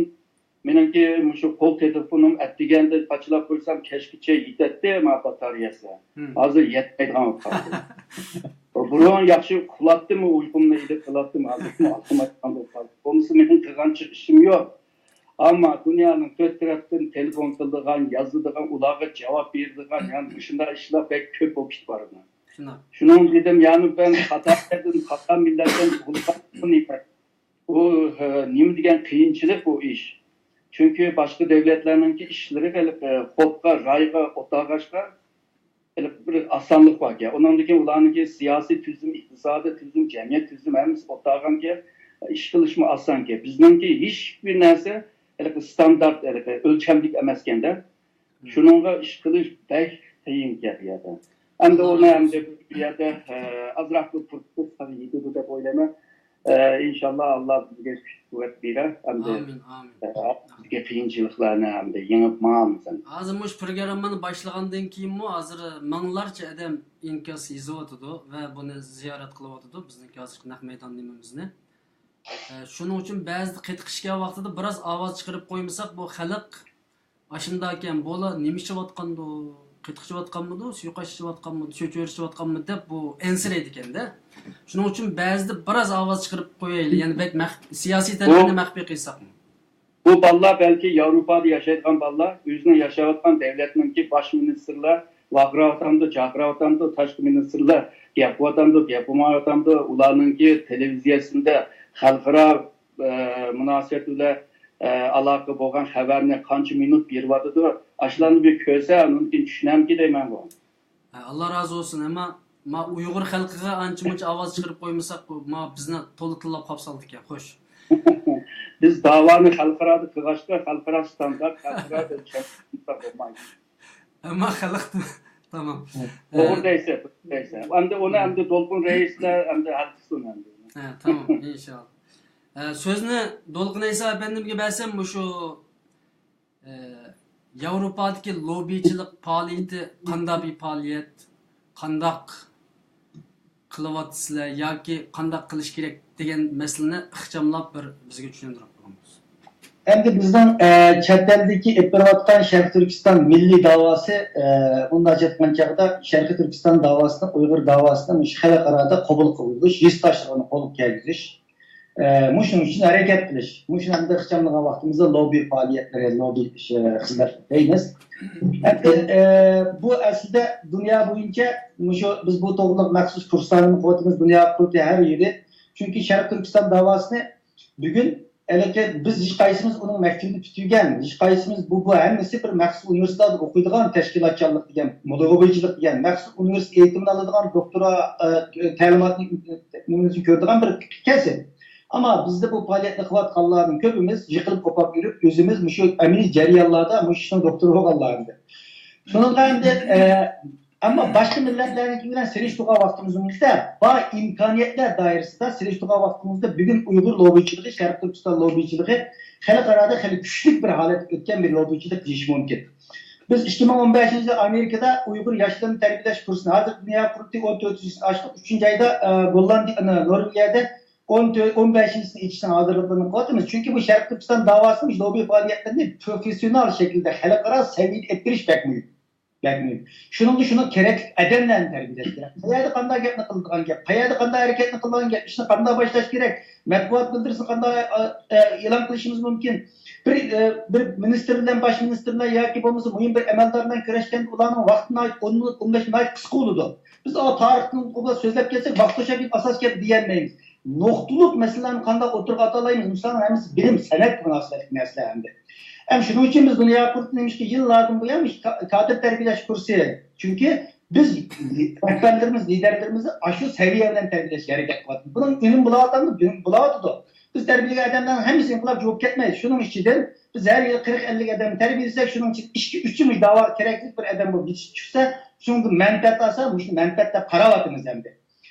مېنىڭكى مۇشۇ قول تېلېفونۇم ئەتىگەندە پاچىلاپ قويسام، كەچكىچە يېتەتتى ماڭا باتارېيەسى. ھازىر يەتمەيدىغان بولۇپ قالدى. بۇرۇن ياخشى ئۇخلاتتىم، ئۇيقۇمنى ئېلىپ قىلاتتىم، ھازىر ئۇخلىمايدىغان بولۇپ قالدى. بولمىسا مېنىڭ قىلغان چىقىشىم يوق. ئەمما دۇنيانىڭ تۆت تەرەپتىن تېلېفون قىلىدىغان، يازىدىغان، ئۇلارغا جاۋاب بېرىدىغان، يەنى مۇشۇنداق ئىشلار بەك كۆپ بولۇپ كېتىپ بارىدۇ. شۇنىڭ دېدىم، يەنى مەن خاتا يەردىن، خاتا مىللەتتىن تۇغۇلغان. بۇ، ئە، نېمە دېگەن قىيىنچىلىق بۇ ئىش. چۈنكى باشقا دۆلەتلەرنىڭكى ئىشلىرى ھېلىقى خوتقا، رايغا ئوتاغاچقا ھېلىقى بىر ئاسانلىق باركەن. ئۇنىڭدىن كېيىن ئۇلارنىڭكى سىياسىي تۈزۈم، ئىقتىسادىي تۈزۈم، جەمئىيەت تۈزۈمى ھەممىسى ئوتاغانكەن، ئىش قىلىشمۇ ئاسانكەن. بىزنىڭكى ھېچبىر نەرسە ھېلىقى ستاندارت، ھېلىقى ئۆلچەملىك ئەمەسكەندە. شۇنىڭغا ئىش قىلىش بەك قىيىنكەن بۇ يەردە. ئەمدى ئۇنى ئەمدى بۇ يەردە، ئە، ئازراقلا پۇرسەت يېتىدۇ دەپ ئويلايمەن. ئە، ئىنشاللا ئاللا بىزگە كۈچ قۇۋۋەت بېرەر. ئەمدى، ئامىن، ئامىن. ئە، بىزگە قىيىنچىلىقلارنى ئەمدى يېڭىپ ماڭامىز ئەمدى. ھازىر مۇشۇ پروگراممانى باشلىغاندىن كېيىنمۇ ھازىر مىڭلارچە ئادەم ئىنكاس يېزىۋاتىدۇ ۋە بۇنى زىيارەت قىلىۋاتىدۇ بىزنىڭكى ھازىرقى نەق مەيدان نېمىمىزنى. ئە، شۇنىڭ ئۈچۈن بەزىدە قېتىق ئىچكەن ۋاقتىدا بىراز ئاۋاز چىقىرىپ قويمىساق، بۇ خەلق ئاشۇنداقكەن، بۇلار نېمە ئىچىۋاتقاندۇ؟ قېتىق ئىچىۋاتقانمىدۇ؟ سۇيۇقئاش ئىچىۋاتقانمىدۇ؟ چۆچۈرە ئىچىۋاتقانمىدۇ؟ دەپ بۇ ئەنسىرەيدىكەندە. شۇنىڭ ئۈچۈن بەزىدە بىراز ئاۋاز چىقىرىپ قويايلى. يەنى بەك مەخ-، سىياسىي تەرىپىنى مەخپىي قىلساقمۇ. بۇ بالىلار بەلكى ياۋروپادا ياشايدىغان بالىلار، ئۆزىنىڭ ياشاۋاتقان دەۋلەتنىڭكى باش مىنىستىرلار ۋارقىراۋاتامدۇ، جارقىراۋاتامدۇ، تاشقى مىنىستىرلار گەپ قىلىۋاتامدۇ، گەپ قىلمايۋاتامدۇ، ئۇلارنىڭكى تېلېۋىزىيەسىندە خەلقئارا، ئە، مۇناسىۋەت بىلەن ئالاقە بولغان خەۋەرنى قانچە مىنۇت بېرىۋاتىدۇ، ئاشۇلارنى بىر كۆرسە، ئۇنىڭدىن كېيىن چۈشىنەمكى دەيمەن بۇ. ھە، ئاللا رازى بولسۇن. ئەمما ما ئۇيغۇر خەلقىگە ئانچە مۇنچە ئاۋاز چىقىرىپ قويمىساق، ما بىزنى تولا تىللاپ قاپسالىدىكەن. خوش. بىز داۋانى خەلقئارادا قىلغاچقا، خەلقئارا ستاندارت، خەلقئارا ئۆلچەم قىلمىساق بولمايدۇ. ئەمما خەلقتىن تامام. توغرا دەيسەن، توغرا دەيسەن. ئەمدى ئۇنى ئەمدى دولقۇن رەئىسلەر ئەمدى ھەل قىلسۇن ئەمدى. ھە، تامام، ئىنشاللا. ئە، سۆزنى دولقۇن ئەيسا ئەپەندىمگە بەرسەم، مۇشۇ ئە، ياۋروپادىكى لوببىچىلىق پائالىيىتى قانداق بىر پائالىيەت، قانداق قىلىۋاتىسىلەر ياكى قانداق قىلىش كېرەك دېگەن مەسىلىنى ئىخچاملاپ بىر بىزگە چۈشەندۈرۈپ بېرىڭىز. ئەمدى بىزنىڭ ئە، چەت ئەلدىكى ئېلىپ بېرىۋاتقان شەرقىي تۈركىستان مىللىي داۋاسى، ئە، ئۇنداق ئېيتقان چاغدا شەرقىي تۈركىستان داۋاسىنى، ئۇيغۇر داۋاسىنى مۇشۇ خەلقئارادا قوبۇل قىلدۇرۇش، ھېسداشلىقىنى قولغا كەلگۈزۈش، ئە، مۇشۇنىڭ ئۈچۈن ھەرىكەت قىلىش، مۇشۇنى ئەمدى ئىخچاملىغان ۋاقتىمىزدا لوببى پائالىيەتلىرى، لوببى ئىش، خىزمەت دەيمىز. ئەمدى ئە، بۇ ئەسلىدە دۇنيا بويىچە مۇشۇ بىز بۇ توغرىلىق مەخسۇس كۇرسلارنى قىلىۋاتىمىز، دۇنيا قۇرۇلتىيى ھەر يىلى. چۈنكى شەرقىي تۈركىستان داۋاسىنى بۈگۈن ھېلىقى بىز ھېچقايسىمىز ئۇنىڭ مەكتىپىنى پۈتتۈرگەن، ھېچقايسىمىز بۇ، بۇ ھەممىسى بىر مەخسۇس ئۇنىۋېرسىتېتلاردا ئوقۇيدىغان تەشكىلاتچانلىق دېگەن، لوببىچىلىق دېگەن، مەخسۇس ئۇنىۋېرسىتېت ئېيتىمىنى ئالىدىغان دوكتورا ئە، تەلىماتنى نېمىسىنى كۆرىدىغان بىر كەسىپ. ئەمما بىزدە بۇ پائالىيەتنى قىلىۋاتقانلارنىڭ كۆپىمىز يىقىلىپ قوپاپ يۈرۈپ، ئۆزىمىز مۇشۇ ئەمەلىي جەريانلاردا مۇشۇ ئىشنىڭ دوكتورى بولغانلار ئىدى. شۇنىڭغا ئەمدى ئە، ئەمما باشقا مىللەتلەرنىڭكى بىلەن سېلىشتۇرغان ۋاقتىمىزدا بار ئىمكانىيەتلەر دائىرىسىدە سېلىشتۇرغان ۋاقتىمىزدا بۈگۈن ئۇيغۇر لوببىچىلىقى، شەرقىي تۈركىستان لوببىچىلىقى خەلقئارادا خېلى كۈچلۈك بىر ھالەتكە ئۆتكەن بىر لوببىچىلىق دېيىش مۇمكىن. بىز ئىككى مىڭ ئون بەشىنچى يىلى ئامېرىكىدا ئۇيغۇر ياشلىرىنى تەربىيەلەش كۇرسىنى، ھازىر دۇنيا قۇرۇلتىيى ئون تۆتىنچى يىلىنى ئاچتۇق، ئۈچىنچى ئايدا ئە، گوللاندىيە، ئە، نورۋېگىيەدە ئون تۆت، ئون بەشىنچىسىنى ئېچىشنىڭ ھازىرلىقلىرىنى قىلىۋاتىمىز. چۈنكى بۇ شەرقىي تۈركىستان داۋاسىنىڭ لوببى پائالىيەتلىرىنى پروفېسسىونال شەكىلدە خەلقئارا سەۋىيەدە ئېلىپ بېرىش بەك مۇھىم. بەك مۇھىم. شۇنىڭدا شۇنىڭ كېرەكلىك ئادەملەرنى تەربىيەلەش كېرەك. قەيەردە قانداق گەپنى قىلىدىغان گەپ، قەيەردە قانداق ھەرىكەتنى قىلىدىغان گەپ، ئىشنى قانداق باشلاش كېرەك، مەتبۇئات بىلدۈرسىنى قانداق ئە، ئە، ئېلان قىلىشىمىز مۇمكىن. بىر، ئە، بىر مىنىستىر بىلەن باش مىنىستىر بىلەن ياكى بولمىسا مۇھىم بىر ئەمەلدار بىلەن كۆرۈشكەندە ئۇلارنىڭ ۋاقتى ناھايىتى، ئون مىنۇت، ئون بەش مىنۇت ناھايىتى قىسقا بولىدۇ. بىز ئا تارىخنى سۆزلەپ كەتسەك، ۋاقتى توشاپ ئاساس گەپ دېيەلمەيمىز. نۇقتىلىق مەسىلىلەرنى قانداق ئوتتۇرىغا ئاتالايمىز؟ مۇشۇلارنىڭ ھەممىسى بىلىم، سەنئەتكە مۇناسىۋەتلىك نەرسىلەر ئەمدى. ھەم شۇنىڭ ئۈچۈن بىز دۇنيا قۇرۇلتىيى نېمىشقا يىللاردىن بۇيان مۇشۇ كا-، كادىر تەربىيەلەش كۇرسى. چۈنكى بىز رەھبەرلىرىمىز، لىدەرلىرىمىزنى ئاشۇ سەۋىيە بىلەن تەربىيەلەشكە ھەرىكەت قىلىۋاتىمىز. بۇنىڭ ئۈنۈمى بولۇۋاتامدۇ؟ بولۇۋاتىدۇ. بىز تەربىيەلىگەن ئادەملەرنىڭ ھەممىسى ئىنقىلاب جۇۋاپ كەتمەيدۇ. شۇنىڭ ئىچىدىن بىز ھەر يىلى قىرىق، ئەللىك ئادەمنى تەربىيەلىسەك، شۇنىڭ ئىچىدىن ئىككى، ئۈچى مۇشۇ داۋاغا كېرەكلىك بىر ئادەم بولۇپ يېتىشىپ چىقسا، شۇنىڭدىن مەنپەئەت ئالسا، مۇشۇنى مەنپەئەت دەپ قاراۋاتىمىز ئەمدى.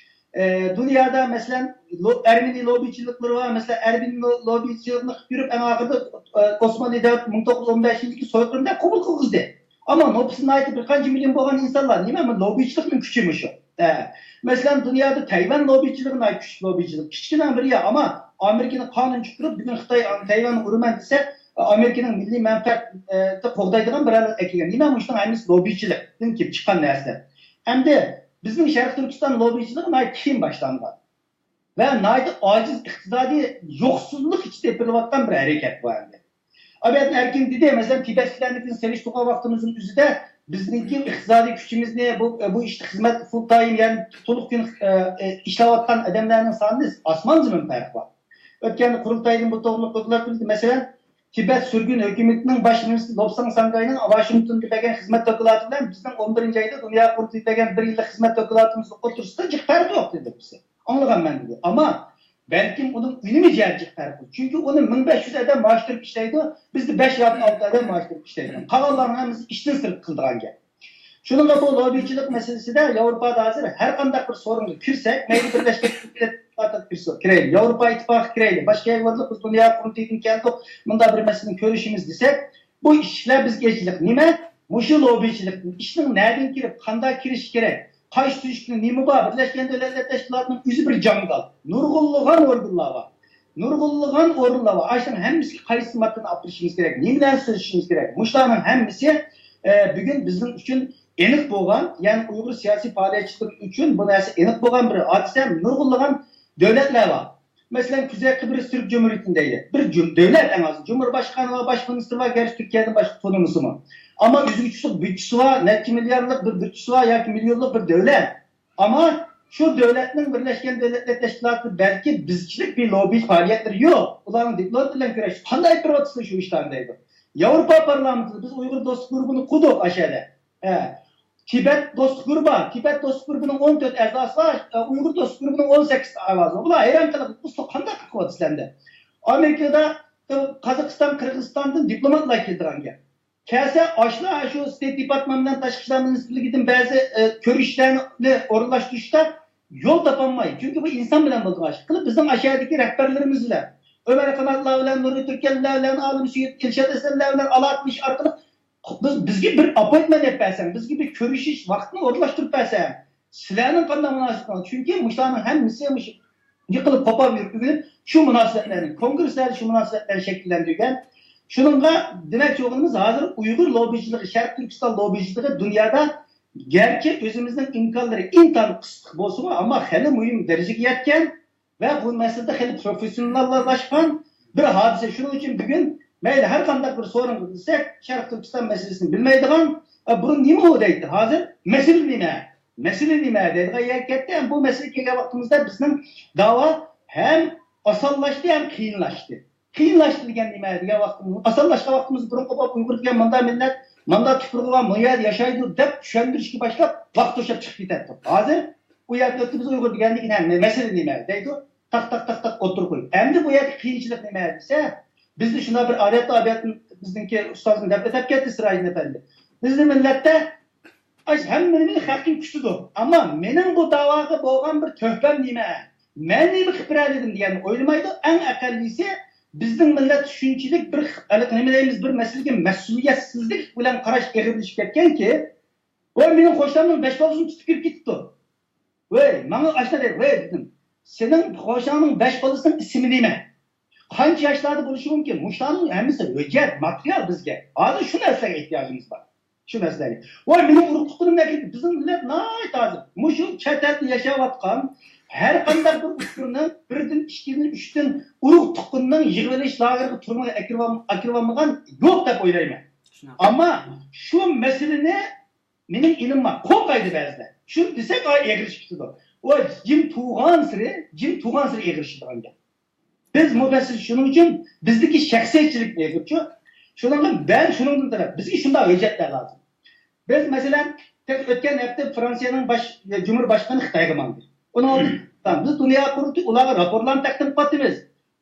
ئە، دۇنيادا، مەسىلەن، لو-، ئەرمىنىي لوببىچىلىقلىرى بار، مەسىلەن، ئەرمىنىي لو-، لوببىچىلىقنى قىلىپ يۈرۈپ، ئەڭ ئاخىرىدا، ئە، ئوسمانلى دەۋلىتى مىڭ توققۇز يۈز ئون بەشىنچى يىلدىكى سويقىرىم دەپ قوبۇل قىلغۇزدى. ئەمما نوپۇسى ناھايىتى بىر قانچە مىليون بولغان ئىنسانلار، نېمە، بۇ لوببىچىلىقنىڭ كۈچى مۇشۇ. ئە، مەسىلەن، دۇنيادا تەيۋەن لوببىچىلىقى ناھايىتى كۈچلۈك لوببىچىلىق. كىچىككىنە بىر يەر، ئەمما ئامېرىكىنىڭ قانۇن چىقىرىپ، بۈگۈن خىتاي تەيۋەننى ئۇرىمەن دېسە، ئامېرىكىنىڭ مىللىي مەنپەئەتىنى قوغدايدىغان بىر ھالەتكە كەلگەن. نېمە، مۇشۇنىڭ ھەممىسى لوببىچىلىقتىن كېلىپ چىققان نەرسە. ئەمدى بىزنىڭ شەرقىي تۈركىستان لوببىچىلىقى ناھايىتى كېيىن باشلانغان ۋە ناھايىتى ئاجىز، ئىقتىسادىي يوقسۇزلۇق ئىچىدە ئېلىپ بېرىلىۋاتقان بىر ھەرىكەت بۇ ئەمدى. ئابىدىن ئەركىن دېدى، مەسىلەن، تىبەتلىكلەرنىڭكىنى سېلىشتۇرغان ۋاقتىمىزنىڭ ئۆزىدە بىزنىڭكى ئىقتىسادىي كۈچىمىزنى، بۇ، بۇ ئىشتا خىزمەت، فۇل تايم، يەنى تولۇق كۈن، ئە، ئە، ئىشلەۋاتقان ئادەملەرنىڭ سانىدا ئاسمان زېمىن پەرقى بار. ئۆتكەندە قۇرۇلتايدىن بۇ توغرىلىق دوكلات بېرىلدى. مەسىلەن، تىبەت سۈرگۈن ھۆكۈمىتىنىڭ باش مىنىستىرى لوپساڭ ساڭگاينىڭ ۋاشىنگتوندا بەرگەن خىزمەت دوكلاتى بىلەن بىزنىڭ ئون بىرىنچى ئايدا دۇنيا قۇرۇلتىيى بەرگەن بىر يىللىق خىزمەت دوكلاتىمىزنىڭ ئوتتۇرىسىدا جىق پەرق يوق دېدى بىرسى. ئاڭلىغانمەن دېدى. ئەمما بەلكىم ئۇنىڭ ئۈنۈمى جىق پەرق. چۈنكى ئۇنى مىڭ بەش يۈز ئادەم مائاش تۆلەپ ئىشلەيدۇ، بىزدە بەش ياكى ئالتە ئادەم مائاش تۆلەپ ئىشلەيدۇ. قالغانلارنىڭ ھەممىسى ئىشتىن سىرت قىلىدىغان گەپ. شۇنىڭغا بۇ لوببىچىلىق مەسىلىسىدە ياۋروپادا ھازىر ھەر قانداق بىر سورۇنغا كىرسەك، مەيلى بىرلەشكەن دۆلەتلەرگە كىرسۇن، كىرەيلى، ياۋروپا ئىتتىپاقىغا كىرەيلى، باشقا يەرگە بارلىق، بىز دۇنيا قۇرۇلتىيىدىن كەلدۇق، مۇنداق بىر مەسىلىنى كۆرۈشىمىز دېسەك، بۇ ئىشلار بىزگە ئېچىلىق. نېمە؟ مۇشۇ لوببىچىلىقتىن، ئىشنىڭ نەدىن كىرىپ، قانداق كىرىش كېرەك، قايسى تۈزۈكتە نېمە بار؟ بىرلەشكەن دۆلەتلەر تەشكىلاتىنىڭ ئۆزى بىر جاڭگال. نۇرغۇنلىغان ئورگانلار بار. نۇرغۇنلىغان ئورۇنلار بار. ئاشۇنىڭ ھەممىسىگە قايسى ماددىنى ئاپىرىشىمىز كېرەك، نېمىلەرنى سۆزلىشىمىز كېرەك؟ مۇشۇلارنىڭ ھەممىسى، ئە، بۈگۈن بىزنىڭ ئۈچۈن ئېنىق بولغان، يەنى ئۇيغۇر سىياسىي پائالىيەتچىلىرى ئۈچۈن بۇ نەرسە ئېنىق بولغان بىر ھادىسە. نۇرغۇنلىغان دۆلەتلەر بار. مەسىلەن، كۈزەي قىبرىس تۈرك جۇمھۇرىيىتىنى دەيلى. بىر جۇم-، دۆلەت ئەڭ ئازى. جۇمھۇرباشقانى بار، باش مىنىستىرى بار، گەرچە تۈركىيەدىن باشقا تونۇمىسىمۇ. ئەمما ئۆزىگە تۇتۇق بۇدجىسى بار، نەچچە مىليارلىق بىر بۇدجىسى بار ياكى مىليونلۇق بىر دۆلەت. ئەمما شۇ دۆلەتنىڭ، بىرلەشكەن دۆلەتلەر تەشكىلاتى بەلكى بىزچىلىك بىر لوببى پائالىيەتلىرى يوق. ئۇلارنىڭ دىپلومات بىلەن كۆرۈش، قانداق ئېلىپ بېرىۋاتىسىلەر شۇ ئىشلارنى دەيدۇ. ياۋروپا پارلامېنتىدا بىز ئۇيغۇر دوستلۇق گۇرۇپپىنى قۇردۇق ئاشەدە. ھە. تىبەت دوستلۇق گۇرۇپپا، تىبەت دوستلۇق گۇرۇپپىنىڭ ئون تۆت ئەزاسى بار، ئە، ئۇيغۇر دوستلۇق گۇرۇپپىنىڭ ئون سەككىز ئەزاسى بار. بۇلار ھەيران قېلىپ، ئۇستا قانداق قىلىۋاتىسىلەر ئەمدى؟ ئامېرىكىدا، قازاقىستان، قىرغىزىستاندىن دىپلوماتلار كېلىدىغان گەپ. كەلسە، ئاشۇلار شۇ ستېيت دېپارتمېنت بىلەن تاشقى ئىشلار مىنىستىرلىكىدىن بەزى، ئە، كۆرۈشلەرنى ئورۇنلاشتۇرۇشتا يول تاپالماي. چۈنكى بۇ ئىنسان بىلەن بولىدىغان ئىش. قىلىپ بىزنىڭ ئاشۇ يەردىكى رەھبەرلىرىمىز بىلەن، ئۆمەر قاناتلار بىلەن، نۇرى تۈركەلىلەر بىلەن، ئالىم سۈيۈت، ئىلشات ئەسلەنلەر بىلەن ئالاقىلىشىش ئارقىلىق بىز، بىزگە بىر ئاپپوينتمېنت ئېلىپ بەرسەڭ، بىزگە بىر كۆرۈشۈش ۋاقتىنى ئورۇنلاشتۇرۇپ بەرسەڭ، سىلەرنىڭ قانداق مۇناسىۋىتىڭىز؟ چۈنكى مۇشۇلارنىڭ ھەممىسى مۇشۇ يىقىلىپ قوپال يۈرۈپ، شۇ مۇناسىۋەتلەرنى، كونگرېسلەردە شۇ مۇناسىۋەتلەرنى شەكىللەندۈرگەن. شۇنىڭغا دېمەكچى بولغىنىمىز، ھازىر ئۇيغۇر لوببىچىلىقى، شەرقىي تۈركىستان لوببىچىلىقى دۇنيادا گەرچە ئۆزىمىزنىڭ ئىمكانلىرى ئىنتايىن قىسىتلىق بولسىمۇ، ئەمما خېلى مۇھىم دەرىجىگە يەتكەن ۋە بۇ مەسىلىدە خېلى پروفېسسىوناللاشقان بىر ھادىسە. شۇنىڭ ئۈچۈن بۈگۈن مەيلى ھەر قانداق بىر سورۇنغا دېسەك، شەرقىي تۈركىستان مەسىلىسىنى بىلمەيدىغان، «ئە، بۇرۇن نېمە ئۇ؟» دەيدۇ. ھازىر مەسىلە نېمە؟ مەسىلە نېمە دەيدىغان يەرگە كەتتى. ھەم بۇ مەسىلىگە كەلگەن ۋاقتىمىزدا بىزنىڭ داۋا ھەم ئاسانلاشتى، ھەم قىيىنلاشتى. قىيىنلاشتى دېگەن نېمە دېگەن ۋاقتىمىز، ئاسانلاشقان ۋاقتىمىز بۇرۇنقى بولۇپ ئۇيغۇر دېگەن مۇنداق مىللەت، مۇنداق تۇپرىقى بار، بۇ يەردە ياشايدۇ دەپ چۈشەندۈرۈشكە باشلاپ ۋاقىت توشۇپ چىقىپ كېتەتتۇق. ھازىر ئۇ يەردە بىز ئۇيغۇر دېگەندىن كېيىن، «ھە، مەسىلە نېمە؟» دەيدۇ. تاق، تاق، تاق، تاق ئوتتۇرىغا قويۇپ. ئەمدى بۇ يەردە قىيىنچىلىق نېمە دېسە، بىزدە شۇنداق بىر ئادەتتە، ئادەتتە بىزنىڭكى ئۇستازىم دەپ ئۆتۈپ كەتتى، سىراجىدىن ئەپەندى. بىزنىڭ مىللەتتە ئاش ھەممىنى خەقنى كۈتىدۇ. ئەمما مېنىڭ بۇ داۋاغا بولغان بىر تۆھپەم نېمە؟ مەن نېمە قىلىپ بېرەلىدىم دېگەننى ئويلىمايدۇ. ئەڭ ئەقەللىسى بىزنىڭ مىللەت شۇنچىلىك بىر، ھېلىقى نېمە دەيمىز، بىر مەسىلىگە مەسئۇلىيەتسىزلىك بىلەن قاراش ئېغىرلىشىپ كەتكەنكى، ۋاي، مېنىڭ قوشنامنىڭ بەش بالىسىنى تۇتۇپ كىرىپ كېتىپتۇ. ۋەي، ماڭا ئاشۇنداق دەيدۇ، ۋەي دېدىم، سېنىڭ قوشناڭنىڭ بەش بالىسىنىڭ ئىسمى نېمە؟ قانچە ياشلاردا بولۇشى مۇمكىن؟ مۇشۇلارنىڭ ھەممىسى ھۆججەت، ماتېرىيال بىزگە. ھازىر شۇ نەرسىلەرگە ئېھتىياجىمىز بار. شۇ نەرسىلەرگە. ۋاي، مېنىڭ ئۇرۇق تۇغقىنىم ئەكىردى. بىزنىڭ مىللەت ناھايىتى ھازىر مۇشۇ چەت ئەلدە ياشاۋاتقان ھەر قانداق بىر ئۇيغۇرنىڭ بىردىن، ئىككىدىن، ئۈچتىن ئۇرۇق تۇغقىنىنىڭ يىغىۋېلىش لاگېرىغا تۈرمىگە ئەكىرىۋال-، ئەكىرىۋالمىغان يوق دەپ ئويلايمەن. ئەمما شۇ مەسىلىنى مېنىڭ ئىلىم بار، قورقايدۇ بەزىدە. شۇنى دېسەك، ئاي، ئېغىرلىشىپ كېتىدۇ. ئۇ جىم تۇغانسېرى، جىم تۇغانسېرى ئېغىرلىشىدىغان گەپ. بىز مۇبەسسىس شۇنىڭ ئۈچۈن بىزدىكى شەخسىيەتچىلىك ئېغىرچۇ. شۇنىڭغا مەن شۇنىڭدىن تەلەپ، بىزگە شۇنداق ھۆججەتلەر لازىم. بىز، مەسىلەن، تېخى ئۆتكەن ھەپتە فرانسىيەنىڭ باش، جۇمھۇر باشقانى خىتايغا ماڭدى. ئۇنىڭ ئالدىدا بىز دۇنيا قۇرۇلتىيى، ئۇلارغا راپورلارنى تەقدىم قىلىۋاتىمىز.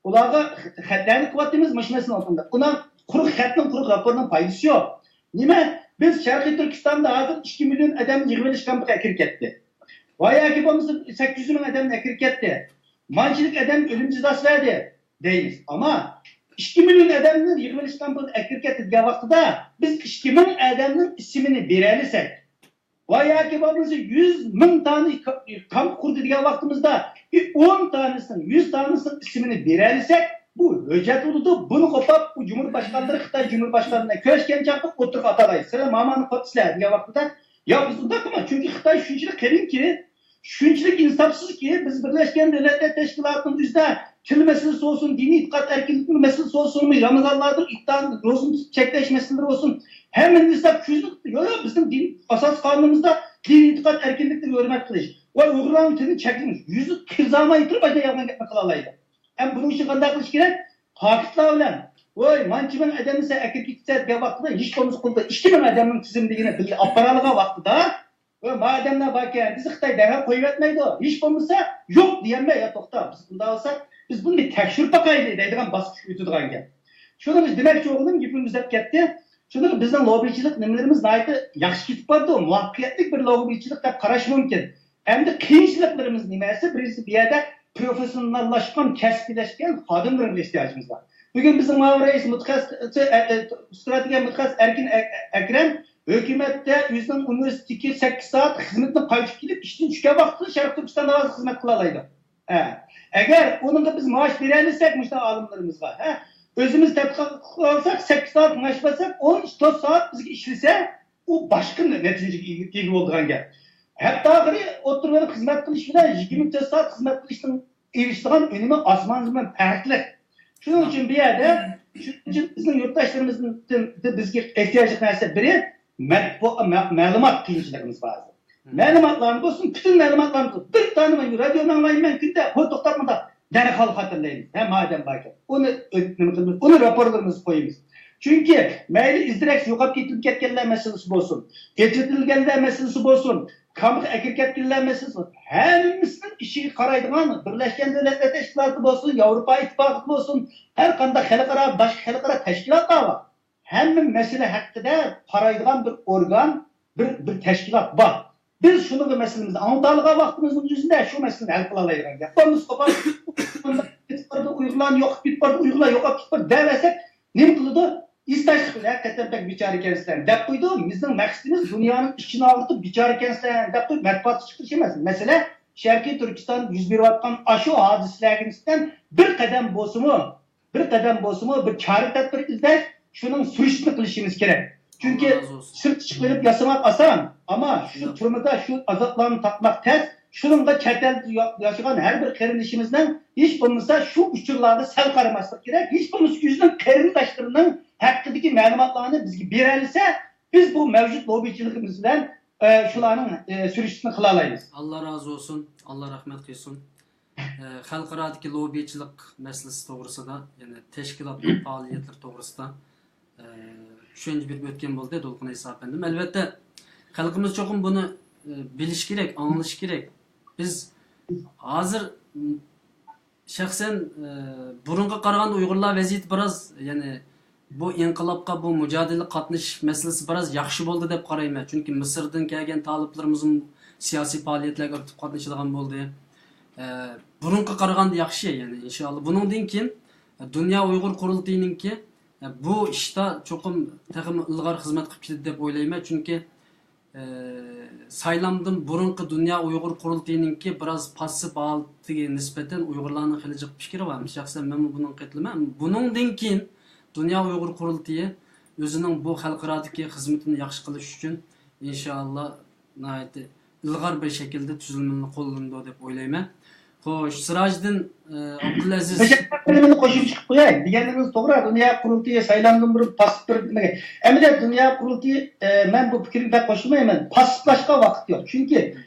ئۇلارغا خەتلەرنى قىلىۋاتىمىز، مۇشۇ مەسىلىنى ئالدىدا. ئۇنىڭ قۇرۇق خەتنىڭ، قۇرۇق راپورنىڭ پايدىسى يوق. نېمە؟ بىز شەرقىي تۈركىستاندا ھازىر ئىككى مىليون ئادەم يىغىۋېلىش كامپىغا ئەكىرىپ كەتتى. ۋە ياكى بولمىسا سەككىز يۈز مىڭ ئادەمنى ئەكىرىپ كەتتى. مانچىلىك ئادەم ئۆلۈم جازاسى بەردى دەيمىز. ئەمما ئىككى مىليون ئادەمنى يىغىۋېلىش كامپىغا ئەكىرىپ كەتتى دېگەن ۋاقتىدا، بىز ئىككى مىڭ ئادەمنىڭ ئىسمىنى بېرەلىسەك، ۋە ياكى بولمىسا يۈز مىڭ دانە كامپ قۇردى دېگەن ۋاقتىمىزدا، بىر ئون دانىسىنىڭ، يۈز دانىسىنىڭ ئىسمىنى بېرەلىسەك، بۇ ھۆججەت بولىدۇ. بۇنى قوپاپ، بۇ جۇمھۇر باشقانلىرى خىتاي جۇمھۇر باشقانلىرى بىلەن كۆرۈشكەن چاغدا ئوتتۇرىغا ئاتالايدۇ. سىلەر مامانى قوپتىسىلەر دېگەن ۋاقتىدا، ياق، بىز ئۇنداق قىلمايمىز. چۈنكى خىتاي شۇنچىلىك قېرىنكى، شۇنچىلىك ئىنساپسىزكى، بىز بىرلەشكەن دۆلەتلەر تەشكىلاتىنىڭ ئۆزىدە تىل مەسىلىسى بولسۇن، دىنىي ئېتىقاد ئەركىنلىكى مەسىلىسى بولسۇن، رامىزانلاردا ئىپتار، روزىنى چەكلەش مەسىلىلىرى بولسۇن، ھەممىنى دېسەك، كۆزنى، يوق، يوق، بىزنىڭ دىن، ئاساسىي قانۇنىمىزدا دىنىي ئېتىقاد ئەركىنلىكىگە ھۆرمەت قىلىش ۋە ئۇيغۇرلارنىڭ تىلىنى چەكلىمەش، يۈزى قىزارماي تۇرۇپ، ئاشۇنداق يالغان گەپنى قىلالايدۇ. ئەمما بۇنىڭ ئۈچۈن قانداق قىلىش كېرەك؟ پاكىتلار بىلەن، ۋوي، مانچە مىڭ ئادەمنى سەن ئەكىرىپ كېتىپسەن دېگەن ۋاقتىدا، ھېچ بولمىسا قولدا ئىككى مىڭ ئادەمنىڭ تىزىملىكىنى بىللە ئاپىرالىغان ۋاقتىدا، ۋە ما ئادەملەر باركەن، بىزنى خىتاي دەرھال قويۇۋەتمەيدۇ. ھېچ بولمىسا يوق دېيەلمەي، يا توختا، بىز بۇنداق بولسا، بىز بۇنى بىر تەكشۈرۈپ باقايلى دەيدىغان باسقۇچقا ئۆتىدىغان گەپ. شۇنىڭ ئۈچۈن دېمەكچى بولغىنىم، گېپىم ئۇزاپ كەتتى. شۇنىڭ بىزنىڭ لوببىچىلىق نېمىلىرىمىز ناھايىتى ياخشى كېتىپ بارىدۇ، مۇۋەپپەقىيەتلىك بىر لوببىچىلىق دەپ قاراش مۇمكىن. ئەمدى قىيىنچىلىقلىرىمىز نېمە دېسە، بىرىنچىسى، بۇ يەردە پروفېسسىيوناللاشقان، كەسپىيلەشكەن خادىملارغا ئېھتىياجىمىز بار. بۈگۈن بىزنىڭ مۇئاۋىن رەئىس مۇتەخەسسىس، ئە، ئە، ئىستراتېگىيە مۇتەخەسسىسى ئەركىن ئە-، ئە-، ئەكرەم ھۆكۈمەتتە ئۆزىنىڭ ئۇنىۋېرسىتېتتىكى سەككىز سائەت خىزمىتىدىن قايتىپ كېلىپ، ئىشتىن چۈشكەن ۋاقتىدا شەرقىي تۈركىستان داۋاسىغا خىزمەت قىلالايدۇ. ھە. ئەگەر ئۇنىڭغا بىز مائاش بېرەلىسەك، مۇشۇنداق ئالىملىرىمىزغا، ھە، ئۆزىمىز تەتقىق قىلساق، سەككىز سائەت مائاش بەرسەك، ئون تۆت سائەت بىزگە ئىشلىسە، ئۇ باشقا نەتىجىگە ئىگە، ئىگە بولىدىغان گەپ. ھەتتا ئاخىرى ئوتتۇرا بېرىپ خىزمەت قىلىش بىلەن يىگىرمە تۆت سائەت خىزمەت قىلىشنىڭ ئېرىشىدىغان ئۈنۈمى ئاسمان زېمىن پەرقلىق. شۇنىڭ ئۈچۈن بۇ يەردە، شۇنىڭ ئۈچۈن بىزنىڭ يۇرتداشلىرىمىزدىن بىزگە ئېھتىياجلىق نەرسە بىرى، مەتبۇ-، مە-، مەلۇمات قىيىنچىلىقىمىز بار ھازىر. مەلۇماتلارنى بولسۇن، پۈتۈن مەلۇماتلارنى بولسۇن. بىر دانە رادىيو ئاڭلايمەن كۈندە، ھو، توختاپ مۇنداق دەرھال خاتىرىلەيمىز. ھە، مادەم باركەن. ئۇنى نېمە قىلىمىز؟ ئۇنى راپورلىرىمىزغا قويىمىز. چۈنكى مەيلى ئىز دېرەكسىز يوقاپ كېتىپ كەتكەنلەر مەسىلىسى بولسۇن، ئېتىۋېتىلگەنلەر مەسىلىسى بولسۇن، كامغا ئەكىرىپ كەتكەنلەر مەسىلىسى بولسۇن، ھەممىسىنىڭ ئىشىگە قارايدىغان بىرلەشكەن دۆلەتلەر تەشكىلاتى بولسۇن، ياۋروپا ئىتتىپاقى بولسۇن، ھەر قانداق خەلقئارا، باشقا خەلقئارا تەشكىلاتلار بار. ھەممە مەسىلە ھەققىدە قارايدىغان بىر ئورگان، بىر، بىر تەشكىلات بار. بىز شۇنىڭغا مەسىلىمىزنى ئاڭلىتالىغان ۋاقتىمىزنىڭ ئۆزىدە شۇ مەسىلىنى ھەل قىلالايدىغان گەپ. بولمىسا قوپال، ئۇيغۇرلارنى يوقاپ كېتىپ بارىدۇ، ئۇيغۇرلار يوقاپ كېتىپ بارىدۇ دەۋەرسەك، نېمە قىلىدۇ؟ ئىز تاشلىقى، ھەقىقەتەن بەك بىچارە ئىكەنسىلەر دەپ قويىدۇ. بىزنىڭ مەقسىتىمىز دۇنيانىڭ ئىچىنى ئاغرىتىپ، بىچارە ئىكەنسىلەر دەپ قويۇپ مەتبۇئاتقا چىقىرىش ئەمەس. مەسىلە، شەرقىي تۈركىستاندا يۈز بېرىۋاتقان ئاشۇ ھادىسىلەرگە نىسبەتەن بىر قەدەم بولسىمۇ، بىر قەدەم بولسىمۇ بىر چارە تەدبىر ئىزدەش، شۇنىڭ سۈرۈشتىنى قىلىشىمىز كېرەك. چۈنكى سىرتقا چىقىپ ئېلىپ ياسىماق ئاسان، ئەمما شۇ تۈرمىدە شۇ ئازابلارنى تارتماق تەس. شۇنىڭغا چەت ئەلدە يا-، ياشىغان ھەر بىر قېرىندىشىمىزنىڭ ھېچ بولمىسا شۇ ئۇچۇرلارغا سەل قارىماسلىق كېرەك. ھېچ بولمىسا ئۆزىنىڭ قېرىنداشلىرىنىڭ ھەققىدىكى مەلۇماتلارنى بىزگە بېرەلىسە، بىز بۇ مەۋجۇت لوببىچىلىقىمىز بىلەن، ئە، شۇلارنىڭ، ئە، سۈرۈشتىنى قىلالايمىز. ئاللا رازى بولسۇن، ئاللا رەھمەت قىلسۇن. ئە، خەلقئارادىكى لوببىچىلىق مەسىلىسى توغرىسىدا، يەنى تەشكىلاتنىڭ پائالىيەتلىرى توغرىسىدا، ئە، چۈشەنچە بېرىپ ئۆتكەن بولدى دولقۇن ئەيسا ئەپەندىم. ئەلۋەتتە، خەلقىمىز چوقۇم بۇنى، ئە، بىلىشى كېرەك، ئاڭلىشى كېرەك. بىز ھازىر، م، شەخسەن، ئە، بۇرۇنقىغا قارىغاندا ئۇيغۇرلار ۋەزىيىتى بىراز، يەنى بۇ ئىنقىلابقا، بۇ مۇجادىلىگە قاتنىشىش مەسىلىسى بىراز ياخشى بولدى دەپ قارايمەن. چۈنكى مىسىردىن كەلگەن تالىپلىرىمىزمۇ سىياسىي پائالىيەتلەرگە ئاكتىپ قاتنىشىدىغان بولدى. ئە، بۇرۇنقىغا قارىغاندا ياخشى، يەنى ئىنشائاللا. بۇنىڭدىن كېيىن، ئە، دۇنيا ئۇيغۇر قۇرۇلتىيىنىڭكى، ئە، بۇ ئىشتا چوقۇم تېخىمۇ ئىلغار خىزمەت قىلىپ كېتىدۇ دەپ ئويلايمەن. چۈنكى ئى، سايلامدىن بۇرۇنقى دۇنيا ئۇيغۇر قۇرۇلتىيىنىڭكى بىراز پاسسىپ ھالىتىگە نىسبەتەن ئۇيغۇرلارنىڭ خېلى جىق پىكرى بار. شەخسەن مەنمۇ بۇنىڭغا قېتىلىمەن. بۇنىڭدىن كېيىن دۇنيا ئۇيغۇر قۇرۇلتىيى ئۆزىنىڭ بۇ خەلقئارادىكى خىزمىتىنى ياخشى قىلىش ئۈچۈن، ئىنشائاللا، ناھايىتى ئىلغار بىر شەكىلدە تۈزۈلمىنى قوللىنىدۇ دەپ ئويلايمەن. خوش، سىراجىدىن، ئى، ئابدۇلئەزىز. بەشەر، مەن بىر نېمىنى قوشۇپ چىقىپ قوياي. دېگەنلىرىڭىز توغرا، دۇنيا قۇرۇلتىيى سايلامدىن بۇرۇن پاسسىپ بىر نېمىگە. ئەمەلىيەتتە دۇنيا قۇرۇلتىيى، ئى، مەن بۇ پىكىرگە بەك قوشۇلمايمەن. پاسسىپلاشقا ۋاقىت يوق. چۈنكى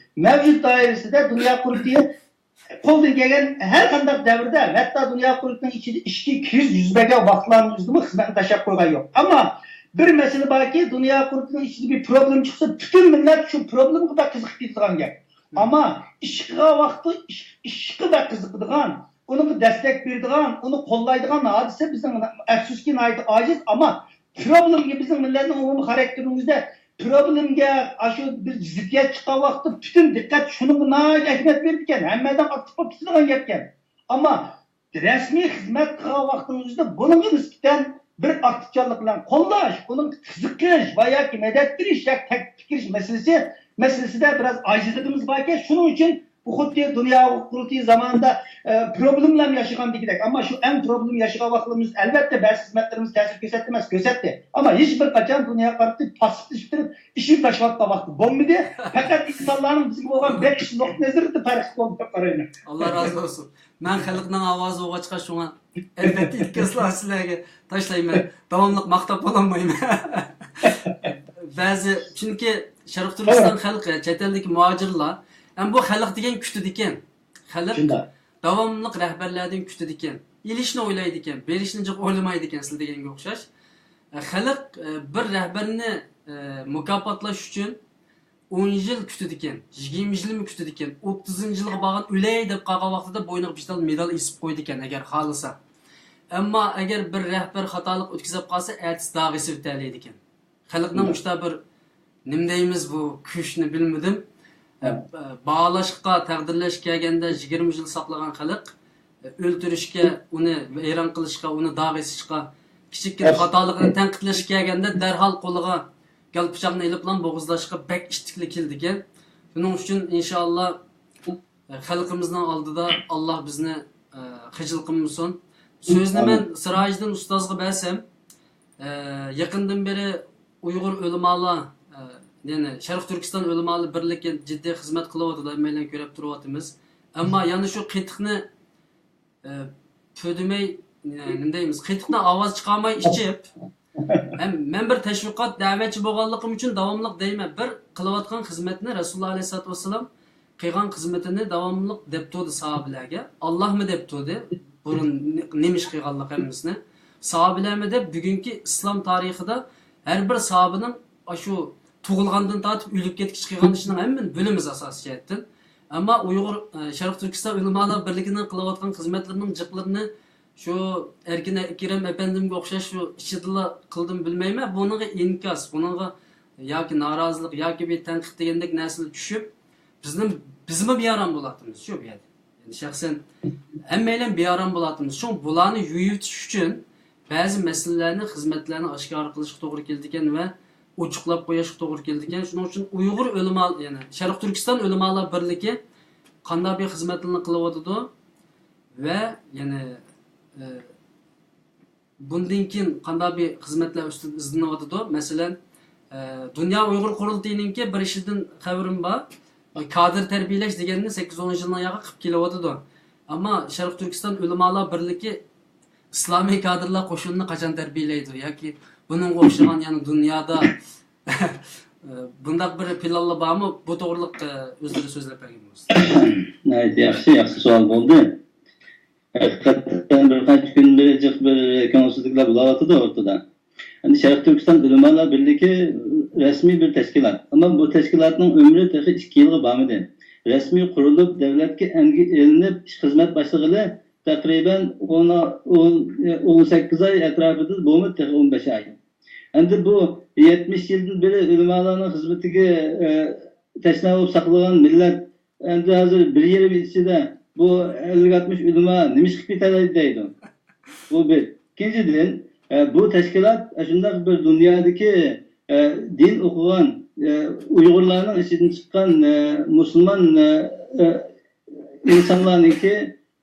مەۋجۇت دائىرىسىدە دۇنيا قۇرۇلتىيى قولدىن كەلگەن ھەر قانداق دەۋردە، ھەتتا دۇنيا قۇرۇلتىيىنىڭ ئىچىدە ئىچكى كرىزىس يۈز بەرگەن ۋاقىتلارنىڭ ئۆزىدىمۇ خىزمەتنى تاشلاپ قويغان يوق. ئەمما بىر مەسىلە باركى، دۇنيا قۇرۇلتىيىنىڭ ئىچىدە بىر پروبلېم چىقسا، پۈتۈن مىللەت شۇ پروبلېمغا بەك قىزىقىپ كېتىدىغان گەپ. ئەمما ئىشقا ۋاقتى، ئىش-، ئىشقا بەك قىزىقىدىغان، ئۇنىڭغا دەستەك بېرىدىغان، ئۇنى قوللايدىغان ھادىسە بىزنىڭ ئەپسۇسكى ناھايىتى ئاجىز. ئەمما پروبلېمگە بىزنىڭ مىللەتنىڭ ئومۇمىي خاراكتېرىمىزدە پروبلېمگە، ئاشۇ بىر زىددىيەت چىققان ۋاقىتتا پۈتۈن دىققەت شۇنىڭغا ناھايىتى ئەھمىيەت بېرىدىكەن، ھەممە ئادەم ئاكتىپ بولۇپ كېتىدىغان گەپكەن. ئەمما رەسمىي خىزمەت قىلغان ۋاقتىڭىزدا بۇنىڭغا نىسبەتەن بىر ئاكتىپچانلىق بىلەن قوللاش، ئۇنىڭغا قىزىقىش ۋە ياكى مەدەت بېرىش ياكى تەكلىپ بېرىش مەسىلىسى، مەسىلىسىدە بىراز ئاجىزلىقىمىز باركەن. شۇنىڭ ئۈچۈن بۇ خۇددى دۇنيا قۇرۇلتىيى زامانىدا، ئە، پروبلېمىلار ياشىغاندىكىدەك. ئەمما شۇ ئەڭ پروبلېما ياشىغان ۋاقتىمىز، ئەلۋەتتە، بەزى خىزمەتلىرىمىز تەسىر كۆرسەتتى ئەمەس، كۆرسەتتى. ئەمما ھېچ بىر قاچان دۇنيا قۇرۇلتىيى پاسسىپلىشىپ تۇرۇپ، ئىشىنى تاشلاۋاتقان ۋاقتى بولمىدى. پەقەت ئىنسانلارنىڭ بىزگە بولغان بېقىش نۇقتىئى نەزىرىدە پەرق بولدى دەپ قارايمەن. ئاللا رازى بولسۇن. مەن خەلقنىڭ ئاۋازى بولغاچقا، شۇڭا ئەلۋەتتە ئىنكاسلارنى سىلەرگە تاشلايمەن. داۋاملىق ماختاپ بولالمايمەن. بەزى، چۈنكى شەرقىي تۈركىستان خەلقى، چەت ئەلدىكى مۇھاجىرلار، ئەمما بۇ خەلق دېگەن كۈتىدىكەن. خەلق شۇنداق. داۋاملىق رەھبەرلەردىن كۈتىدىكەن. ئېلىشنى ئويلايدىكەن، بېرىشنى جىق ئويلىمايدىكەن سىلەر دېگەنگە ئوخشاش. ئە، خەلق، ئە، بىر رەھبەرنى، ئە، مۇكاپاتلاش ئۈچۈن ئون يىل كۈتىدىكەن، يىگىرمە يىلمۇ كۈتىدىكەن، ئوتتۇزىنچى يىلغا بارغان ئۆلەي دەپ قالغان ۋاقتىدا بوينىغا بىر تال مېدال ئېسىپ قويىدىكەن، ئەگەر خالىسا. ئەمما ئەگەر بىر رەھبەر خاتالىق ئۆتكۈزۈپ قالسا، ئەتىسى داغ ئېسىۋېتەلەيدىكەن. خەلقنىڭ مۇشۇنداق بىر، نېمە دەيمىز، بۇ كۈچنى بىلمىدىم. ئە، باھالاشقا، تەقدىرلەشكە كەلگەندە، يىگىرمە يىل ساقلىغان خەلق، ئۆلتۈرۈشكە، ئۇنى ۋەيران قىلىشقا، ئۇنى داغ ئېسىشقا، كىچىككىنە خاتالىقىنى تەنقىدلەشكە كەلگەندە، دەرھال قولىغا گال پىچاقنى ئېلىپلا بوغۇزلاشقا بەك ئىتتىكلا كېلىدىكەن. شۇنىڭ ئۈچۈن، ئىنشائاللا، خەلقىمىزنىڭ ئالدىدا ئاللا بىزنى، ئە، خىجىل قىلمىسۇن. سۆزنى مەن سىراجىدىن ئۇستازغا بەرسەم، ئە، يېقىندىن بېرى ئۇيغۇر ئۆلىمالار، ئە، يەنى شەرقىي تۈركىستان ئۆلىمالار بىرلىكى جىددىي خىزمەت قىلىۋاتىدۇ، ھەممەيلەن كۆرۈپ تۇرۇۋاتىمىز. ئەمما يەنە شۇ قېتىقنى، ئە، پۈدۈمەي، ئە، نېمە دەيمىز، قېتىقنى ئاۋاز چىقارماي ئىچىپ، ھەم مەن بىر تەشۋىقات دەۋەتچى بولغانلىقىم ئۈچۈن داۋاملىق دەيمەن، بىر قىلىۋاتقان خىزمەتنى رەسۇلۇللا ئەلەيھىسسالاتۇ ۋەسسالام قىلغان خىزمىتىنى داۋاملىق دەپتۇ ساھابىلەرگە. ئاللاھمۇ دەپتۇ، بۇرۇن نېمە ئىش قىلغانلىق ھەممىسىنى. ساھابىلەرمۇ دەپ، بۈگۈنكى ئىسلام تارىخىدا ھەر بىر ساھابىنىڭ ئاشۇ تۇغۇلغاندىن تارتىپ ئۆلۈپ كەتكىچە قىلغان ئىشنىڭ ھەممىنى بىلىمىز ئاساسىي جەھەتتىن. ئەمما ئۇيغۇر، ئە، شەرقىي تۈركىستان ئۆلىمالار بىرلىكىنىڭ قىلىۋاتقان خىزمەتلىرىنىڭ جىقلىرىنى شۇ ئەركىن ئەكرەم ئەپەندىمگە ئوخشاش شۇ ئىچىدىلا قىلدىم بىلمەيمەن. بۇنىڭغا ئىنكاس، بۇنىڭغا ياكى نارازىلىق، ياكى بىر تەنقىد دېگەندەك نەرسىلەر چۈشۈپ، بىزنىڭ، بىزمۇ بىئارام بولاتتىمىز شۇ بۇ يەردە. يەنى شەخسەن ھەممەيلەن بىئارام بولاتتىمىز. شۇڭا بۇلارنى يۇيۇۋېتىش ئۈچۈن بەزى مەسىلىلەرنى، خىزمەتلەرنى ئاشكارا قىلىشقا توغرا كېلىدىكەن ۋە ئوچۇقلاپ قويۇشقا توغرا كېلىدىكەن. شۇنىڭ ئۈچۈن ئۇيغۇر ئۆلىما، يەنى شەرقىي تۈركىستان ئۆلىمالار بىرلىكى قانداق بىر خىزمەتلەرنى قىلىۋاتىدۇ ۋە يەنى، ئە، بۇندىن كېيىن قانداق بىر خىزمەتلەر ئۈستىدە ئىزدىنىۋاتىدۇ؟ مەسىلەن، ئە، دۇنيا ئۇيغۇر قۇرۇلتىيىنىڭكى بىر ئىشىدىن خەۋىرىم بار. كادىر تەربىيەلەش دېگەننى سەككىز ئون يىلنىڭ ياقى قىلىپ كېلىۋاتىدۇ. ئەمما شەرقىي تۈركىستان ئۆلىمالار بىرلىكى ئىسلامىي كادىرلار قوشۇنىنى قاچان تەربىيەلەيدۇ؟ ياكى بۇنىڭغا ئوخشىغان يەنە دۇنيادا، ئە، بۇنداق بىر پىلانلار بارمۇ؟ بۇ توغرىلىق، ئە، ئۆزلىرى سۆزلەپ بەرگەن بولسا. ناھايىتى ياخشى، ياخشى سوئال بولدى. ھەقىقەتەن بىر قانچە كۈندىن بېرى جىق بىر كۆڭۈلسىزلىكلەر بولاۋاتىدۇ ئوتتۇدا. ئەمدى شەرقىي تۈركىستان ئۆلىمالار بىرلىكى رەسمىي بىر تەشكىلات. ئەمما بۇ تەشكىلاتنىڭ ئۆمرى تېخى ئىككى يىلغا بارمىدى. رەسمىي قۇرۇلۇپ، دەۋلەتكە ئەنگە ئېلىنىپ، ئىش خىزمەت باشلىغىلى تەقرىبەن ئون، ئون، ئون سەككىز ئاي ئەتراپىدا بولمىدى، تېخى ئون بەش ئاي. ئەمدى بۇ يەتمىش يىلدىن بېرى ئۆلىمالارنىڭ خىزمىتىگە، ئە، تەشنا بولۇپ ساقلىغان مىللەت ئەمدى ھازىر بىر يېرىم يىل ئىچىدە بۇ ئەللىك ئاتمىش ئۆلىما نېمە ئىش قىلىپ كېتەلەيدۇ دەيدۇ. بۇ بىر. ئىككىنچىدىن، ئە، بۇ تەشكىلات ئاشۇنداق بىر دۇنيادىكى، ئە، دىن ئوقۇغان، ئە، ئۇيغۇرلارنىڭ ئىچىدىن چىققان، ئە، مۇسۇلمان، ئە، ئە، ئىنسانلارنىڭكى،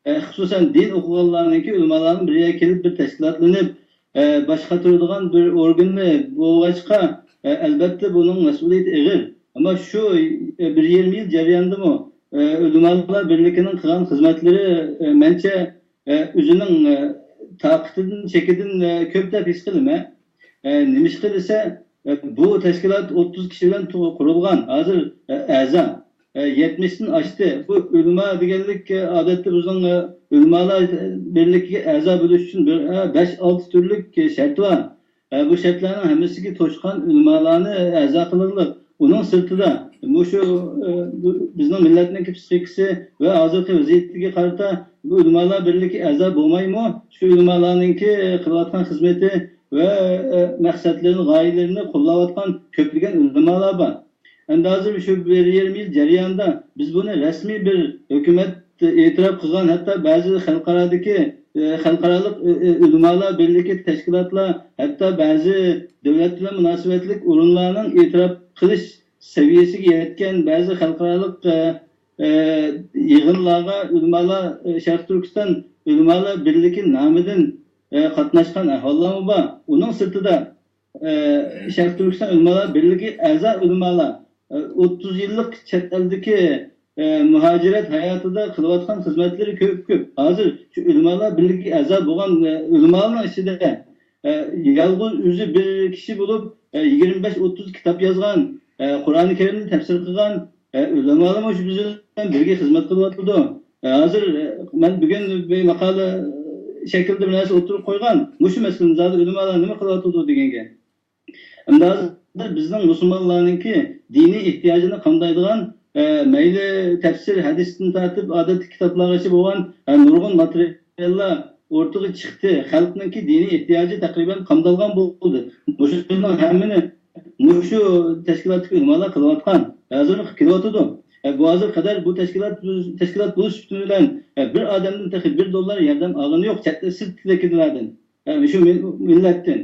ئە، خۇسۇسەن دىن ئوقۇغانلارنىڭكى ئۆلىمالارنىڭ بىر يەرگە كېلىپ بىر تەشكىلاتلىنىپ، ئە، باش قاتۇرىدىغان بىر ئورگىنى بولغاچقا، ئە، ئەلبەتتە بۇنىڭ مەسئۇلىيىتى ئېغىر. ئەمما شۇ، ئە، بىر يېرىم يىل جەريانىدىمۇ، ئە، ئۆلىمالار بىرلىكىنىڭ قىلغان خىزمەتلىرى، ئە، مەنچە، ئە، ئۆزىنىڭ، ئە، تاقىتىدىن، چېكىدىن، ئە، كۆپ دەپ ھېس قىلىمەن. ئە، نېمىشقا دېسە، ئە، بۇ تەشكىلات ئوتتۇز كىشى بىلەن تو-، قۇرۇلغان، ھازىر، ئە، ئەزا، ئە، يەتمىشتىن ئاشتى. بۇ ئۆلىما دېگەنلىك، ئە، ئادەتتە بىزنىڭ، ئە، ئۆلىمالار بىرلىكىگە ئەزا بولۇش ئۈچۈن بىر، ئە، بەش-ئالتە تۈرلۈك، ئە، شەرت بار. ئە، بۇ شەرتلەرنىڭ ھەممىسىگە توشقان ئۆلىمالارنى ئەزا قىلغلىق. ئۇنىڭ سىرتىدا مۇشۇ، ئە، بۇ، بىزنىڭ مىللەتنىڭكى پسىخىكىسى ۋە ھازىرقى ۋەزىيىتىگە قارىتا بۇ ئۆلىمالار بىرلىكى ئەزا بولمايمۇ؟ شۇ ئۆلىمالارنىڭكى قىلىۋاتقان خىزمىتى ۋە، ئە، مەقسەتلىرىنى، غايىلىرىنى قوللاۋاتقان كۆپلىگەن ئۆلىمالار بار. ئەمدى ھازىر شۇ بىر يېرىم يىل جەريانىدا بىز بۇنى رەسمىي بىر ھۆكۈمەت ئېتىراپ قىلغان، ھەتتا بەزى خەلقئارادىكى، ئە، خەلقئارالىق، ئە، ئە، ئۆلىمالار بىرلىكى تەشكىلاتلار، ھەتتا بەزى دۆلەت بىلەن مۇناسىۋەتلىك ئورۇنلارنىڭ ئېتىراپ قىلىش سەۋىيەسىگە يەتكەن بەزى خەلقئارالىق، ئە، ئە، يىغىنلارغا ئۆلىمالار، ئە، شەرقىي تۈركىستان ئۆلىمالار بىرلىكى نامىدىن، ئە، قاتناشقان ئەھۋاللارمۇ بار. ئۇنىڭ سىرتىدا، ئە، شەرقىي تۈركىستان ئۆلىمالار بىرلىكى ئەزا ئۆلىمالار، ئە، ئوتتۇز يىللىق چەت ئەلدىكى، ئە، مۇھاجىرەت ھاياتىدا قىلىۋاتقان خىزمەتلىرى كۆپ، كۆپ. ھازىر شۇ ئۆلىمالار بىرلىكىگە ئەزا بولغان، ئە، ئۆلىمالارنىڭ ئىچىدە، ئە، يالغۇز ئۆزى بىر كىشى بولۇپ، ئە، يىگىرمە بەش ئوتتۇز كىتاب يازغان، ئە، قۇرئانى كەرىمنى تەپسىر قىلغان، ئە، ئۆلىمالار مۇشۇ بىز بىلەن بىرگە خىزمەت قىلىۋاتىدۇ. ئە، ھازىر، ئە، مەن بۈگۈن بىر ماقالە شەكلىدە بىر نەرسە ئوتتۇرىغا قويغان. مۇشۇ مەسىلىنى زادى ئۆلىمالار نېمە قىلىۋاتىدۇ دېگەنگە. ئەمدى ھازىر بىزنىڭ مۇسۇلمانلارنىڭكى دىنىي ئېھتىياجىنى قامدايدىغان، ئە، مەيلى تەپسىر، ھەدىستىن تارتىپ ئادەتتىكى كىتابلارغىچە بولغان، ئە، نۇرغۇن ماتېرىياللار ئوتتۇرىغا چىقتى. خەلقنىڭكى دىنىي ئېھتىياجى تەقرىبەن قامدالغان بولدى. مۇشۇنىڭ ھەممىنى مۇشۇ تەشكىلاتتىكى ئۆلىمالار قىلىۋاتقان، ھازىرمۇ قىلىپ كېلىۋاتىدۇ. ئە، بۇ ھازىر قەدەر بۇ تەشكىلات، تەشكىلات بولۇش سۈپىتى بىلەن، ئە، بىر ئادەمدىن تېخى بىر دوللار ياردەم ئالغىنى يوق، چەت، سىرتتىكىلەردىن. ئە، شۇ مىل-، مىللەتتىن.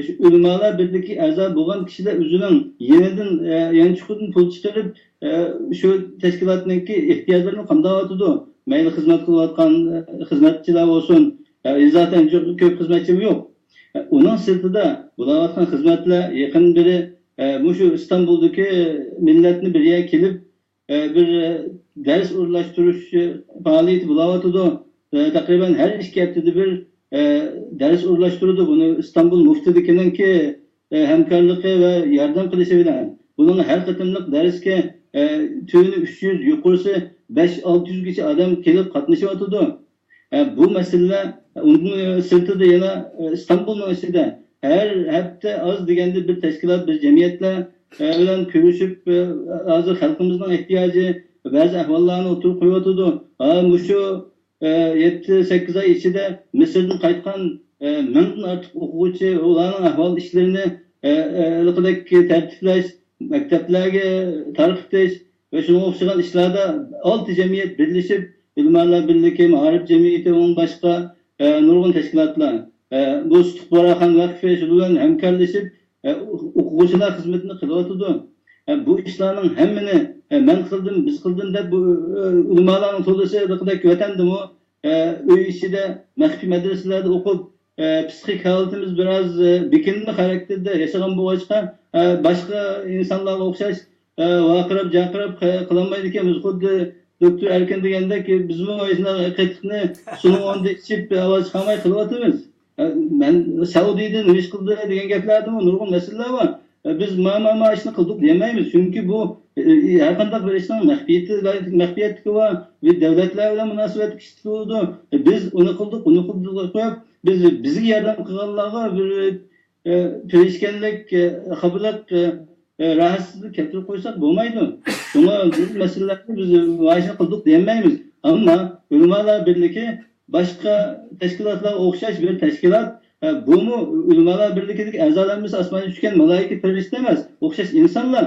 شۇ ئۆلىمالار بىرلىكى ئەزا بولغان كىشىلەر ئۆزىنىڭ يېنىدىن، ئە، يانچۇقىدىن پۇل چىقىرىپ، ئە، شۇ تەشكىلاتنىڭكى ئېھتىياجلىرىنى قامداۋاتىدۇ. مەيلى خىزمەت قىلىۋاتقان، ئە، خىزمەتچىلەر بولسۇن، ئە، زاتەن كۆپ خىزمەتچىمۇ يوق. ئە، ئۇنىڭ سىرتىدا بولاۋاتقان خىزمەتلەر يېقىندىن بېرى، ئە، مۇشۇ ئىستانبۇلدىكى مىللەتنى بىر يەرگە كېلىپ، ئە، بىر، ئە، دەرس ئورۇنلاشتۇرۇش، ئە، پائالىيىتى بولاۋاتىدۇ. ئە، تەقرىبەن ھەر ئىككى ھەپتىدە بىر، ئە، دەرس ئورۇنلاشتۇرىدۇ. بۇنى ئىستانبۇل مۇفتىلىكىنىڭكى، ئە، ھەمكارلىقى ۋە ياردەم قىلىشى بىلەن. بۇنىڭ ھەر قېتىملىق دەرسكە، ئە، تۆۋىنى ئۈچ يۈز، يۇقىرىسى بەش يۈز، ئالتە يۈزگىچە ئادەم كېلىپ قاتنىشىۋاتىدۇ. ئە، بۇ مەسىلىلەر، ئۇنىڭ سىرتىدا يەنە، ئە، ئىستانبۇلنىڭ ئىچىدە ھەر ھەپتە ئاز دېگەندە بىر تەشكىلات، بىر جەمئىيەتلەر، ئە، بىلەن كۆرۈشۈپ، ئە، ھازىر خەلقىمىزنىڭ ئېھتىياجى، بەزى ئەھۋاللارنى ئوتتۇرىغا قويۇۋاتىدۇ. ھا، مۇشۇ، ئە، يەتتە، سەككىز ئاي ئىچىدە مىسىردىن قايتقان، ئە، مىڭدىن ئارتۇق ئوقۇغۇچى، ئۇلارنىڭ ئەھۋال ئىشلىرىنى، ئە، ئە، ھېلىقىدەك تەرتىپلەش، مەكتەپلەرگە تارقىتىش، ۋە شۇنىڭغا ئوخشىغان ئىشلاردا ئالتە جەمئىيەت بىرلىشىپ، ئۆلىمالار بىرلىكى، مائارىپ جەمئىيىتى، ئۇنىڭ باشقا، ئە، نۇرغۇن تەشكىلاتلار، ئە، بۇ سۇتۇق بۇغراخان ۋەقفى، شۇ بىلەن ھەمكارلىشىپ، ئە، ئو-، ئوقۇغۇچىلار خىزمىتىنى قىلىۋاتىدۇ. ئە، بۇ ئىشلارنىڭ ھەممىنى، ئە، مەن قىلدىم، بىز قىلدىم دەپ، بۇ، ئۆ، ئۆلىمالارنىڭ تولىسى ھېلىقىدەك ۋەتەندىمۇ، ئە، ئۆي ئىچىدە، مەخپىي مەدرىسىلەردە ئوقۇپ، ئە، پسىخىك ھالىتىمىز بىراز، ئە، بېكىنمە خاراكتېردا ياشىغان بولغاچقا، ئە، باشقا ئىنسانلارغا ئوخشاش، ئە، ۋارقىراپ-جارقىراپ قى-، قىلالمايدىكەنمىز. خۇددى دوكتور ئەركىن دېگەندەك، بىزمۇ ئاشۇنداق قېتىقنى سۇنىڭ ئورنىدا ئىچىپ، ئاۋاز چىقارماي قىلىۋاتىمىز. ئە، مەن سەئۇدىدە نېمە ئىش قىلدى دېگەن گەپلەردىمۇ نۇرغۇن مەسىلىلەر بار. ئە، بىز ما، ما، ما ئىشنى قىلدۇق دېيەلمەيمىز. چۈنكى بۇ، ئە، ھەر قانداق بىر ئىشنىڭ مەخپىيىتى، مەخپىيەتلىكى بار، بىر دۆلەتلەر بىلەن مۇناسىۋەتلىك ئىش بولىدۇ. ئە، بىز ئۇنى قىلدۇق، بۇنى قىلدۇق قويۇپ، بىز بىزگە ياردەم قىلغانلارغا بىر، ئە، تىرىشكەنلىك، ئە، خاپىلىق، ئە، ئە، راھەتسىزلىك كەلتۈرۈپ قويساق بولمايدۇ. شۇڭا بۇ مەسىلىلەرنى بىز مۇئايىشە قىلدۇق دېيەلمەيمىز. ئەمما ئۆلىمالار بىرلىكى باشقا تەشكىلاتلارغا ئوخشاش بىر تەشكىلات. ئە، بۇمۇ ئۆلىمالار بىرلىكىدىكى ئەزالار ھەممىسى ئاسماندىن چۈشكەن مالايىكە، پەرىشتە ئەمەس، ئوخشاش ئىنسانلار.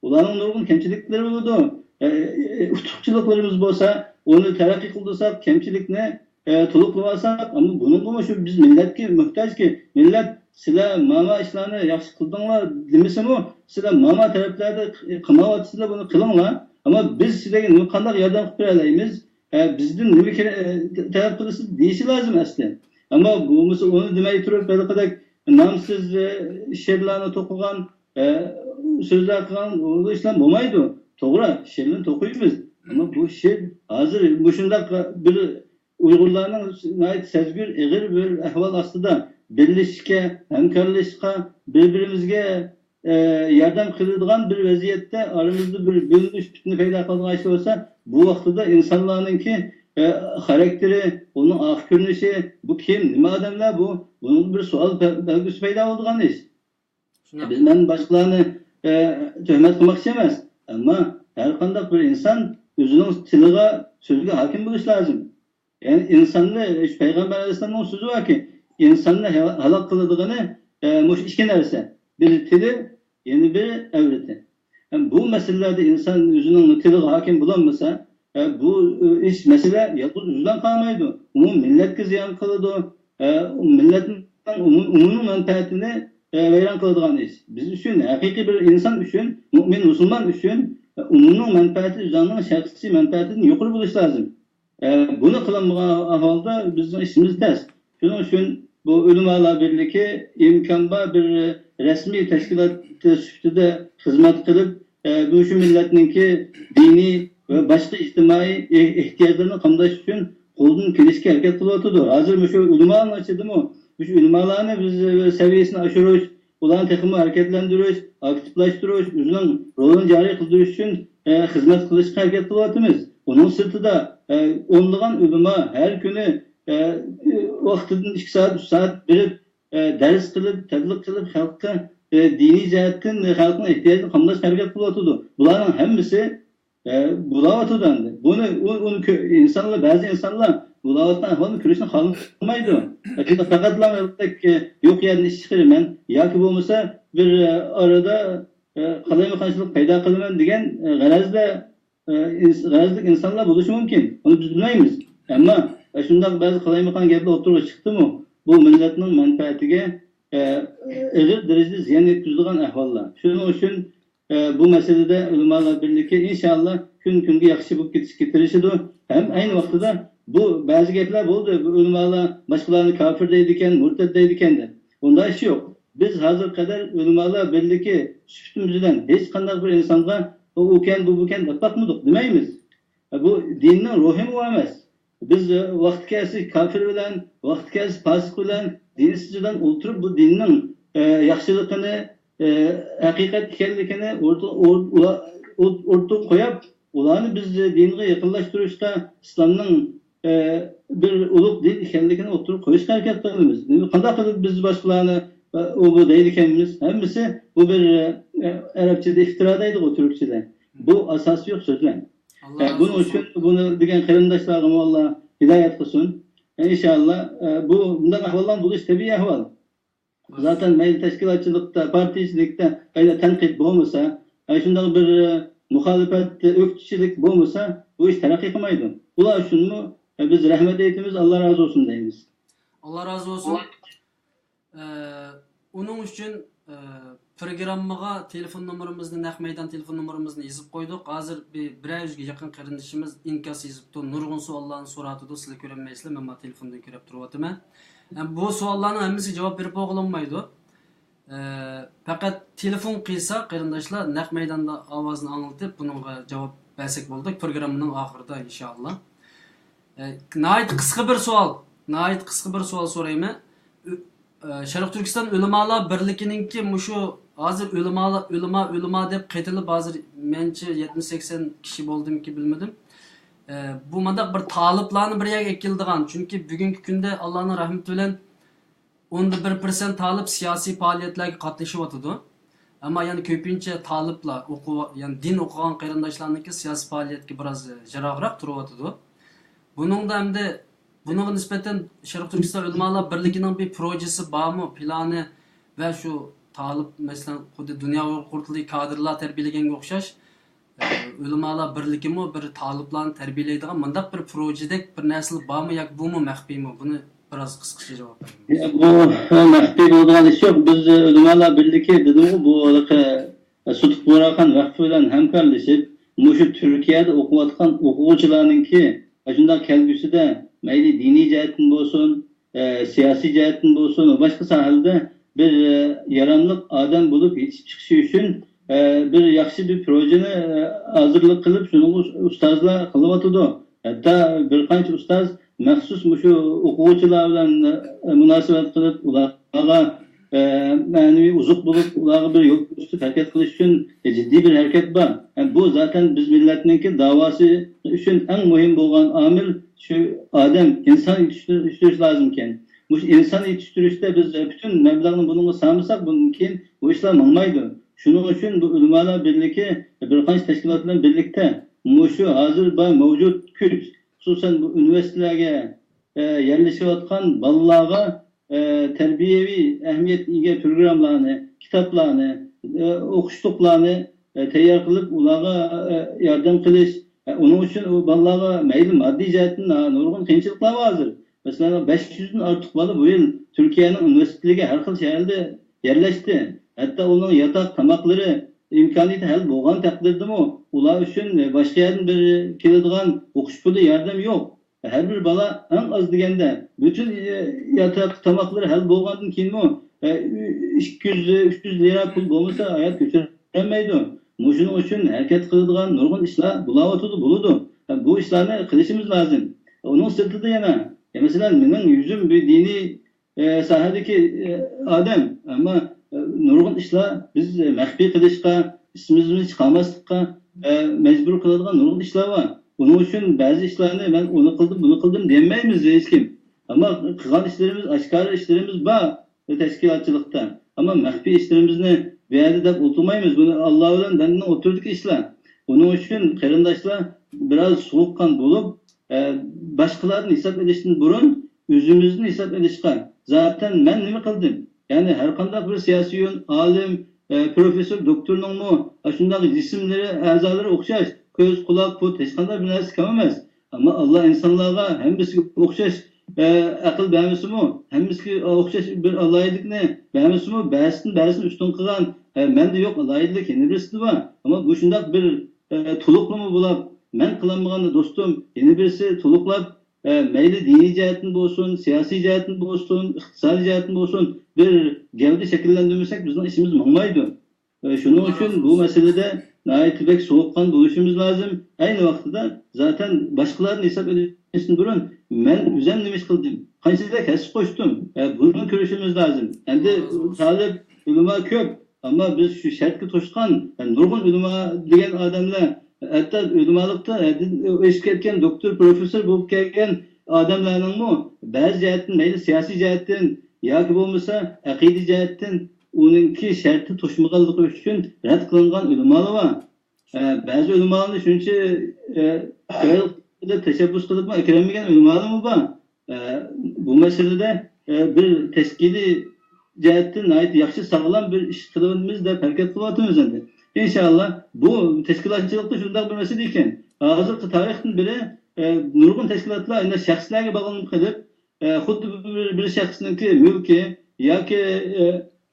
ئۇلارنىڭ نۇرغۇن كەمچىلىكلىرى بولىدۇ. ئە، ئە، ئۇتۇقچىلىقلىرىمىز بولسا، ئۇنى تەرەققىي قىلدۇرساق، كەمچىلىكنى، ئە، تولۇقلىۋالساق، ئەمما بۇنىڭغىمۇ شۇ بىز مىللەتكە موھتاجكى، مىللەت سىلەر ماما ئىشلارنى ياخشى قىلدىڭلار دېمىسىمۇ، سىلەر ماما تەرەپلەردە قىلمايۋاتىسىلەر، بۇنى قىلىڭلار. ئەمما بىز سىلەرگە نېمە، قانداق ياردەم قىلىپ بېرەلەيمىز؟ ئە، بىزدىن نېمە كېرە-، ئە، تەلەپ قىلىسىز دېيىشى لازىم ئەسلى. ئەمما بولمىسا ئۇنى دېمەي تۇرۇپ، ھېلىقىدەك نامسىز، ئە، شېئىرلارنى توقۇغان، ئە، سۆزلەر قىلغان ئۇ ئىشلار بولمايدۇ. توغرا، شېئىرنى توقۇيمىز. ئەمما بۇ شېئىر ھازىر مۇشۇنداق بىر ئۇيغۇرلارنىڭ ناھايىتى سەزگۈر، ئېغىر بىر ئەھۋال ئاستىدا بىرلىشىشكە، ھەمكارلىشىشقا، بىر-بىرىمىزگە، ئە، ياردەم قىلىدىغان بىر ۋەزىيەتتە ئارىمىزدا بىر بۆلۈنۈش، پىتنە پەيدا قىلىدىغان ئىش بولسا، بۇ ۋاقتىدا ئىنسانلارنىڭكى، ئە، خاراكتېرى، ئۇنىڭ ئارقا كۆرۈنۈشى، بۇ كىم، نېمە ئادەملەر بۇ؟ بۇنىڭ بىر سوئال بە-، بەلگىسى پەيدا بولىدىغان ئىش. شۇنداق. بىز، مەن باشقىلارنى، ئە، تۆھمەت قىلماقچى ئەمەس، ئەمما ھەر قانداق بىر ئىنسان ئۆزىنىڭ تىلىغا، سۆزىگە ھاكىم بولۇشى لازىم. يەنى ئىنساننى، شۇ پەيغەمبەر ئەلەيھىسسالامنىڭ سۆزى باركى، ئىنساننى ھە-، ھالاك قىلىدىغىنى، ئە، مۇشۇ ئىككى نەرسە. بىرى تىلى، يەنە بىرى ئەۋرىتى. ھەم بۇ مەسىلىلەردە ئىنسان ئۆزىنىڭ تىلىغا ھاكىم بولالمىسا، ئە، بۇ، ئە، ئىش، مەسىلە يالغۇز ئۆزىدىن قالمايدۇ. ئومۇم مىللەتكە زىيان قىلىدۇ. ئە، مىللەتنىڭ ئومۇم-، ئومۇمنىڭ مەنپەئەتىنى، ئە، ۋەيران قىلىدىغان ئىش. بىز ئۈچۈن، ھەقىقىي بىر ئىنسان ئۈچۈن، مۆمىن مۇسۇلمان ئۈچۈن، ئە، ئومۇمنىڭ مەنپەئەتى ئۆزىنىڭ شەخسىي مەنپەئەتىدىن يۇقىرى بولۇشى لازىم. ئە، بۇنى قىلالمىغان ئەھۋالدا بىزنىڭ ئىشىمىز تەس. شۇنىڭ ئۈچۈن بۇ ئۆلىمالار بىرلىكى ئىمكان بار بىر رەسمىي تەشكىلات سۈپىتىدە خىزمەت قىلىپ، ئە، بۇ شۇ مىللەتنىڭكى دىنىي ۋە باشقا ئىجتىمائىي ئېھ-، ئېھتىياجلىرىنى قامداش ئۈچۈن قولدىن كېلىشىچە ھەرىكەت قىلىۋاتىدۇ. ھازىر مۇشۇ ئۆلىمالارنىڭ ئىچىدىمۇ مۇشۇ ئۆلىمالارنى بىز، ئە، سەۋىيەسىنى ئاشۇرۇش، ئۇلارنى تېخىمۇ ھەرىكەتلەندۈرۈش، ئاكتىپلاشتۇرۇش، ئۆزىنىڭ رولىنى جارى قىلدۇرۇش ئۈچۈن، ئە، خىزمەت قىلىشقا ھەرىكەت قىلىۋاتىمىز. ئۇنىڭ سىرتىدا، ئە، ئونلىغان ئۆلىما ھەر كۈنى، ئە، ۋاقتىدىن ئىككى سائەت، ئۈچ سائەت بېرىپ، ئە، دەرس قىلىپ، تەبلىغ قىلىپ، خەلققە، ئە، دىنىي جەھەتتىن خەلقنىڭ ئېھتىياجىنى قامداشقا ھەرىكەت قىلىۋاتىدۇ. بۇلارنىڭ ھەممىسى ئە، بولاۋاتىدۇ ئەمدى. بۇنى ئۇ، ئۇنى كۆ-، ئىنسانلار، بەزى ئىنسانلار بولاۋاتقان ئەھۋالنى كۆرۈشنى خالىمايدۇ. شۇنداق پەقەتلا، ئە، يوق يەردىن ئىش چىقىرىمەن ياكى بولمىسا بىر، ئە، ئارىدا، ئە، قالايمىقانچىلىق پەيدا قىلىمەن دېگەن، ئە، غەرەزدە، ئە، ئىنس-، غەرەزلىك ئىنسانلار بولۇشى مۇمكىن. ئۇنى بىز بىلمەيمىز. ئەمما، ئە، شۇنداق بەزى قالايمىقان گەپلەر ئوتتۇرىغا چىقتىمۇ، بۇ مىللەتنىڭ مەنپەئەتىگە، ئە، ئېغىر دەرىجىدە زىيان يەتكۈزىدىغان ئەھۋاللار. شۇنىڭ ئۈچۈن ئە، بۇ مەسىلىدە ئۆلىمالار بىرلىكى ئىنشائاللا كۈن كۈنگە ياخشى بولۇپ كېتىشكە تىرىشىدۇ. ھەم ئەينى ۋاقتىدا بۇ بەزى گەپلەر بولدى، بۇ ئۆلىمالار باشقىلارنى كاپىر دەيدىكەن، مۇرتەت دەيدىكەن دەپ. ئۇنداق ئىش يوق. بىز ھازىرغا قەدەر ئۆلىمالار بىرلىكى سۈپىتىمىز بىلەن ھېچقانداق بىر ئىنسانغا ئۇ، ئۇكەن، بۇ، بۇكەن دەپ باقمىدۇق، دېمەيمىز. ئە، بۇ دىننىڭ روھىمۇ ئەمەس. بىز، ئە، ۋاقتى كەلسە كاپىر بىلەن، ۋاقتى كەلسە پاسىق بىلەن، دىنسىز بىلەن ئولتۇرۇپ بۇ دىننىڭ، ئە، ياخشىلىقىنى، ئە، ھەقىقەت ئىكەنلىكىنى ئورت-، ئورت-، ئورتىغا قويۇپ، ئۇلارنى بىز دىنغا يېقىنلاشتۇرۇشتا ئىسلامنىڭ، ئە، بىر ئۇلۇغ دىن ئىكەنلىكىنى ئوتتۇرىغا قويۇشقا ھەرىكەت قىلىمىز. قانداق قىلىپ بىز باشقىلارنى، ئە، ئۇ بۇ دەيدىكەنمىز؟ ھەممىسى بۇ بىر، ئە، ئەرەبچىدە ئىفتىرا دەيدىغۇ، تۈركچىدە. بۇ ئاساسى يوق سۆزلەر. ئە، بۇنىڭ ئۈچۈن بۇنى دېگەن قېرىنداشلارغىمۇ ئاللا ھىدايەت قىلسۇن. ئىنشاللا، ئە، بۇ، بۇنداق ئەھۋاللار بولۇش تەبىئىي ئەھۋال. زاتەن مەيلى تەشكىلاتچىلىقتا، پارتىيىچىلىكتە ئەگەر تەنقىد بولمىسا، ئە، شۇنداق بىر، ئە، مۇخالىپەت، ئۆكتىچىلىك بولمىسا، بۇ ئىش تەرەققىي قىلمايدۇ. بۇلار ئۈچۈنمۇ، ئە، بىز رەھمەت ئېيتىمىز، ئاللا رازى بولسۇن دەيمىز. ئاللا رازى بولسۇن. ئە، ئۇنىڭ ئۈچۈن، ئە، پروگراممىغا تېلېفون نومۇرىمىزنى، نەق مەيدان تېلېفون نومۇرىمىزنى يېزىپ قويدۇق. ھازىر بىر، بىرەر يۈزگە يېقىن قېرىندىشىمىز ئىنكاس يېزىپتۇ، نۇرغۇن سوئاللارنى سوراۋاتىدۇ، سىلەر كۆرەلمەيسىلەر، مەن مانا تېلېفوندىن كۆرۈپ تۇرۇۋاتىمەن. ئە، بۇ سوئاللارنىڭ ھەممىسىگە جاۋاب بېرىپ بولغىلى بولمايدۇ. ئە، پەقەت تېلېفون قىلسا قېرىنداشلار، نەق مەيداندا ئاۋازنى ئاڭلىتىپ، بۇنىڭغا جاۋاب بەرسەك بولدى، پروگراممىنىڭ ئاخىرىدا ئىنشائاللا. ئە، ناھايىتى قىسقا بىر سوئال. ناھايىتى قىسقا بىر سوئال سورايمەن. ئۆ-، ئە، شەرقىي تۈركىستان ئۆلىمالار بىرلىكىنىڭكى مۇشۇ ھازىر ئۆلىمالار، ئۆلىما، ئۆلىما دەپ قېتىلىپ، ھازىر مەنچە يەتمىش سەكسەن كىشى بولدىمىكى، بىلمىدىم. ئە، بۇ مانداق بىر تالىپلارنى بىر يەرگە ئەكېلىدىغان، چۈنكى بۈگۈنكى كۈندە ئاللانىڭ رەھمىتى بىلەن ئوندا بىر پىرسەنت تالىپ سىياسىي پائالىيەتلەرگە قاتنىشىۋاتىدۇ. ئەمما يەنە كۆپىنچە تالىپلار ئوقۇ-، يەنى دىن ئوقۇغان قېرىنداشلارنىڭكى سىياسىي پائالىيەتكە بىراز يىراقراق تۇرۇۋاتىدۇ. بۇنىڭدا ئەمدى بۇنىڭغا نىسبەتەن شەرقىي تۈركىستان ئۆلىمالار بىرلىكىنىڭ بىر پروژىسى بارمۇ، پىلانى ۋە شۇ تالىپ، مەسىلەن، خۇددى دۇنيا ئۇيغۇر قۇرۇلتىيى كادىرلار تەربىيەلىگەنگە ئوخشاش، ئۆلىمالار بىرلىكىمۇ بىر تالىپلارنى تەربىيەلەيدىغان مۇنداق بىر پروژىدەك بىر نەرسىلەر بارمۇ ياكى بۇمۇ مەخپىيمۇ؟ بۇنى بىراز قىسقىچە جاۋاب بېرىڭ. بۇ مەخپىي بولىدىغان ئىش يوق. بىز ئۆلىمالار بىرلىكى دېدىمغۇ، بۇ ھېلىقى سۇتۇق بۇغراخان ۋەقپى بىلەن ھەمكارلىشىپ، مۇشۇ تۈركىيەدە ئوقۇۋاتقان ئوقۇغۇچىلارنىڭكى ئاشۇنداق كەلگۈسىدە مەيلى دىنىي جەھەتتىن بولسۇن، ئە، سىياسىي جەھەتتىن بولسۇن ۋە باشقا ساھەلەردە بىر، ئە، ياراملىق ئادەم بولۇپ يېتىشىپ چىقىشى ئۈچۈن، ئە، بىر ياخشى بىر پروژىنى، ئە، ھازىرلىق قىلىپ، شۇنىڭغا ئۇس-، ئۇستازلار قىلىۋاتىدۇ. ھەتتا بىر قانچە ئۇستاز مەخسۇس مۇشۇ ئوقۇغۇچىلار بىلەن، ئە، مۇناسىۋەت قىلىپ، ئۇلارغا، ئە، مەنىۋى ئوزۇق بولۇپ، ئۇلارغا بىر يول كۆرسىتىپ ھەرىكەت قىلىش ئۈچۈن، ئە، جىددىي بىر ھەرىكەت بار. ئە، بۇ زاتەن بىز مىللەتنىڭكى داۋاسى ئۈچۈن ئەڭ مۇھىم بولغان ئامىل شۇ ئادەم، ئىنسان يېتىشتۈرۈش لازىمكەن. مۇشۇ ئىنسان يېتىشتۈرۈشتە بىز، ئە، پۈتۈن مەبلەغنى بۇنىڭغا سالمىساق، بۇندىن كېيىن بۇ ئىشلار ماڭمايدۇ. شۇنىڭ ئۈچۈن بۇ ئۆلىمالار بىرلىكى بىر قانچە تەشكىلات بىلەن بىرلىكتە مۇشۇ ھازىر بار مەۋجۇت كۈچ، خۇسۇسەن بۇ ئۇنىۋېرسىتېتلارغا، ئە، يەرلىشىۋاتقان بالىلارغا، ئە، تەربىيەۋى ئەھمىيەتكە ئىگە پروگراممىلارنى، كىتابلارنى، ئە، ئوقۇشلۇقلارنى، ئە، تەييار قىلىپ، ئۇلارغا، ئە، ياردەم قىلىش. ئە، ئۇنىڭ ئۈچۈن ئۇ بالىلارغا مەيلى ماددىي جەھەتتىن، ئە، نۇرغۇن قىيىنچىلىقلار بار ھازىر. مەسىلەن، بەش يۈزدىن ئارتۇق بالا بۇ يىل تۈركىيەنىڭ ئۇنىۋېرسىتېتلىرىگە ھەر خىل شەھەردە يەرلەشتى. ھەتتا ئۇنىڭ ياتاق، تاماقلىرى ئىمكانىيىتى ھەل بولغان تەقدىردىمۇ، ئۇلار ئۈچۈن باشقا يەردىن بىر كېلىدىغان ئوقۇش پۇلى، ياردەم يوق. ھەر بىر بالا ئەڭ ئاز دېگەندە پۈتۈن، ئە، ياتاق، تاماقلىرى ھەل بولغاندىن كېيىنمۇ، ئە، ئىككى يۈز، ئۈچ يۈز لىرا پۇل بولمىسا ھايات كۆچۈرەلمەيدۇ. مۇشۇنىڭ ئۈچۈن ھەرىكەت قىلىدىغان نۇرغۇن ئىشلار بولاۋاتىدۇ، بولىدۇ. بۇ ئىشلارنى قىلىشىمىز لازىم. ئۇنىڭ سىرتىدا يەنە، مەسىلەن، مېنىڭ يۈزۈم بىر دىنىي ئە، ساھەدىكى، ئە، ئادەم، ئەمما، ئە، نۇرغۇن ئىشلار بىز، ئە، مەخپىي قىلىشقا، ئىسمىمىزنى چىقارماسلىققا، ئە، مەجبۇر قىلىدىغان نۇرغۇن ئىشلار بار. ئۇنىڭ ئۈچۈن بەزى ئىشلارنى مەن ئۇنى قىلدىم، بۇنى قىلدىم دېيەلمەيمىز ھېچكىم. ئەمما قىلغان ئىشلىرىمىز، ئاشكارا ئىشلىرىمىز بار تەشكىلاتچىلىقتا. ئەمما مەخپىي ئىشلىرىمىزنى بۇ يەردە دەپ ئولتۇرمايمىز. بۇنى ئاللا بىلەن بەندىنىڭ ئوتتۇرىدىكى ئىشلار. ئۇنىڭ ئۈچۈن قېرىنداشلار بىراز سوغۇققان بولۇپ، ئە، باشقىلاردىن ھېساب ئېلىشتىن بۇرۇن ئۆزىمىزدىن ھېساب ئېلىشقا، زاتەن مەن نېمە قىلدىم؟ يەنى ھەر قانداق بىر سىياسىيون، ئالىم، ئە، پروفېسسور، دوكتورنىڭمۇ ئاشۇنداق جىسىملىرى، ئەزالىرى ئوخشاش، كۆز، قۇلاق، پۇت، ھېچقانداق بىر نەرسە كەم ئەمەس. ئەمما ئاللا ئىنسانلارغا ھەممىسىگە ئوخشاش، ئە، ئەقىل بەرمىسىمۇ، ھەممىسىگە ئوخشاش بىر ئالاھىدىلىكنى بەرمىسىمۇ، بەزىسىدىن بەزىسىنى ئۈستۈن قىلغان، ئە، مەندە يوق ئالاھىدىلىك يەنە بىرسىدە بار. ئەمما بۇ شۇنداق بىر، ئە، تولۇقلىما بولاپ، مەن قىلالمىغاننى دوستۇم يەنە بىرسى تولۇقلاپ، ئە، مەيلى دىنىي جەھەتتىن بولسۇن، سىياسىي جەھەتتىن بولسۇن، ئىقتىسادىي جەھەتتىن بولسۇن، بىر گەۋدە شەكىللەندۈرمىسەك، بىزنىڭ ئىشىمىز ماڭمايدۇ. ئە، شۇنىڭ ئۈچۈن بۇ مەسىلىدە ناھايىتى بەك سوغۇققان بولۇشىمىز لازىم. ئەينى ۋاقتىدا زاتەن باشقىلاردىن ھېساب ئېلىش ئىشتىن بۇرۇن مەن ئۆزۈم نېمە ئىش قىلدىم، قانچىلىك ھەسسە قوشتۇم، ئە، بۇنى كۆرۈشىمىز لازىم. ئەمدى تالىپ ئۆلىما كۆپ، ئەمما بىز شۇ شەرتكە توشقان، ئە، نۇرغۇن ئۆلىما دېگەن ئادەملەر، ھەتتا ئۆلىمالىقتا ھەددىدىن ئېشىپ كەتكەن دوكتور، پروفېسسور بولۇپ كەلگەن ئادەملەرنىڭمۇ بەزى جەھەتتىن، مەيلى سىياسىي جەھەتتىن ياكى بولمىسا ئەقىدە جەھەتتىن ئۇنىڭكى شەرتى توشمىغانلىقى ئۈچۈن رەت قىلىنغان ئۆلىمالار بار. ئە، بەزى ئۆلىمالارنى شۇنچە، ئە، چىرايلىق قىلىپ تەشەببۇس قىلىپمۇ ئەكىرەلمىگەن ئۆلىمالارمۇ بار. ئە، بۇ مەسىلىدە، ئە، بىر تەشكىلىي جەھەتتىن ناھايىتى ياخشى، ساغلام بىر ئىش قىلىمىز دەپ ھەرىكەت قىلىۋاتىمىز ئەمدى. ئىنشائاللا، بۇ تەشكىلاتچىلىقتا شۇنداق بىر مەسىلە ئىكەن. ھازىرقى تارىختىن بېرى، ئە، نۇرغۇن تەشكىلاتلار ئەمدى شەخسلەرگە باغلىنىپ قېلىپ، ئە، خۇددى بىر، بىر شەخسنىڭكى مۈلكى ياكى، ئە،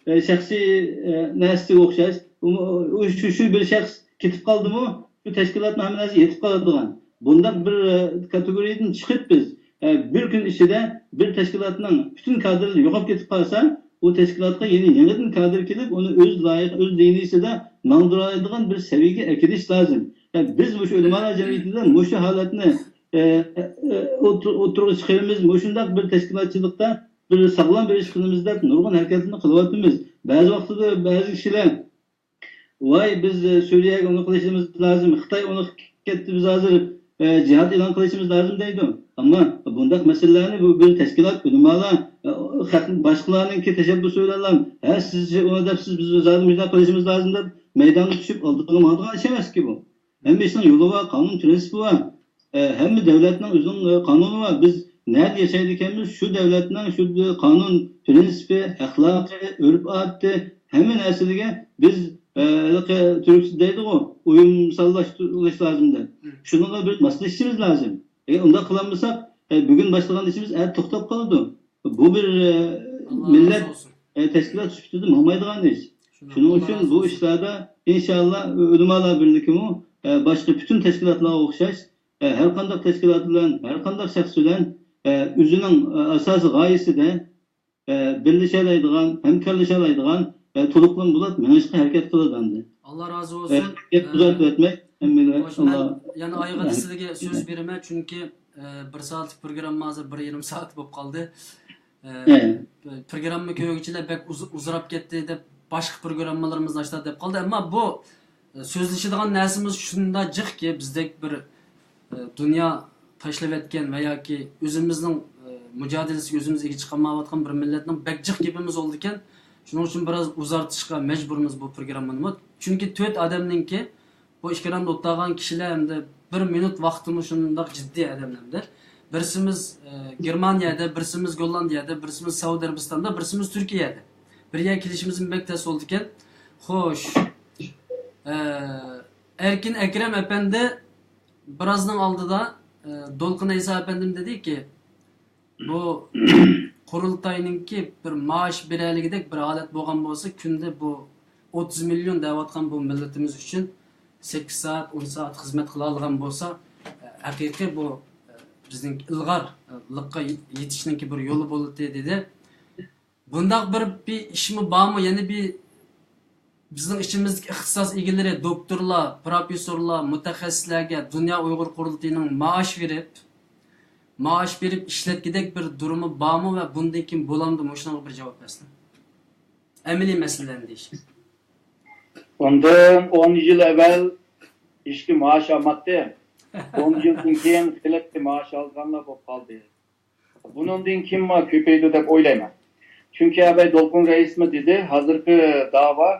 ئە، شەخسىي، ئە، نەرسىگە ئوخشاش. ئۇ، ئۇ، شۇ، شۇ بىر شەخس كېتىپ قالدىمۇ، شۇ تەشكىلاتنىڭ ھەممە نەرسىسى يېتىپ قالىدىغان. بۇنداق بىر، ئە، كاتېگورىيەدىن چىقىپ بىز، ئە، بىر كۈن ئىچىدە بىر تەشكىلاتنىڭ پۈتۈن كادىرلىرى يوقاپ كېتىپ قالسا، ئۇ تەشكىلاتقا يەنە يېڭىدىن كادىر كېلىپ، ئۇنى ئۆز لايىقى، ئۆز لىنىيىسىدا ماڭدۇرالايدىغان بىر سەۋىيەگە ئەكېلىش لازىم. ئە، بىز مۇشۇ ئۆلىمالار جەمئىيىتىدە مۇشۇ ھالەتنى، ئە، ئە، ئوتتۇ-، ئوتتۇرىغا چىقىرىمىز، مۇشۇنداق بىر تەشكىلاتچىلىقتا بىر ساغلام بىر ئىش قىلىمىز دەپ نۇرغۇن ھەرىكەتلەرنى قىلىۋاتىمىز. بەزى ۋاقتىدا بەزى كىشىلەر، ۋاي، بىز، ئە، سۈرىيەگە ئۇنى قىلىشىمىز لازىم، خىتاي ئۇنى قىلىپ كەتتى، بىز ھازىر، ئە، جىھاد ئېلان قىلىشىمىز لازىم دەيدۇ. ئەمما بۇنداق مەسىلىلەرنى بۇ بىر تەشكىلات، ئۆلىمالار، ئە، خەق-، باشقىلارنىڭكى تەشەببۇسى بىلەنلا، ھە، سىز ئۇنى دەپسىز، بىز زادى مۇشۇنداق قىلىشىمىز لازىم دەپ مەيدانغا چۈشۈپ ئالدىغا ماڭىدىغان ئىش ئەمەسكى بۇ. ھەممە ئىشنىڭ يولى بار، قانۇن، پرىنسىپى بار. ئە، ھەممە دەۋلەتنىڭ ئۆزىنىڭ، ئە، قانۇنى بار. بىز نەدە ياشايدىكەنمىز، شۇ دەۋلەتنىڭ شۇ قانۇن، پرىنسىپى، ئەخلاقى، ئۆرپ-ئادىتى، ھەممە نەرسىلىرىگە بىز، ئە، ھېلىقى تۈركچە دەيدىغۇ، ئۇيۇمسانلاشتۇرۇش لازىم دەپ. شۇنىڭغا بىر ماسلىشىشىمىز لازىم. ئەگەر ئۇنداق قىلالمىساق، ئە، بۈگۈن باشلىغان ئىشىمىز ئەتە توختاپ قالىدۇ. بۇ بىر، ئە، مىللەت، ئە، تەشكىلات سۈپىتىدە ماڭمايدىغان ئىش. شۇنىڭ ئۈچۈن بۇ ئىشلاردا ئىنشاللا ئۆلىمالار بىرلىكىمۇ، ئە، باشقا پۈتۈن تەشكىلاتلارغا ئوخشاش، ئە، ھەر قانداق تەشكىلات بىلەن، ھەر قانداق شەخس بىلەن، ئە، ئۆزىنىڭ، ئە، ئاساسىي غايىسىدە، ئە، بىرلىشەلەيدىغان، ھەمكارلىشالايدىغان، ئە، تولۇقلىما بولۇپ مېڭىشقا ھەرىكەت قىلىدۇ ئەمدى. ئاللا رازى بولسۇن. ئە، گەپ ئۇزارتىۋەتمەي، ھەممىگە خوش، مەن يەنە ئايغا سىزگە سۆز بېرىمەن، چۈنكى، ئە، بىر سائەتلىك پروگرامما ھازىر بىر يېرىم سائەت بولۇپ قالدى. ئە، ئە، پروگرامما كۆرگۈچىلەر بەك ئۇز-، ئۇزىراپ كەتتى دەپ، باشقا پروگراممىلىرىمىزنى ئاشتا دەپ قالدى. ئەمما بۇ، ئە، سۆزلىشىدىغان نەرسىمىز شۇنداق جىقكى، بىزدەك بىر، ئە، دۇنيا تاشلىۋەتكەن ۋە ياكى ئۆزىمىزنىڭ، ئە، مۇجادىلىسىگە ئۆزىمىز ئىگە چىقالمايۋاتقان بىر مىللەتنىڭ بەك جىق گېپىمىز بولىدىكەن. شۇنىڭ ئۈچۈن بىراز ئۇزارتىشقا مەجبۇرمىز بۇ پروگراممىنىمۇ. چۈنكى تۆت ئادەمنىڭكى بۇ ئىكراندا ئولتۇرغان كىشىلەر ئەمدى بىر مىنۇت ۋاقتىمۇ شۇنداق جىددىي ئادەملەردە. بىرسىمىز، ئە، گېرمانىيەدە، بىرسىمىز گوللاندىيەدە، بىرسىمىز سەئۇدى ئەرەبىستاندا، بىرسىمىز تۈركىيەدە. بىر يەرگە كېلىشىمىزمۇ بەك تەس بولىدىكەن. خوش. ئە، ئەركىن ئەكرەم ئەپەندى بىرازنىڭ ئالدىدا، ئە، دولقۇن ئەيسا ئەپەندىم دېدىكى، بۇ قۇرۇلتاينىڭكى بىر مائاش بېرەلىگۈدەك بىر ھالەت بولغان بولسا، كۈندە بۇ ئوتتۇز مىليون دەۋاتقان بۇ مىللىتىمىز ئۈچۈن سەككىز سائەت، ئون سائەت خىزمەت قىلالىغان بولسا، ھەقىقىي بۇ، بىزنىڭ ئىلغارلىققا يېتىشنىڭكى بىر يولى بولاتتى، دېدى. بۇنداق بىر، بىر ئىشمۇ بارمۇ؟ يەنە بىر بىزنىڭ ئىچىمىزدىكى ئىختىساس ئىگىلىرى، دوكتورلار، پروفېسسورلار، مۇتەخەسسىسلەرگە دۇنيا ئۇيغۇر قۇرۇلتىيىنىڭ مائاش بېرىپ، مائاش بېرىپ ئىشلەتكۈدەك بىر دۇرۇمى بارمۇ ۋە بۇندىن كېيىن بولامدۇ؟ مۇشۇنىڭغا بىر جاۋاب بەرسىلە. ئەمەلىي مەسىلىلەرنى دېيىش. بۇندىن ئون يىل ئەۋۋەل ھېچكىم مائاش ئالماتتى. ئون يىلدىن كېيىن خېلى مائاش ئالىدىغانلار بولۇپ قالدى. بۇنىڭدىن كېيىنمۇ كۆپەيدۇ دەپ ئويلايمەن. چۈنكى ئەبەي دولقۇن رەئىسمۇ دېدى، ھازىرقى داۋا،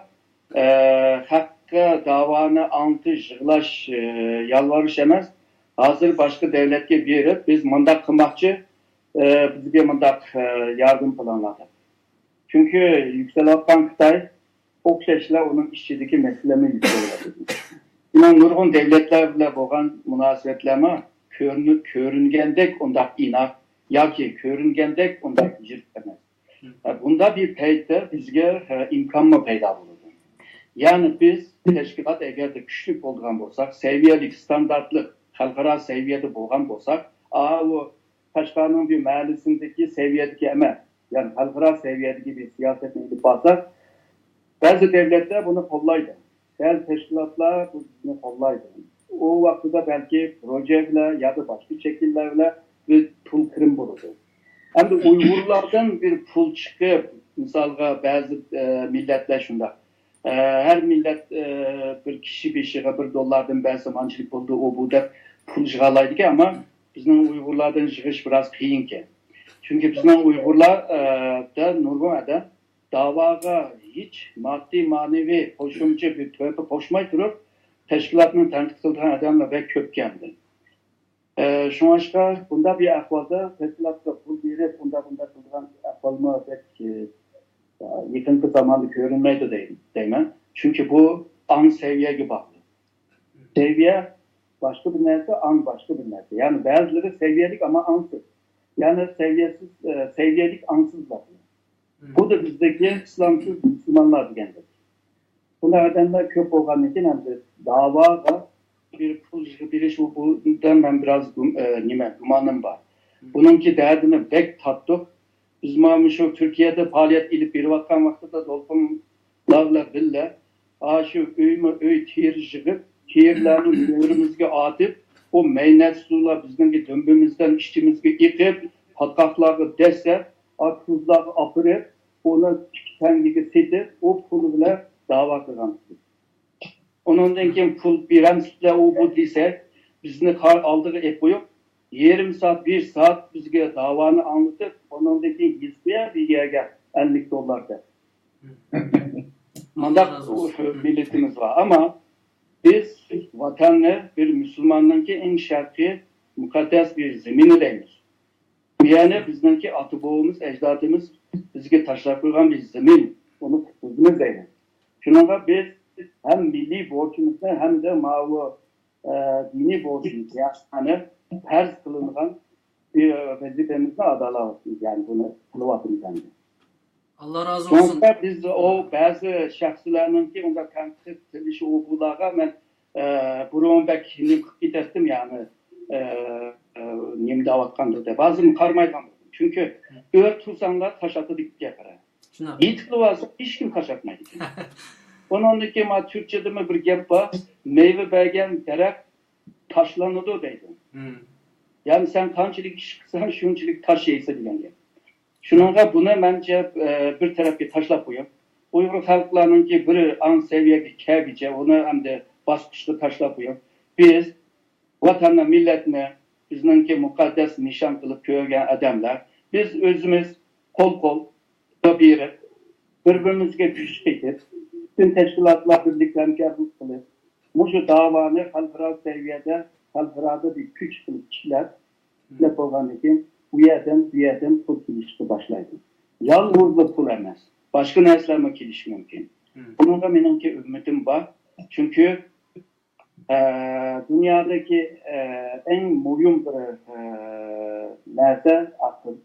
ئە، خەققە داۋانى ئاڭلىتىش، يىغلاش، ئە، يالۋۇرۇش ئەمەس. ھازىر باشقا دۆلەتكە بېرىپ، بىز مۇنداق قىلماقچى، ئە، بىزگە مۇنداق، ئە، ياردەم قىلىڭلار دەپ. چۈنكى يۈكسىلىۋاتقان خىتاي ئوخشاشلا ئۇنىڭ ئىچىدىكى مەسىلىلەرمۇ يۈكسىلىۋاتىدۇ. شۇنىڭ نۇرغۇن دۆلەتلەر بىلەن بولغان مۇناسىۋەتلەرمۇ كۆرۈنۈپ، كۆرۈنگەندەك ئۇنداق ئىناق ياكى كۆرۈنگەندەك ئۇنداق يىرىك ئەمەس. ھە، بۇنداق بىر پەيتتە بىزگە، ھە، ئىمكانمۇ پەيدا بولىدۇ. يەنى بىز تەشكىلات ئەگەردە كۈچلۈك بولىدىغان بولساق، سەۋىيەلىك، ستاندارتلىق، خەلقئارا سەۋىيەدە بولغان بولساق، ئاۋۇ قەشقەرنىڭ بىر مەھەللىسىندىكى سەۋىيەدىكى ئەمەس، يەنى خەلقئارا سەۋىيەدىكى بىر سىياسەتنى ئېلىپ بارساق، بەزى دۆلەتلەر بۇنى قوللايدۇ، بەزى تەشكىلاتلار بۇنى قوللايدۇ. ئۇ ۋاقتىدا بەلكى پروژە بىلەن ياكى باشقا شەكىللەر بىلەن بىر پۇل كىرىم بولىدۇ. ئەمدى ئۇيغۇرلاردىن بىر پۇل چىقىپ، مىسالغا بەزى، ئە، مىللەتلەر شۇنداق. ئە، ھەر مىللەت، ئە، بىر كىشى بېشىغا بىر دوللاردىن بەرسە مانچىلىك بولدى، ئۇ بۇ دەپ پۇل يىغالايدىكەن، ئەمما بىزنىڭ ئۇيغۇرلاردىن يىغىش بىراز قىيىنكەن. چۈنكى بىزنىڭ ئۇيغۇرلار، ئە، دە نۇرغۇن ئادەم داۋاغا ھېچ ماددىي، مەنىۋى قوشۇمچە بىر تۆھپە قوشماي تۇرۇپ، تەشكىلاتنى تەنقىد قىلىدىغان ئادەملەر بەك كۆپكەن. ئە، شۇڭلاشقا بۇنداق بىر ئەھۋالدا تەشكىلاتقا پۇل بېرىپ، ئۇنداق، بۇنداق قىلىدىغان ئەھۋالمۇ بەك، ئە، يېقىنقى زاماندا كۆرۈنمەيدۇ دەي-، دەيمەن. چۈنكى بۇ ئاڭ سەۋىيەگە باغلىق. سەۋىيە باشقا بىر نەرسە، ئاڭ باشقا بىر نەرسە. يەنى بەزىلىرى سەۋىيەلىك، ئەمما ئاڭسىز. يەنى سەۋىيەسىز، ئە، سەۋىيەلىك، ئاڭسىزلار. خۇددى بىزدىكى ئىسلامسىز مۇسۇلمانلار دېگەندەك. بۇنداق ئادەملەر كۆپ بولغاندىن كېيىن، ئەمدى داۋاغا بىر پۇل يىغىپ بېرىش، بۇ، بۇنىڭدا مەن بىراز گۇم-، ئە، نېمە، گۇمانىم بار. بۇنىڭكى دەردىنى بەك تارتتۇق. بىز مانا مۇشۇ تۈركىيەدە پائالىيەت ئېلىپ بېرىۋاتقان ۋاقتىدا دولقۇنلار بىلەن بىللە، ئاشۇ ئۆيمۇ ئۆي تېرە يىغىپ، تېرىلەرنى مۈرىمىزگە ئاتىپ، ئۇ مەينەت سۇلار بىزنىڭكى دۈمبىمىزدىن ئىچىمىزگە ئېقىپ، پاتقاقلارغا دەسسەپ، ئا، كۇزلارغا ئاپىرىپ، ئۇنى ئىككى تەڭگىگە سېتىپ، ئۇ پۇل بىلەن داۋا قىلغان. ئۇنىڭدىن كېيىن پۇل بېرەمسىلەر ئۇ بۇ دېسەك، بىزنى قار ئالدىغا ئېلىپ قويۇپ، يېرىم سائەت، بىر سائەت بىزگە داۋانى ئاڭلىتىپ، ئۇنىڭدىن كېيىن يېزىپ قويار بىر يەرگە ئەللىك دوللار دەپ. مۇنداق مىللىتىمىز بار. ئەمما بىز ۋەتەننى بىر مۇسۇلماننىڭكى ئەڭ شەرقىي مۇقەددەس بىر زېمىنى دەيمىز. بۇ يەنى بىزنىڭكى ئاتا-بوۋىمىز، ئەجدادىمىز بىزگە تاشلاپ قويغان بىر زېمىن، ئۇنى قۇتقۇزىمىز دەيمەن. شۇنىڭغا بىز ھەم مىللىي بورچىمىزنى، ھەمدە ماۋۇ، ئە، دىنىي بورچىمىزنى، يەنى پەرز قىلىنغان بىر ۋەزىپىمىزنى ئادالاۋاتىمىز، يەنى بۇنى قىلىۋاتىمىز ئەمدى. ئاللا رازى بولسۇن. شۇڭلاشقا بىز ئۇ بەزى شەخسلەرنىڭكى ئۇنداق تەنقىد قىلىشى، ئۇ بۇلارغا مەن، ئە، بۇرۇن بەك نېمە قىلىپ كېتەتتىم، يەنى، ئە، ئە، نېمە دەۋاتقاندۇ دەپ. ھازىر قارىمايدىغان بولدۇم. چۈنكى ئۆرە تۇرساڭلار تاش ئاتىدىكەن قارا. شۇنداق. يېتىپ بارسا ھېچكىم تاش ئاتمايدىكەن. ئۇنىڭدىن كېيىن مانا تۈركچىدىمۇ بىر گەپ بار، مېۋە بەرگەن دەرەخ تاشلىنىدۇ دەيدۇ. يەنى سەن قانچىلىك ئىش قىلساڭ، شۇنچىلىك تاش يەيسەن دېگەن گەپ. شۇنىڭغا بۇنى مەنچە، ئە، بىر تەرەپكە تاشلاپ قويۇپ، ئۇيغۇر خەلقلەرنىڭكى بىر ئاڭ سەۋىيەگە كەلگۈچە ئۇنى ئەمدى باسقۇچقا تاشلاپ قويۇپ، بىز ۋەتەننى، مىللەتنى بىزنىڭكى مۇقەددەس نىشان قىلىپ كۆرگەن ئادەملەر، بىز ئۆزىمىز قول قولغا بېرىپ، بىر-بىرىمىزگە كۈچ قېتىپ، پۈتۈن تەشكىلاتلار بىرلىكتە ھەمكارلىق قىلىپ، مۇشۇ داۋانى خەلقئارا سەۋىيەدە، خەلقئارادا بىر كۈچ قىلىپ ئىشلەپ، ئىشلەپ بولغاندىن كېيىن، ئۇ يەردىن، بۇ يەردىن پۇل كېلىشكە باشلايدۇ. يالغۇزلا پۇل ئەمەس، باشقا نەرسىلەرمۇ كېلىشى مۇمكىن. بۇنىڭغا مېنىڭكى ئۈمىدىم بار. چۈنكى، ئە، دۇنيادىكى، ئە، ئەڭ مۇھىم بىر، ئە، نەرسە ئاقىل.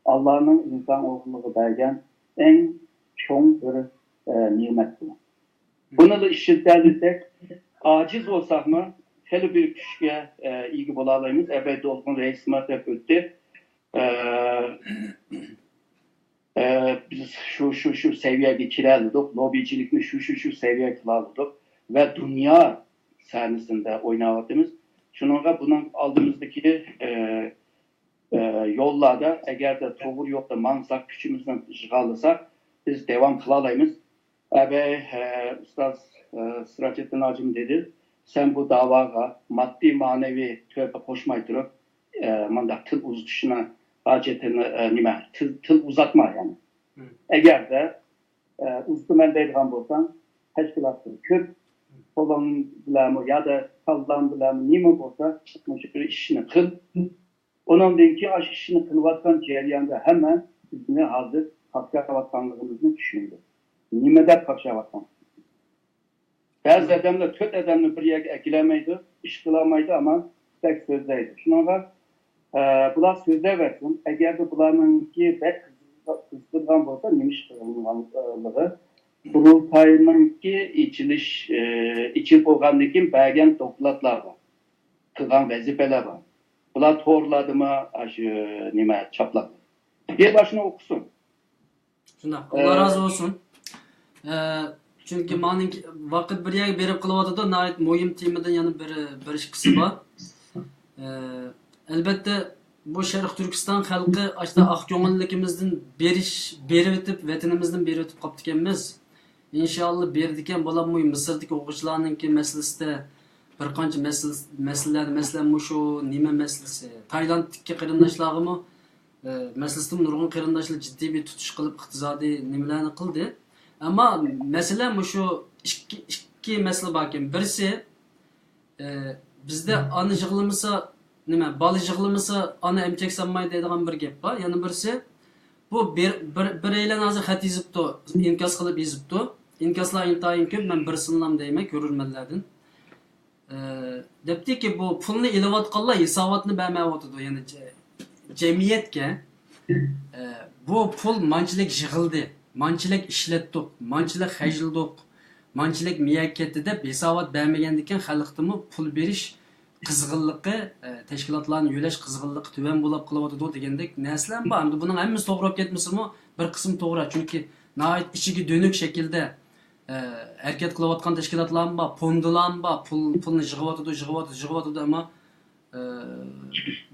ئاللانىڭ ئىنسان ئوغلىغا بەرگەن ئەڭ چوڭ بىر، ئە، نېمەت بۇ. بۇنىلا ئىشلىتەلىسەك، ئاجىز بولساقمۇ، خېلى بىر كۈچكە، ئە، ئىگە بولالايمىز. ئەبەي دولقۇن رەئىسمۇ دەپ ئۆتتى. ئە، ئە، بىز شۇ، شۇ، شۇ سەۋىيەگە كېلەلىدۇق، لوببىچىلىكنى شۇ، شۇ، شۇ سەۋىيەگە قىلالىدۇق ۋە دۇنيا سەھنىسىندە ئويناۋاتىمىز. شۇنىڭغا بۇنىڭ ئالدىمىزدىكى، ئە، ئە، يوللاردا ئەگەردە توغرا يولدا ماڭساق، كۈچىمىزنى يىغالىساق، بىز داۋام قىلالايمىز. ئەبەي، ئە، ئۇستاز، ئە، سىراجىددىن ھاجىم دېدى، سەن بۇ داۋاغا ماددىي، مەنىۋى تۆھپە قوشماي تۇرۇپ، ئە، مۇنداق تىل ئۇزىتىشنى ھاجىتىنى، ئە، نېمە، تىل، تىل ئۇزاتما، يەنى. ئەگەردە، ئە، ئۇزىتىمەن دەيدىغان بولساڭ، تەشكىلاتتىن كۆپ، قولۇڭ بىلەنمۇ يادا كاللاڭ بىلەنمۇ نېمە بولسا، مۇشۇ بىر ئىشنى قىل. ئۇنىڭدىن كېيىن ئاشۇ ئىشنى قىلىۋاتقان جەرياندا ھەممە بىزنى ھازىر قاقشاۋاتقانلىقىمىزنى چۈشىنىدۇ. نېمە دەپ قاقشاۋاتقان؟ بەزى ئادەملەر تۆت ئادەمنى بىر يەرگە ئەكېلەلمەيدۇ، ئىش قىلالمايدۇ، ئەمما بەك سۆزلەيدۇ. شۇنىڭغا، ئە، بۇلار سۆزلەۋەرسۇن. ئەگەردە بۇلارنىڭكى بەك قىزىقىدىغان بولسا، نېمە ئىش قىلغانلىقى، قۇرۇلتاينىڭكى ئېچىلىش، ئە، ئېچىلىپ بولغاندىن كېيىن بەرگەن دوكلاتلار بار، قىلغان ۋەزىپىلەر بار. بۇلار تورلاردىمۇ ئاشۇ نېمە چاپلانغان. بىر باشنى ئوقۇسۇن. شۇنداق. ئاللا ئە، رازى بولسۇن. ئە، چۈنكى ماڭا ۋاقىت بىر يەرگە بېرىپ قېلىۋاتىدۇ. ناھايىتى مۇھىم تېمىدىن يەنە بىر، بىر ئىككىسى بار. ئە، ئەلبەتتە، بۇ شەرقىي تۈركىستان خەلقى ئاشتا ئاق كۆڭۈللۈكىمىزدىن بېرىش، بېرىۋېتىپ، ۋەتىنىمىزدىن بېرىۋېتىپ قاپتىكەنمىز. ئىنشاللا بېرىدىكەن، بولۇپمۇ مىسىردىكى ئوقۇغۇچىلارنىڭكى مەسىلىسىدە بىر قانچە مەسىلە، مەسىلىلەردە، مەسىلەن، مۇشۇ نېمە مەسىلىسى، تايلاندتىكى قېرىنداشلارغىمۇ، ئە، مەسىلىسىدىمۇ نۇرغۇن قېرىنداشلار جىددىي بىر تۇتۇش قىلىپ، ئىقتىسادىي نېمىلەرنى قىلدى. ئەمما مەسىلە مۇشۇ ئىككى، ئىككى مەسىلە باركەن. بىرسى، ئە، بىزدە ئانا يىغلىمىسا، نېمە، بالا يىغلىمىسا، ئانا ئەمچەك سالمايدۇ دەيدىغان بىر گەپ بار. يەنە بىرسى، بۇ بىر، بىر، بىرەيلەن ھازىر خەت يېزىپتۇ، ئىنكاس قىلىپ يېزىپتۇ. ئىنكاسلار ئىنتايىن كۆپ، مەن بىرسىنىلا دەيمەن، كۆرۈرمەنلەردىن. ئە، دەپتىكى، بۇ پۇلنى ئېلىۋاتقانلار ھېساباتنى بەرمەيۋاتىدۇ. يەنى جە-، جەمئىيەتكە، ئە، بۇ پۇل مانچىلىك يىغىلدى، مانچىلىك ئىشلەتتۇق، مانچىلىك خەجلىدۇق، مانچىلىك مىيەككە كەتتى دەپ ھېسابات بەرمىگەندىكىن خەلقتىمۇ پۇل بېرىش قىزغىنلىقى، ئە، تەشكىلاتلارنى يۆلەش قىزغىنلىقى تۆۋەن بولاپ قېلىۋاتىدۇ دېگەندەك نەرسىلەر بار. ئەمدى بۇنىڭ ھەممىسى توغرا بولۇپ كەتمىسىمۇ، بىر قىسمى توغرا. چۈنكى ناھايىتى ئىچىگە دۆنۈك شەكىلدە، ئە، ھەرىكەت قىلىۋاتقان تەشكىلاتلارمۇ بار، فوندلارمۇ بار، پۇل، پۇلنى يىغىۋاتىدۇ، يىغىۋاتىدۇ، يىغىۋاتىدۇ، ئەمما، ئە،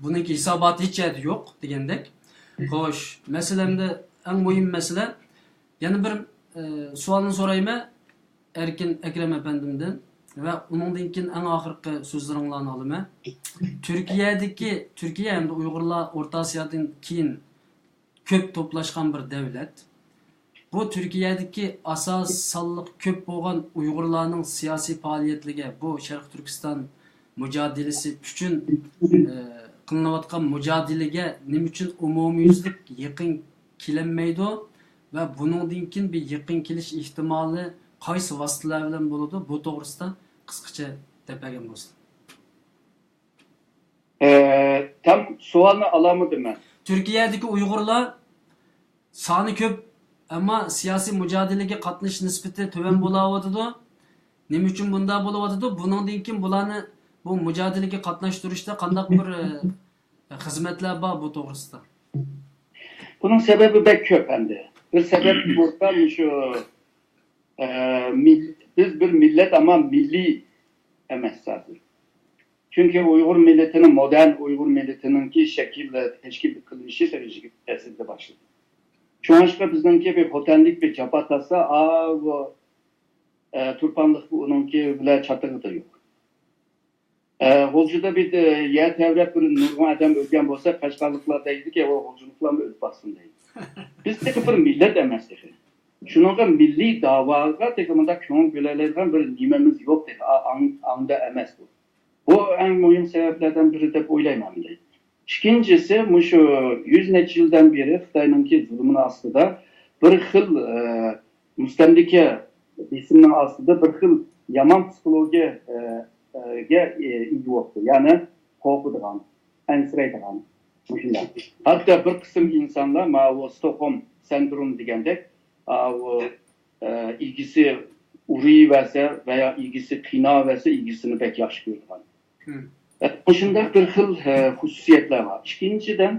بۇنىڭكى ھېساباتى ھېچ يەردە يوق دېگەندەك. خوش، مەسىلەمدە ئەڭ مۇھىم مەسىلە، يەنە بىر، ئە، سوئالنى سورايمەن. ئەركىن ئەكرەم ئەپەندىمدىن ۋە ئۇنىڭدىن كېيىن ئەڭ ئاخىرقى سۆزلىرىڭلارنى ئالىمەن. تۈركىيەدىكى، تۈركىيە ھەمدە ئۇيغۇرلار ئورتا ئاسىيادىن كېيىن كۆپ توپلاشقان بىر دەۋلەت. بۇ تۈركىيەدىكى ئاساسىي سانلىق كۆپ بولغان ئۇيغۇرلارنىڭ سىياسىي پائالىيەتلىرىگە، بۇ شەرقىي تۈركىستان مۇجادىلىسى ئۈچۈن، ئە، قىلىنىۋاتقان مۇجادىلىگە نېمە ئۈچۈن ئومۇميۈزلۈك يېقىن كېلەلمەيدۇ ۋە بۇنىڭدىن كېيىن بىر يېقىن كېلىش ئېھتىمالى قايسى ۋاسىتىلەر بىلەن بولىدۇ؟ بۇ توغرىسىدا قىسقىچە دەپ بەرگەن بولسا. ئە، تام سوئالنى ئالالمىدىم مەن. تۈركىيەدىكى ئۇيغۇرلار سانى كۆپ، ئەمما سىياسىي مۇجادىلىگە قاتنىشىش نىسبىتى تۆۋەن بولاۋاتىدۇ. نېمە ئۈچۈن بۇنداق بولۇۋاتىدۇ؟ بۇنىڭدىن كېيىن بۇلارنى بۇ مۇجادىلىگە قاتناشتۇرۇشتا قانداق بىر، ئە، خىزمەتلەر بار بۇ توغرىسىدا؟ بۇنىڭ سەۋەبى بەك كۆپ ئەمدى. بىر سەۋەب بولسا مۇشۇ، ئە، مىل-، بىز بىر مىللەت، ئەمما مىللىي ئەمەس ھازىر. چۈنكى ئۇيغۇر مىللىتىنىڭ، مودېرن ئۇيغۇر مىللىتىنىڭكى شەكىل، تەشكىل قىلىنىشى يىگىرمىنچى ئەسىردە باشلىدى. شۇڭلاشقا بىزنىڭكى بىر خوتەنلىك بىر جاپا تارتسا، ئاۋۇ، ئە، تۇرپانلىق ئۇنىڭكى بىلەن چاتىقىدا يوق. ئە، غۇلجىدا بىر، ئە، يەر تەۋرەپ بىر نۇرغۇن ئادەم ئۆلگەن بولسا، قەشقەرلىقلار دەيدىكى، ئۇ غۇلجىلىقلارمۇ ئۆلۈپ باقسۇن دەيدۇ. بىز تېخى بىر مىللەت ئەمەس تېخى. شۇنىڭغا مىللىي داۋاغا تېخى مۇنداق كۆڭۈل بۆلەلەيدىغان بىر نېمىمىز يوق تېخى. ئا-، ئاڭ-، ئاڭدا ئەمەس بۇ. بۇ ئەڭ مۇھىم سەۋەبلەردىن بىرى دەپ ئويلايمەن مەن. ئىككىنچىسى، مۇشۇ يۈز نەچچە يىلدىن بېرى خىتاينىڭكى زۇلۇمىنىڭ ئاستىدا بىر خىل، ئە، مۇستەملىكە بېسىمىنىڭ ئاستىدا بىر خىل يامان پسىخولوگىيە، ئە، ئە، گە، ئە، ئىگە بوپتۇ. يەنى قورقىدىغان، ئەنسىرەيدىغان، مۇشۇنداق. ھەتتا بىر قىسىم ئىنسانلار ماۋۇ ستوكھولم سىندروم دېگەندەك، ئاۋۇ، ئە، ئىگىسى ئۇرۇۋەرسە ۋەيا ئىگىسى قىيناۋەرسە، ئىگىسىنى بەك ياخشى كۆرىدىغان. مۇشۇنداق بىر خىل، ئە، خۇسۇسىيەتلەر بار. ئىككىنچىدىن،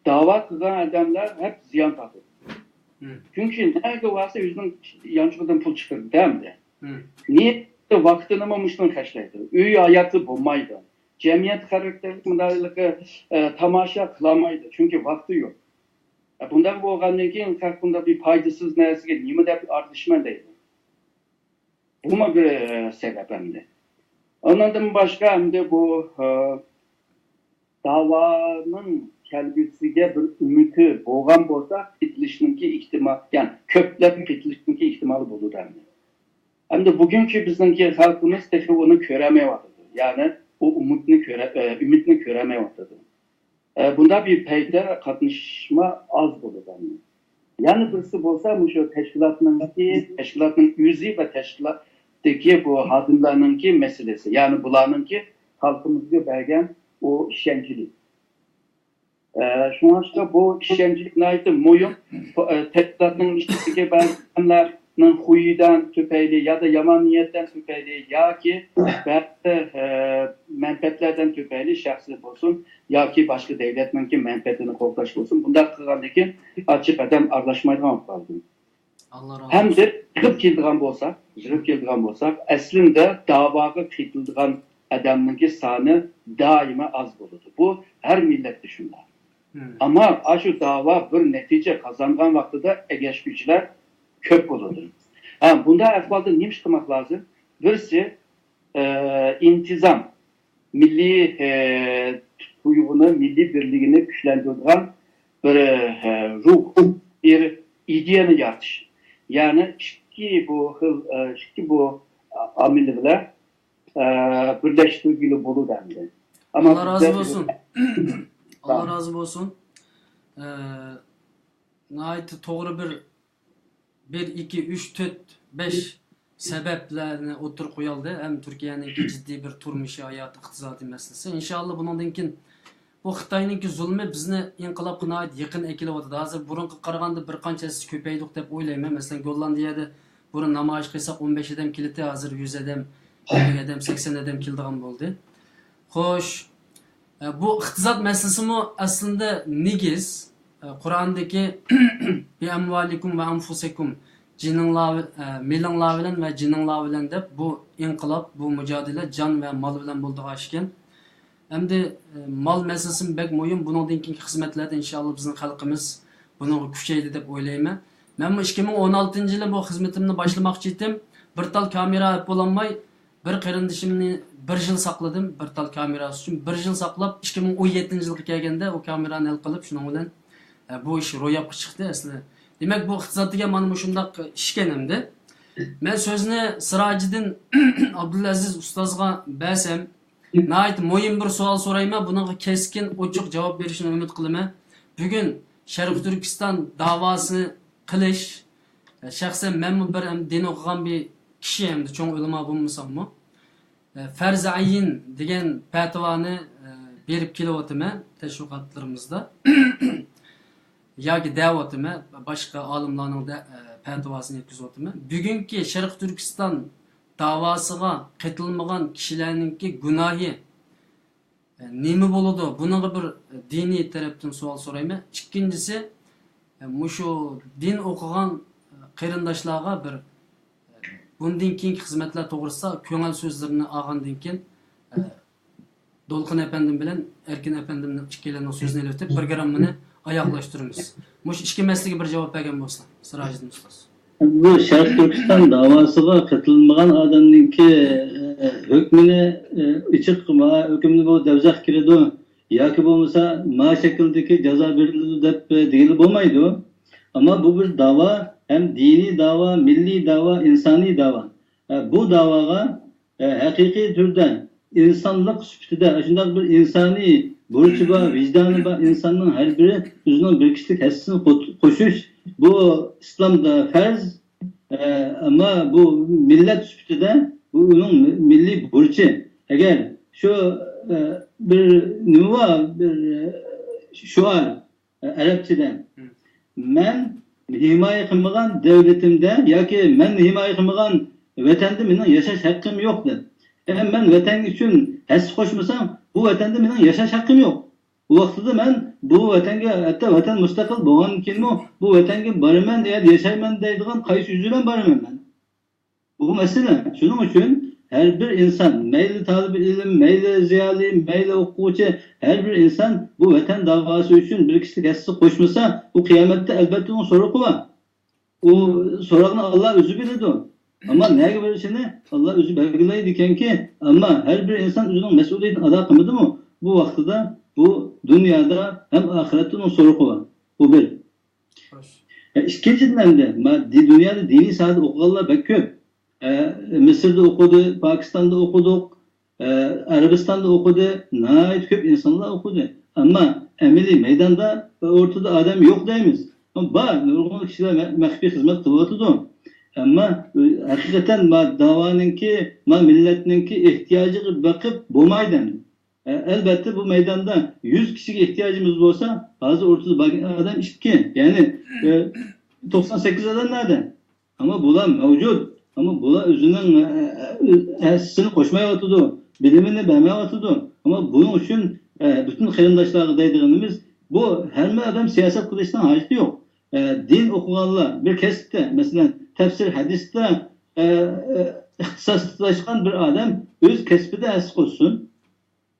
داۋا قىلغان ئادەملەر ھەم زىيان تارتىدۇ. چۈنكى نەگە بارسا ئۆزىنىڭ يانچۇقىدىن پۇل چىقىرىدۇ ئەمدى. نىيەتتە ۋاقتىنىمۇ مۇشۇنىڭ خەجلەيدۇ. ئۆي ھاياتى بولمايدۇ. جەمئىيەت خاراكتېرلىك مۇنداقلىقى، ئە، تاماشا قىلالمايدۇ. چۈنكى ۋاقتى يوق. ئە، بۇنداق بولغاندىن كېيىن خەق بۇنداق بىر پايدىسىز نەرسىگە نېمە دەپ ئارىلىشىمەن دەيدۇ. بۇمۇ بىر، ئە، سەۋەب ئەمدى. ئۇنىڭدىن باشقا ئەمدى بۇ، ئە، داۋانىڭ كەلگۈسىگە بىر ئۈمىدى بولغان بولسا، قېتىلىشنىڭكى ئېھتىمال، يەنى كۆپلەپ قېتىلىشنىڭكى ئېھتىمالى بولىدۇ ئەمدى. ئەمدى بۈگۈنكى بىزنىڭكى خەلقىمىز تېخى ئۇنى كۆرەلمەيۋاتىدۇ. يەنى ئۇ ئۈمىدنى كۆرە-، ئە، ئۈمىدنى كۆرەلمەيۋاتىدۇ. ئە، بۇنداق بىر پەيتتە قاتنىشما ئاز بولىدۇ. يەنە بىرسى بولسا مۇشۇ تەشكىلاتنىڭكى، تەشكىلاتنىڭ ئۆزى ۋە تەشكىلاتتىكى بۇ خادىملارنىڭكى مەسىلىسى. يەنى بۇلارنىڭكى خەلقىمىزگە بەرگەن ئۇ ئىشەنچلىك. ئە، شۇڭلاشقا بۇ ئىشەنچلىك ناھايىتى مۇھىم. ئە، تەشكىلاتنىڭ ئىچىدىكى بەزى ئادەملەرنىڭ خۇيىدىن تۈپەيلى يا دا يامان نىيەتتىن تۈپەيلى ياكى بەزى، ئە، مەنپەئەتلەردىن تۈپەيلى شەخسىي بولسۇن ياكى باشقا دۆلەتنىڭكى مەنپەئەتىنى قوغداش بولسۇن، بۇنداق قىلغاندىن كېيىن ئاچچىق ئادەم ئارىلاشمايدىغان بولۇپ قالىدۇ. ئاللا رازى ھەمدە يىغىپ كېلىدىغان بولساق، يىغىپ كېلىدىغان بولساق، ئەسلىندە داۋاغا قېتىلىدىغان ئادەمنىڭكى سانى دائىما ئاز بولىدۇ. بۇ ھەر مىللەتتە شۇنداق. ئەمما ئاشۇ داۋا بىر نەتىجە قازانغان ۋاقتىدا ئەگەشكۈچىلەر كۆپ بولىدۇ. ھە، بۇنداق ئەھۋالدا نېمە ئىش قىلماق لازىم؟ بىرسى، ئە، ئىنتىزام، مىللىي، ئە، تۇيغۇنى، مىللىي بىرلىكنى كۈچلەندۈرىدىغان بىر، ئە، روھ، بىر ئىدىيەنى يارىتىش. يەنى ئىككى بۇ خىل، ئە، ئىككى بۇ ئامىل بىلەن ئە، بىرلەشتۈرگىلى بولىدۇ ئەمدى. ئەمما ئاللا رازى بولسۇن. ئاللا رازى بولسۇن. ئە، ناھايىتى توغرا بىر، بىر، ئىككى، ئۈچ، تۆت، بەش سەۋەبلەرنى ئوتتۇرىغا قويالدى. ھەم تۈركىيەنىڭكى جىددىي بىر تۇرمۇشىي ھاياتى، ئىقتىسادىي مەسىلىسى. ئىنشاللا بۇنىڭدىن كېيىن بۇ خىتاينىڭكى زۇلمى بىزنى ئىنقىلابقا ناھايىتى يېقىن ئەكېلىۋاتىدۇ. ھازىر بۇرۇنقىغا قارىغاندا بىر قانچە ھەسسە كۆپەيدۇق دەپ ئويلايمەن. مەسىلەن، گوللاندىيەدە بۇرۇن نامايىش قىلساق ئون بەش ئادەم كېلەتتى، ھازىر يۈز ئادەم، ئەللىك ئادەم، سەكسەن ئادەم كېلىدىغان بولدى. خوش، ئە، بۇ ئىقتىساد مەسىلىسىمۇ ئەسلىدە نېگىز، ئە، قۇرئاندىكى بىئەمۋالىكۇم ۋە ئەنفۇسىكۇم، جېنىڭلار، ئە، مېلىڭلار بىلەن ۋە جېنىڭلار بىلەن دەپ بۇ ئىنقىلاب، بۇ مۇجادىلە جان ۋە مال بىلەن بولىدىغان ئىش ئىكەن. ئەمدى، ئە، مال مەسىلىسىمۇ بەك مۇھىم. بۇنىڭدىن كېيىنكى خىزمەتلەردە ئىنشاللا بىزنىڭ خەلقىمىز بۇنىڭغا كۈچەيدى دەپ ئويلايمەن. مەنمۇ ئىككى مىڭ ئون ئالتىنچى يىلى بۇ خىزمىتىمنى باشلىماقچى ئىدىم. بىر تال كامېرا ئېلىپ بولالماي، بىر قېرىندىشىمنى بىر يىل ساقلىدىم، بىر تال كامېراسى ئۈچۈن. بىر يىل ساقلاپ، ئىككى مىڭ ئون يەتتىنچى يىلغا كەلگەندە ئۇ كامېرانى ھەل قىلىپ، شۇنىڭ بىلەن، ئە، بۇ ئىش روياپقا چىقتى ئەسلى. دېمەك، بۇ ئىقتىساد دېگەن مانا مۇشۇنداق ئىشكەن ئەمدى. مەن سۆزنى سىراجىدىن ئابدۇلئەزىز ئۇستازغا بەرسەم، ناھايىتى مۇھىم بىر سوئال سورايمەن، بۇنىڭغا كەسكىن، ئوچۇق جاۋاب بېرىشىنى ئۈمىد قىلىمەن. بۈگۈن شەرقىي تۈركىستان داۋاسى قىلىش، شەخسەن مەنمۇ بىر ھەم دىن ئوقۇغان بىر كىشى ھەمدە چوڭ ئۆلىما بولمىساممۇ، فەرزى ئەين دېگەن پەتىۋانى بېرىپ كېلىۋاتىمەن تەشۋىقاتلىرىمىزدا. ياكى دەۋاتىمەن، باشقا ئالىملارنىڭ دە-، پەتىۋاسىنى يەتكۈزۈۋاتىمەن. بۈگۈنكى شەرقىي تۈركىستان داۋاسىغا قېتىلمىغان كىشىلەرنىڭكى گۇناھى نېمە بولىدۇ؟ بۇنىڭغا بىر دىنىي تەرەپتىن سوئال سورايمەن. ئىككىنچىسى، مۇشۇ دىن ئوقۇغان قېرىنداشلارغا بىر بۇندىن كېيىنكى خىزمەتلەر توغرىسىدا كۆڭۈل سۆزلىرىنى ئالغاندىن كېيىن، دولقۇن ئەپەندىم بىلەن ئەركىن ئەپەندىمنىڭ ئىككىيلەننىڭ سۆزىنى ئېلىۋېتىپ، پروگراممىنى ئاياغلاشتۇرىمىز. مۇشۇ ئىككى مەسىلىگە بىر جاۋاب بەرگەن بولسا، سىراجىدىن ئۇستاز. بۇ شەرقىي تۈركىستان داۋاسىغا قېتىلمىغان ئادەمنىڭكى، ئە، ھۆكمىنى، ئە، ئېچىق ما-، ھۆكۈمنى بۇ دەۋزەخ كىرىدۇ ياكى بولمىسا ما شەكىلدىكى جازا بېرىلىدۇ دەپ، ئە، دېگىلى بولمايدۇ. ئەمما بۇ بىر داۋا، ھەم دىنىي داۋا، مىللىي داۋا، ئىنسانىي داۋا. ئە، بۇ داۋاغا، ئە، ھەقىقىي تۈردە ئىنسانلىق سۈپىتىدە شۇنداق بىر ئىنسانىي بۇرچى بار، ۋىجدانى بار ئىنساننىڭ ھەر بىرى ئۆزىنىڭ بىر كىشىلىك ھەسسىسىنى قوت-، قوشۇش، بۇ ئىسلامدا پەرز. ئە، ئەمما بۇ مىللەت سۈپىتىدە بۇ ئۇنىڭ مىللىي بۇرچى. ئەگەر شۇ، ئە، بىر نېمە بار، بىر، ئە، شوئار، ئەرەبچىدە، مەن ھىمايە قىلمىغان دۆلىتىمدە ياكى مەن ھىمايە قىلمىغان ۋەتەندە مېنىڭ ياشاش ھەققىم يوق، دەپ. ئەگەر مەن ۋەتەن ئۈچۈن ھەسسە قوشمىسام، بۇ ۋەتەندە مېنىڭ ياشاش ھەققىم يوق. ئۇ ۋاقتىدا مەن بۇ ۋەتەنگە، ھەتتا ۋەتەن مۇستەقىل بولغاندىن كېيىنمۇ بۇ ۋەتەنگە بارىمەن، ئەگەر ياشايمەن دەيدىغان قايسى يۈز بىلەن بارىمەن مەن؟ بۇ مەسىلە. شۇنىڭ ئۈچۈن ھەر بىر ئىنسان، مەيلى تالىبى ئىلىم، مەيلى زىيالىي، مەيلى ئوقۇغۇچى، ھەر بىر ئىنسان بۇ ۋەتەن داۋاسى ئۈچۈن بىر كىشىلىك ھەسسە قوشمىسا، ئۇ قىيامەتتە ئەلبەتتە ئۇنىڭ سورىقى بار. ئۇ سوراقنى ئاللا ئۆزى بىلىدۇ. ئەمما نەگە بېرىشىنى ئاللا ئۆزى بەلگىلەيدىكەنكى، ئەمما ھەر بىر ئىنسان ئۆزىنىڭ مەسئۇلىيىتىنى ئادا قىلمىدىمۇ، بۇ ۋاقتىدا بۇ دۇنيادا ھەم ئاخىرەتتە ئۇنىڭ سورىقى بار. بۇ بىر. ئىككىنچىدىن، ئەمدى ما-، دى-، دۇنيادا دىنىي ساھەدە ئوقۇغانلار بەك كۆپ. ئە، مىسىردا ئوقۇدى، پاكىستاندا ئوقۇدۇق، ئە، ئەرەبىستاندا ئوقۇدى، ناھايىتى كۆپ ئىنسانلار ئوقۇدى. ئەمما ئەمەلىي مەيداندا ئورتىدا ئادەم يوق دەيمىز. بار، نۇرغۇن كىشىلەر مە-، مەخپىي خىزمەت قىلىۋاتىدۇ. ئەمما، ئە، ھەقىقەتەن ما داۋانىڭكى، ما مىللەتنىڭكى ئېھتىياجىغا بېقىپ بولمايدۇ ئەمدى. ئە، ئەلبەتتە، بۇ مەيداندا يۈز كىشىگە ئېھتىياجىمىز بولسا، ھازىر ئوتتۇز بار ئادەم ئىككى، يەنى، ئە، توقسان سەككىز ئادەم نەدە؟ ئەمما بۇلار مەۋجۇت. ئەمما بۇلار ئۆزىنىڭ، ئە، ئە، ھەسسىسىنى قوشمايۋاتىدۇ، بىلىمىنى بەرمەيۋاتىدۇ. ئەمما بۇنىڭ ئۈچۈن، ئە، پۈتۈن قېرىنداشلارغا دەيدىغىنىمىز، بۇ ھەممە ئادەم سىياسەت قىلىشنىڭ ھاجىتى يوق. ئە، دىن ئوقۇغانلار بىر كەسىپتە، مەسىلەن، تەپسىر ھەدىستە، ئە، ئە، ئىختىساسلاشقان بىر ئادەم ئۆز كەسپىدە ھەسسە قوشسۇن.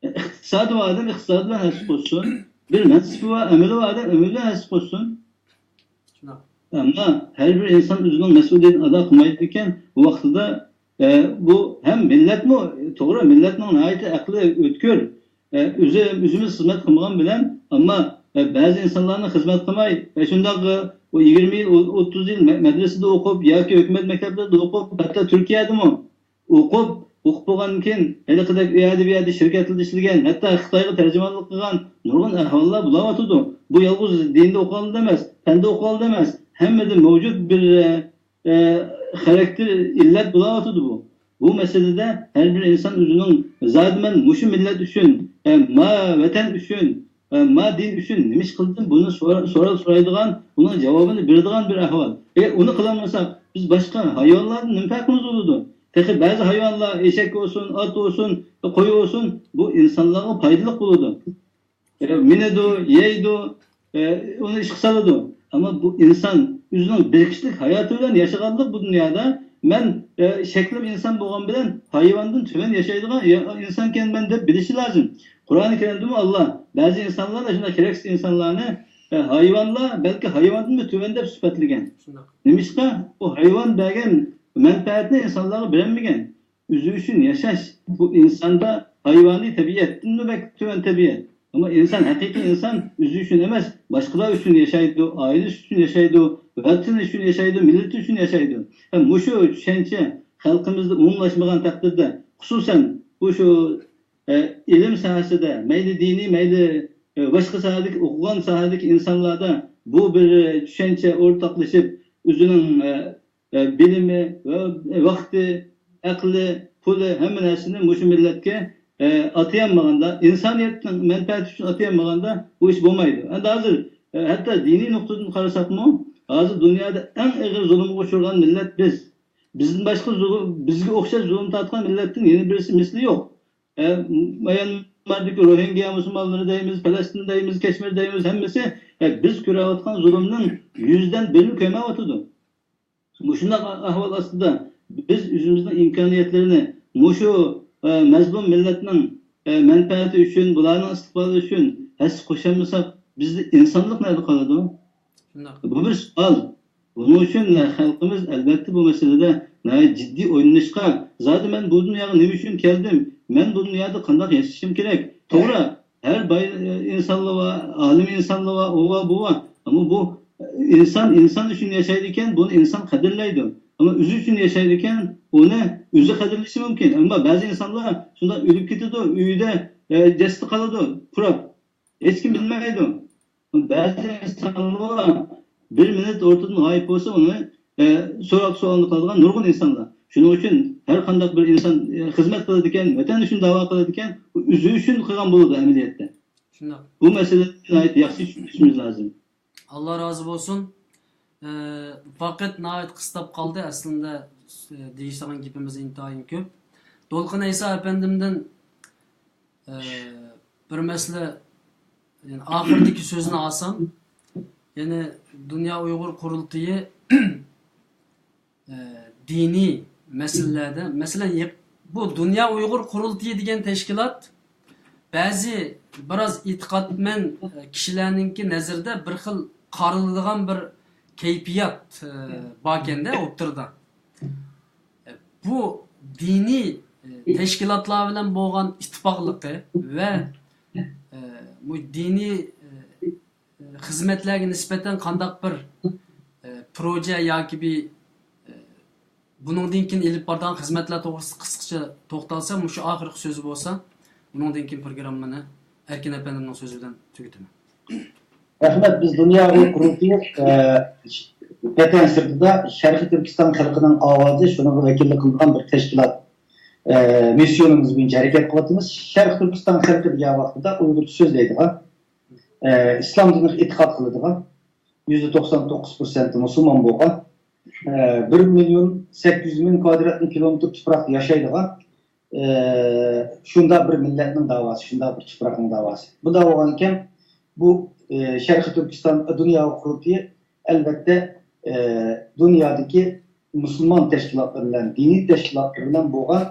ئىقتىسادى بار ئادەم ئىقتىسادى بىلەن ھەسسە قوشسۇن. بىر مەنسىپى بار، ئەمىلى بار ئادەم ئەمىلى ھەسسە قوشسۇن. شۇنداق. ئەمما ھەر بىر ئىنسان ئۆزىنىڭ مەسئۇلىيىتىنى ئادا قىلمايدىكەن، بۇ ۋاقتىدا، ئە، بۇ ھەم مىللەتمۇ، توغرا، مىللەتنىڭ ناھايىتى ئەقلى ئۆتكۈر، ئە، ئۆزى، ئۆزىمىز خىزمەت قىلمىغان بىلەن، ئەمما، ئە، بەزى ئىنسانلارنى خىزمەت قىلماي، ئە، شۇنداق، ئە، ئۇ يىگىرمە يىل، ئو-، ئوتتۇز يىل مە-، مەدرىسىدە ئوقۇپ ياكى ھۆكۈمەت مەكتەپلىرىدە ئوقۇپ، ھەتتا تۈركىيەدىمۇ ئوقۇپ، ئوقۇپ بولغاندىن كېيىن، ھېلىقىدەك ئۇ يەردە، بۇ يەردە شىركەتلەردە ئىشلىگەن، ھەتتا خىتايغا تەرجىمانلىق قىلغان نۇرغۇن ئەھۋاللار بولاۋاتىدۇ. بۇ يالغۇز دىندا ئوقۇغاندا ئەمەس، پەندە ئوقۇغاندا ئەمەس، ھەممىدە مەۋجۇت بىر، ئە، ئە، خاراكتېر، ئىللەت بولاۋاتىدۇ بۇ. بۇ مەسىلىدە ھەر بىر ئىنسان ئۆزىنىڭ، زادى مەن مۇشۇ مىللەت ئۈچۈن، ئە، ما ۋەتەن ئۈچۈن، ئە، ما دىن ئۈچۈن نېمە ئىش قىلدىم؟ بۇنى سورا-، سورال سورايدىغان، ئۇنىڭ جاۋابىنى بېرىدىغان بىر ئەھۋال. ئە، ئۇنى قىلالمىساق، بىز باشقا ھايۋانلاردىن نېمە پەرقىمىز بولىدۇ؟ تېخى بەزى ھايۋانلار، ئېشەك بولسۇن، ئات بولسۇن، قوي بولسۇن، بۇ ئىنسانلارغا پايدىلىق بولىدۇ. ئە، مىنىدۇ، يەيدۇ، ئە، ئۇنى ئىشقا سالىدۇ. ئەمما بۇ ئىنسان ئۆزىنىڭ بىر كىشىلىك ھاياتى بىلەن ياشىغانلىق بۇ دۇنيادا. مەن، ئە، شەكلىم ئىنسان بولغان بىلەن ھايۋاندىن تۆۋەن ياشايدىغان يا-، ئىنسانكەنمەن دەپ بىلىشى لازىم. قۇرئان كەرىمدىمۇ ئاللا بەزى ئىنسانلارنى، شۇنداق كېرەكسىز ئىنسانلارنى، ئە، ھايۋانلار بەلكى ھايۋاندىنمۇ تۆۋەن دەپ سۈپەتلىگەن. شۇنداق. نېمىشقا؟ ئۇ ھايۋان بەرگەن مەنپەئەتنى ئىنسانلارغا بېرەلمىگەن. ئۆزى ئۈچۈن ياشاش، بۇ ئىنساندا ھايۋانىي تەبىئەتتىنمۇ بەك تۆۋەن تەبىئەت. ئەمما ئىنسان، ھەقىقىي ئىنسان ئۆزى ئۈچۈن ئەمەس، باشقىلار ئۈچۈن ياشايدۇ، ئائىلىسى ئۈچۈن ياشايدۇ، ۋەتىنى ئۈچۈن ياشايدۇ، مىللىتى ئۈچۈن ياشايدۇ. ھەم مۇشۇ چۈشەنچە خەلقىمىزدە ئومۇملاشمىغان تەقدىردە، خۇسۇسەن، بۇ شۇ، ئە، ئىلىم ساھەسىدە، مەيلى دىنىي، مەيلى، ئە، باشقا ساھەدىكى، ئوقۇغان ساھەدىكى ئىنسانلاردا بۇ بىر، ئە، چۈشەنچە ئورتاقلىشىپ، ئۆزىنىڭ، ئە، ئە، بىلىمى ۋە ۋاقتى، ئەقلى، پۇلى، ھەممە نەرسىنى مۇشۇ مىللەتكە، ئە، ئاتىيالمىغاندا، ئىنسانىيەتنىڭ مەنپەئەتى ئۈچۈن ئاتىيالمىغاندا، بۇ ئىش بولمايدۇ. ئەمدى ھازىر، ئە، ھەتتا دىنىي نۇقتىدىن قارىساقمۇ، ھازىر دۇنيادا ئەڭ ئېغىر زۇلۇمغا ئۇچرىغان مىللەت بىز. بىزدىن باشقا زۇلۇم، بىزگە ئوخشاش زۇلۇم تارتقان مىللەتتىن يەنە بىرسى مىسلى يوق. ئە، ميانماردىكى روھىنگيا مۇسۇلمانلىرى دەيمىز، پەلەستىن دەيمىز، كەشمىر دەيمىز، ھەممىسى، ئە، بىز كۆرۈۋاتقان زۇلۇمنىڭ يۈزدىن بىرىنى كۆرمەيۋاتىدۇ. مۇشۇنداق ئەھۋال ئاستىدا بىز ئۆزىمىزنىڭ ئىمكانىيەتلىرىنى مۇشۇ، ئە، مەزلۇم مىللەتنىڭ، ئە، مەنپەئەتى ئۈچۈن، بۇلارنىڭ ئىستىقبالى ئۈچۈن ھەسسە قوشالمىساق، بىزدە ئىنسانلىق نەدە قالىدۇ؟ شۇنداق. بۇ بىر سوئال. بۇنىڭ ئۈچۈن خەلقىمىز، ئەلۋەتتە، بۇ مەسىلىدە ناھايىتى جىددىي ئويلىنىشقا، زادى مەن بۇ دۇنياغا نېمە ئۈچۈن كەلدىم؟ مەن بۇ دۇنيادا قانداق ياشىشىم كېرەك؟ توغرا، ھەر باي ئىنسانلار بار، ئالىم ئىنسانلار بار، ئۇ بار، بۇ بار. ئەمما بۇ ئىنسان ئىنسان ئۈچۈن ياشايدىكەن، بۇنى ئىنسان قەدىرلەيدۇ. ئەمما ئۆزى ئۈچۈن ياشايدىكەن، ئۇنى ئۆزى قەدىرلىشى مۇمكىن. ئەمما بەزى ئىنسانلار شۇنداق ئۆلۈپ كېتىدۇ، ئۆيىدە، ئە، جەسىتى قالىدۇ پۇراپ. ھېچكىم بىلمەيدۇ. بەزى ئىنسانلار بىر مىنۇت ئورتىدىن غايىب بولسا، ئۇنى، ئە، سوراق سوئالنى قىلىدىغان نۇرغۇن ئىنسانلار. شۇنىڭ ئۈچۈن ھەر قانداق بىر ئىنسان، ئە، خىزمەت قىلىدىكەن، ۋەتەن ئۈچۈن داۋا قىلىدىكەن، ئۇ ئۆزى ئۈچۈن قىلغان بولىدۇ ئەمەلىيەتتە. شۇنداق. بۇ مەسىلىنى ناھايىتى ياخشى چۈشىنىشىمىز لازىم. ئاللا رازى بولسۇن. ئە، ۋاقىت ناھايىتى قىستاپ قالدى. ئەسلىندە، ئە، دېيىشىدىغان گېپىمىز ئىنتايىن كۆپ. دولقۇن ئەيسا ئەپەندىمدىن، ئە، بىر مەسىلە، يەنى ئاخىرىدىكى سۆزىنى ئالسام، يەنى دۇنيا ئۇيغۇر قۇرۇلتىيى ئە، دىنىي مەسىلىلەردە، مەسىلەن، يېق-، بۇ دۇنيا ئۇيغۇر قۇرۇلتىيى دېگەن تەشكىلات بەزى بىراز ئېتىقادمەن، ئە، كىشىلەرنىڭكى نەزىرىدە بىر خىل قارىلىدىغان بىر كەيپىيات، ئە، باركەندە ئوتتۇرىدا. ئە، بۇ دىنىي، ئە، تەشكىلاتلار بىلەن بولغان ئىتتىپاقلىقى ۋە، ئە، بۇ دىنىي، ئە، خىزمەتلەرگە نىسبەتەن قانداق بىر، ئە، پروژە ياكى بىر، ئە، بۇنىڭدىن كېيىن ئېلىپ بارىدىغان خىزمەتلەر توغرىسىدا قىسقىچە توختالسا، مۇشۇ ئاخىرقى سۆزى بولسا، ئۇنىڭدىن كېيىن پروگراممىنى ئەركىن ئەپەندىمنىڭ سۆزى بىلەن تۈگىتىمەن. رەھمەت. بىز دۇنيا ئۇيغۇر قۇرۇلتىيى، ئە، ۋەتەن سىرتىدا شەرقىي تۈركىستان خەلقىنىڭ ئاۋازى، شۇنىڭغا ۋەكىللىك قىلىدىغان بىر تەشكىلات، ئە، مىسسىيونىمىز بويىچە ھەرىكەت قىلىۋاتىمىز. شەرقىي تۈركىستان خەلقى دېگەن ۋاقتىدا ئۇيغۇرچە سۆزلەيدىغان، ئە، ئىسلام دىنىغا ئېتىقاد قىلىدىغان، يۈزدە توقسان توققۇز پىرسەنتى مۇسۇلمان بولغان، ئە، بىر مىليون سەككىز يۈز مىڭ كۋادراتنىي كىلومېتىر تۇپراقتا ياشايدىغان، ئە، شۇنداق بىر مىللەتنىڭ داۋاسى، شۇنداق بىر تۇپراقنىڭ داۋاسى. بۇنداق بولغانىكەن، بۇ، ئە، شەرقىي تۈركىستان دۇنيا قۇرۇلتىيى، ئەلۋەتتە، ئە، دۇنيادىكى مۇسۇلمان تەشكىلاتلىرى بىلەن، دىنىي تەشكىلاتلىرى بىلەن بولغان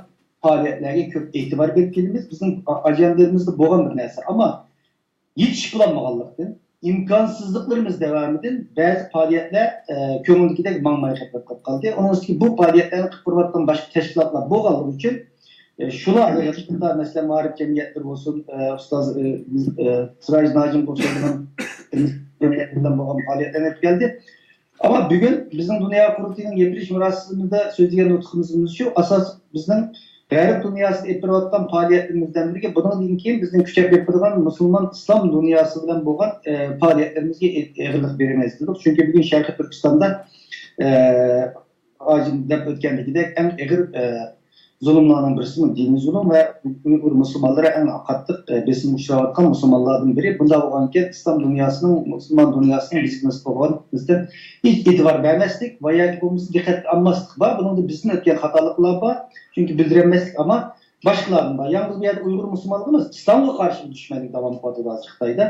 پائالىيەتلەرگە كۆپ ئېتىبار بېرىپ كېلىمىز. بىزنىڭ ئاجەندىمىزدە بولغان بىر نەرسە. ئەمما يېتىشىپ بولالمىغانلىقتىن، ئىمكانسىزلىقلىرىمىز داۋامىدىن بەزى پائالىيەتلەر، ئە، كۆڭۈلدىكىدەك ماڭماي قېلىپ قالدى. ئۇنىڭ ئۈستىگە بۇ پائالىيەتلەرنى قىلىپ بېرىۋاتقان باشقا تەشكىلاتلار بولغانلىقى ئۈچۈن، ئە، شۇلار ئېغىرلىقتا، مەسىلەن، مائارىپ جەمئىيەتلىرى بولسۇن، ئە، ئۇستاز، ئە، ئە، سىراج ناجىمغا ئوخشايدىغان جەمئىيەتلەر بىلەن بولغان پائالىيەتلەرنى ئېلىپ كەلدى. ئەمما بۈگۈن بىزنىڭ دۇنيا قۇرۇلتىيىنىڭ يەتمىش يىللىق مۇراسىمىدا سۆزلىگەن نۇتقىمىزدا شۇ ئاساس بىزنىڭ غەرب دۇنياسىدا ئېلىپ بېرىۋاتقان پائالىيەتلىرىمىز بىلەن بىرگە، بۇنىڭدىن كېيىن بىزنىڭ كۈچەپ ئېلىپ بېرىدىغان مۇسۇلمان ئىسلام دۇنياسى بىلەن بولغان، ئە، پائالىيەتلىرىمىزگە ئېغىرلىق بېرىمىز دېدۇق. چۈنكى بۈگۈن شەرقىي تۈركىستاندا، ئە، ھازىر دەپ ئۆتكەندىكىدەك ئەڭ ئېغىر، ئە، زۇلۇملارنىڭ بىرسى دىنىي زۇلۇم ۋە ئۇيغۇر مۇسۇلمانلىرى ئەڭ قاتتىق، ئە، بېسىمغا ئۇچراۋاتقان مۇسۇلمانلاردىن بىرى. بۇنداق بولغانىكەن، ئىسلام دۇنياسىنىڭ، مۇسۇلمان دۇنياسىنىڭ بىزگە نىسبەت بولغان نىسبەتەن ھېچ ئېتىبار بەرمەسلىك ۋە ياكى بولمىسا دىققەتكە ئالماسلىق بار. بۇنىڭدا بىزدىن ئۆتكەن خاتالىقلار بار. چۈنكى بىلدۈرەلمەسلىك، ئەمما باشقىلاردىن بار. يالغۇز بۇ يەردە ئۇيغۇر مۇسۇلمانلىقى ئەمەس، ئىسلامغا قارشى دۈشمەنلىك داۋام قىلىۋاتىدۇ ھازىر خىتايدا.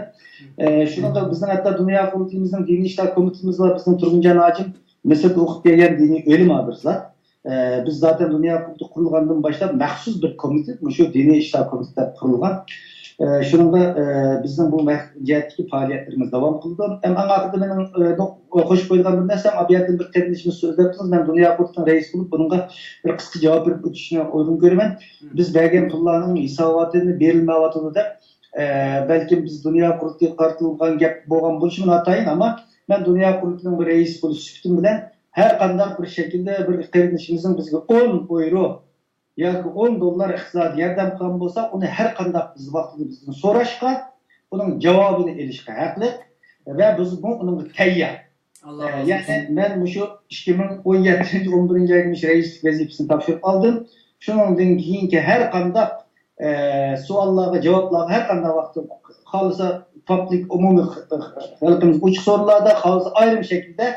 ئە، شۇنىڭغا بىزنىڭ ھەتتا دۇنيا قۇرۇلتىيىمىزنىڭ دىنىي ئىشلار كومىتېتىمىز بار، بىزنىڭ تۇرغۇنجان ھاجىم مىسىردا ئوقۇپ كەلگەن دىنىي ئۆلىما بىر زات. ئە، بىز زاتەن دۇنيا قۇرۇلتىيى قۇرۇلغاندىن باشلاپ مەخسۇس بىر كومىتېت، مۇشۇ دىنىي ئىشلار كومىتېتى دەپ قۇرۇلغان. ئە، شۇنىڭدا، ئە، بىزنىڭ بۇ مەق-، جەھەتتىكى پائالىيەتلىرىمىز داۋام قىلىدۇ. ھەم ئەڭ ئاخىرىدا مېنىڭ، ئە، نۇق-، قوشۇپ قويىدىغان بىر نەرسەم، ئابىيەدىن بىر قېرىندىشىمىز سۆزلەپتىمىز، مەن دۇنيا قۇرۇلتىيىنىڭ رەئىسى بولۇپ، بۇنىڭغا بىر قىسقا جاۋاب بېرىپ ئۆتۈشنى ئۇيغۇن كۆرىمەن. بىز بەرگەن پۇللارنىڭ ھېساباتىنى بېرىلمەيۋاتىدۇ دەپ، ئە، بەلكىم بىز دۇنيا قۇرۇلتىيىغا قارىتىلغان گەپ بولغان بولۇشى ناتايىن، ئەمما مەن دۇنيا قۇرۇلتىيىنىڭ بىر رەئىسى بولۇش سۈپىتىم بىلەن ھەر قانداق بىر شەكىلدە بىر قېرىندىشىمىزنىڭ بىزگە ئون ئويرو ياكى ئون دوللار ئىقتىسادىي ياردەم قىلغان بولسا، ئۇنى ھەر قانداق بىز ۋاقتىدا بىزدىن سوراشقا، ئۇنىڭ جاۋابىنى ئېلىشقا ھەقلىق ۋە بىز بۇ ئۇنىڭغا تەييار. ئاللا ئە، رازى يەنى بولسۇن. مەن مۇشۇ ئىككى مىڭ ئون يەتتىنچى ئون بىرىنچى ئايدا مۇشۇ رەئىسلىك ۋەزىپىسىنى تاپشۇرۇپ ئالدىم. شۇنىڭدىن كېيىنكى ھەر قانداق، ئە، سوئاللارغا، جاۋابلارغا ھەر قانداق ۋاقىتتا خالىسا پابلىك، ئومۇمىي خەلقىمىز ئوچۇق سورۇنلاردا، خالىسا ئايرىم شەكىلدە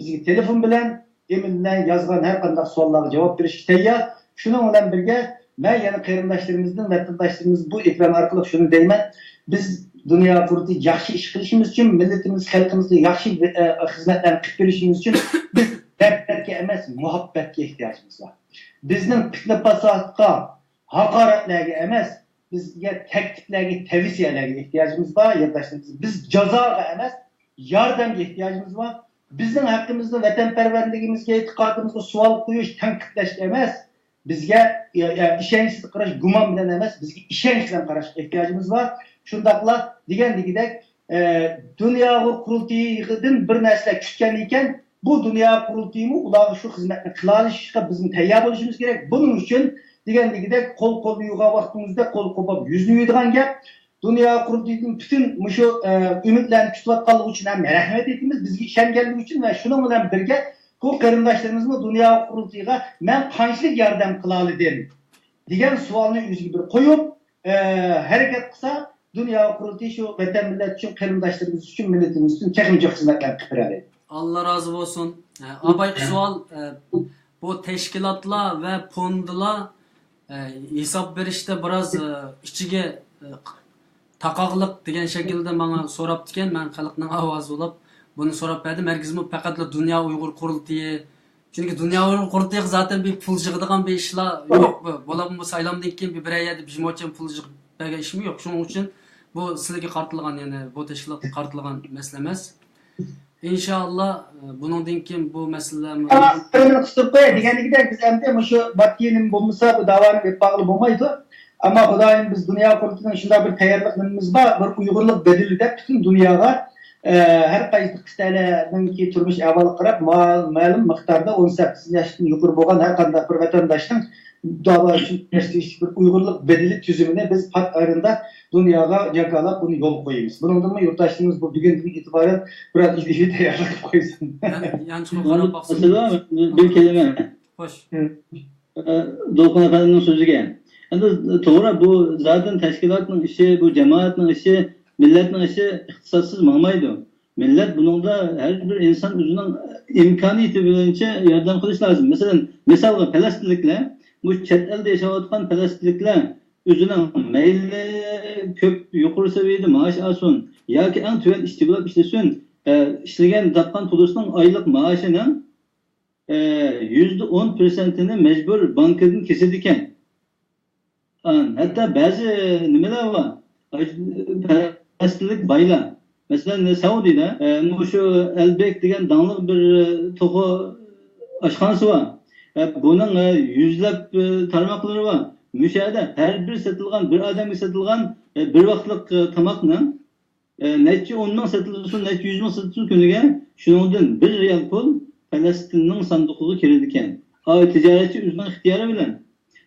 بىزگە تېلېفون بىلەن، ئېمىل بىلەن يازغان ھەر قانداق سوئاللارغا جاۋاب بېرىشكە تەييار. شۇنىڭ بىلەن بىرگە، مەن يەنە قېرىنداشلىرىمىزدىن، ۋەتەنداشلىرىمىز بۇ ئېكران ئارقىلىق شۇنى دەيمەن، بىز دۇنيا قۇرۇلتىيى ياخشى ئىش قىلىشىمىز ئۈچۈن، مىللىتىمىز، خەلقىمىزگە ياخشى، ئە، خىزمەتلەرنى قىلىپ بېرىشىمىز ئۈچۈن بىز دەردلەرگە ئەمەس، مۇھەببەتكە ئېھتىياجىمىز بار. بىزنىڭ پىتنە-پاساتقا، ھاقارەتلەرگە ئەمەس، بىزگە تەكلىپلەرگە، تەۋسىيەلەرگە ئېھتىياجىمىز بار، يانداشلىرىمىز. بىز جازاغا ئەمەس، ياردەمگە ئېھتىياجىمىز بار. بىزنىڭ ھەققىمىزدە، ۋەتەنپەرۋەرلىكىمىزگە، ئېتىقادىمىزغا سوئال قويۇش، تەنقىدلەشكە ئەمەس، بىزگە، يا، يا، ئىشەنچسىز قاراش، گۇمان بىلەن ئەمەس، بىزگە ئىشەنچ بىلەن قاراشقا ئېھتىياجىمىز بار. شۇنداقلا دېگەندىكىدەك، ئە، دۇنيا ئۇيغۇر قۇرۇلتىيىدىن بىر نەرسىلەر كۈتكەن ئىكەن، بۇ دۇنيا قۇرۇلتىيىمۇ ئۇلارغا شۇ خىزمەتنى قىلالىشىشقا بىزمۇ تەييار بولۇشىمىز كېرەك. بۇنىڭ ئۈچۈن دېگەندىكىدەك قول قولنى يۇغان ۋاقتىمىزدا قول قوپاپ يۈزنى يۇيىدىغان گەپ. دۇنيا قۇرۇلتىيىدىن پۈتۈن مۇشۇ، ئە، ئۈمىدلەرنى كۈتۈۋاتقانلىقى ئۈچۈن ھەم رەھمەت ئېيتىمىز، بىزگە ئىشەنگەنلىكى ئۈچۈن ۋە شۇنىڭ بىلەن بىرگە بۇ قېرىنداشلىرىمىزمۇ دۇنيا قۇرۇلتىيىغا مەن قانچىلىك ياردەم قىلالىدىم دېگەن سوئالنى ئۆزىگە بىر قويۇپ، ئە، ھەرىكەت قىلسا، دۇنيا قۇرۇلتىيى شۇ ۋەتەن مىللەت ئۈچۈن، قېرىنداشلىرىمىز ئۈچۈن، مىللىتىمىز ئۈچۈن تېخىمۇ جىق خىزمەتلەرنى قىلىپ بېرەلەيدۇ. ئاللا رازى بولسۇن. ئە، ئاۋۋالقى سوئال، ئە، بۇ تەشكىلاتلار ۋە فوندلار، ئە، ھېساب بېرىشتە بىراز، ئە، ئىچىگە، ئە، تاقاقلىق دېگەن شەكىلدە ماڭا سوراپتىكەن، مەن خەلقنىڭ ئاۋازى بولۇپ بۇنى سوراپ بەردىم. ھەرگىزمۇ پەقەتلا دۇنيا ئۇيغۇر قۇرۇلتىيى، چۈنكى دۇنيا ئۇيغۇر قۇرۇلتىيىغا زاتەن بىر پۇل يىغىدىغان بىر ئىشلار يوق. بۇ، بولۇپمۇ سايلامدىن كېيىن بىر، بىرەر يەردە بىر مۇچەم پۇل يىغىپ بەرگەن ئىشمۇ يوق. شۇنىڭ ئۈچۈن بۇ سىلەرگە قارىتىلغان، يەنى بۇ تەشكىلاتقا قارىتىلغان مەسىلە ئەمەس. ئىنشائاللا، بۇنىڭدىن كېيىن بۇ مەسىلىلەرمۇ، ئەمما بىرنى قىستۇرۇپ قوياي دېگەندىكىدەك، بىز ئەمدى مۇشۇ باتكېنىم بولمىسا، بۇ داۋانى ئېلىپ بارغىلى بولمايدۇ. ئەمما خۇدايىم، بىز دۇنيا قۇرۇلتىيىنىڭ شۇنداق بىر تەييارلىق نېمىمىز بار، بىر ئۇيغۇرلۇق بەدىلى دەپ پۈتۈن دۇنياغا، ئە، ھەر قايسى قىتئەلەرنىڭكى تۇرمۇش ئەھۋالىغا قاراپ، ما-، مەلۇم مىقداردا ئون سەككىز ياشتىن يۇقىرى بولغان ھەر قانداق بىر ۋەتەنداشنىڭ داۋا ئۈچۈن كۈرەشتە بىر ئۇيغۇرلۇق بەدىلى تۈزۈمىنى بىز پات ئارىدا دۇنياغا جاكارلاپ، بۇنى يولغا قويىمىز. بۇنىڭدىنمۇ يۇرتداشلىرىمىز بۇ بۈگۈندىن ئېتىبارەن بىرئاز ئىلھىي تەييارلىق قىلىپ قويسۇن. يا-، يانچۇققا قاراپ باقسۇن. مەسىلە، بىر كەلىمە. خوش. ئە، دولقۇن ئەپەندىنىڭ سۆزىگە. ئەمدى توغرا، بۇ زادىن تەشكىلاتنىڭ ئىشى، بۇ جامائەتنىڭ ئىشى، مىللەتنىڭ ئىشى ئىقتىسادسىز ماڭمايدۇ. مىللەت بۇنىڭدا ھەر بىر ئىنسان ئۆزىنىڭ ئىمكانىيىتى بويىچە ياردەم قىلىشى لازىم. مەسىلەن، مىسالغا، پەلەستىنلىكلەر، بۇ چەت ئەلدە ياشاۋاتقان پەلەستىنلىكلەر ئۆزىنىڭ مەيلى كۆپ يۇقىرى سەۋىيەدە مائاش ئالسۇن ياكى ئەڭ تۆۋەن ئىشچى بولۇپ ئىشلىسۇن، ئە، ئىشلىگەن تاپقان پۇلىسىنىڭ ئايلىق مائاشىنىڭ، ئە، يۈزدە ئون پىرسەنتىنى مەجبۇر بانكىدىن كېسىدىكەن. ئان-، ھەتتا بەزى نېمىلەر بار. ئاي-، پە-، ئەسلىك بايلار. مەسىلەن، سەئۇدىدە، ئە، مۇشۇ ئەلبېك دېگەن داڭلىق بىر، ئە، توخۇ ئاشخانىسى بار. ئە، بۇنىڭ، ئە، يۈزلەپ، ئە، تارماقلىرى بار. مۇشۇ يەردە ھەر بىر سېتىلغان، بىر ئادەمگە سېتىلغان، ئە، بىر ۋاقىتلىق، ئە، تاماقنىڭ، ئە، نەچچە ئون مىڭ سېتىلسۇن، نەچچە يۈز مىڭ سېتىلسۇن كۈنىگە، شۇنىڭدىن بىر رىيال پۇل پەلەستىننىڭ ساندۇقىغا كىرىدىكەن. ئاۋۇ تىجارەتچى ئۆزىنىڭ ئىختىيارى بىلەن.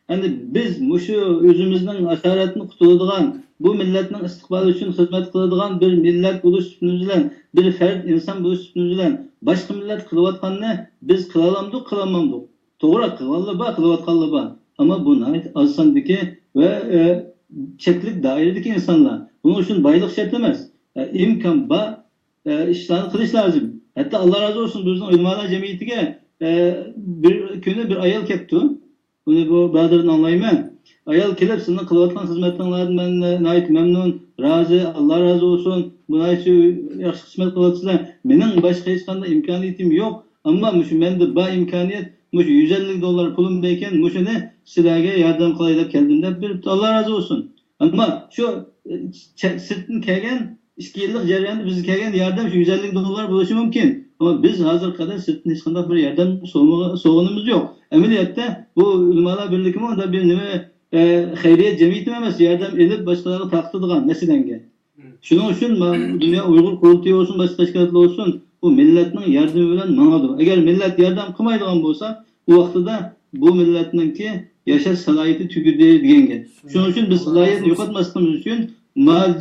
ئەمدى بىز مۇشۇ ئۆزىمىزنىڭ ئاسارەتتىن قۇتۇلىدىغان، بۇ مىللەتنىڭ ئىستىقبالى ئۈچۈن خىزمەت قىلىدىغان بىر مىللەت بولۇش سۈپىتىمىز بىلەن، بىر پەرد ئىنسان بولۇش سۈپىتىمىز بىلەن باشقا مىللەت قىلىۋاتقاننى بىز قىلالامدۇق، قىلالمامدۇق؟ توغرا، قىلغانلار بار، قىلىۋاتقانلار بار. ئەمما بۇ ناھايىتى ئاز ساندىكى ۋە، ئە، چەكلىك دائىرىدىكى ئىنسانلار. بۇنىڭ ئۈچۈن بايلىق شەرت ئەمەس. ئە، ئىمكان بار، ئە، ئىشلارنى قىلىش لازىم. ھەتتا ئاللا رازى بولسۇن، بىزنىڭ ئۆلىمالار جەمئىيىتىگە، ئە، بىر كۈنى بىر ئايال كەپتۇ. بۇنى بۇ بۇرادەردىن ئاڭلايمەن. ئايال كېلىپ، سىزنىڭ قىلىۋاتقان خىزمىتىڭلاردىن مەن ناھايىتى مەمنۇن، رازى، ئاللا رازى بولسۇن، بۇ ناھايىتى ياخشى خىزمەت قىلىۋاتىسىلەر. مېنىڭ باشقا ھېچقانداق ئىمكانىيىتىم يوق، ئەمما مۇشۇ مەندە بار ئىمكانىيەت، مۇشۇ يۈز ئەللىك دوللار پۇلۇم باركەن، مۇشۇنى سىلەرگە ياردەم قىلاي دەپ كەلدىم دەپ بېرىپتۇ. ئاللا رازى بولسۇن. ئەمما شۇ، ئە، چە-، سىرتتىن كەلگەن ئىككى يىللىق جەرياندا بىزگە كەلگەن ياردەم شۇ يۈز ئەللىك دوللار بولۇشى مۇمكىن. ئەمما بىز ھازىرغا قەدەر سىرتتىن ھېچقانداق بىر ياردەم سومىغا-، سوغىنىمىز يوق. ئەمەلىيەتتە بۇ ئۆلىمالار بىرلىكىمۇ ئۇنداق بىر نېمە، ئە، خەيرىيە جەمئىيىتىمۇ ئەمەس، ياردەم ئېلىپ باشقىلارغا تارقىتىدىغان مەسىلەنگە. شۇنىڭ ئۈچۈن ما-، دۇنيا ئۇيغۇر قۇرۇلتىيى بولسۇن، باشقا تەشكىلاتلار بولسۇن، بۇ مىللەتنىڭ ياردىمى بىلەن ماڭىدۇ. ئەگەر مىللەت ياردەم قىلمايدىغان بولسا، ئۇ ۋاقتىدا بۇ مىللەتنىڭكى ياشاش سالاھىيىتى تۈگىدى دېگەن گەپ. شۇنىڭ ئۈچۈن بىز سالاھىيەتنى يوقاتماسلىقىمىز ئۈچۈن ما-،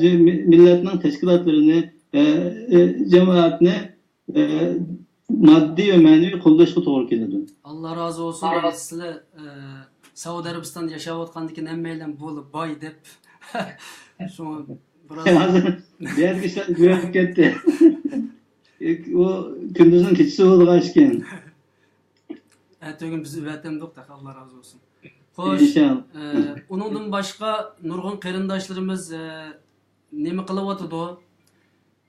مىللەتنىڭ تەشكىلاتلىرىنى، ئە، ئە، جامائەتنى، ئە، ماددىي ۋە مەنىۋى قوللاشقا توغرا كېلىدۇ. ئاللا رازى بولسۇن. سىلەر، ئە، سەئۇدى ئەرەبىستاندا ياشاۋاتقاندىكىن ھەممەيلەن بولۇپ باي دەپ. شۇڭا بىراز ھازىر بۇ يەردىكى ئىشلار ئۆزگىرىپ كەتتى. ئۇ كۈندۈزنىڭ كېچىسى بولىدىغان ئىشكەن. ئەتىگۈن بىز ئەۋەتەمدۇق تېخى، ئاللا رازى بولسۇن. خوش، ئىنشاللا. ئە، ئۇنىڭدىن باشقا نۇرغۇن قېرىنداشلىرىمىز، ئە، نېمە قىلىۋاتىدۇ؟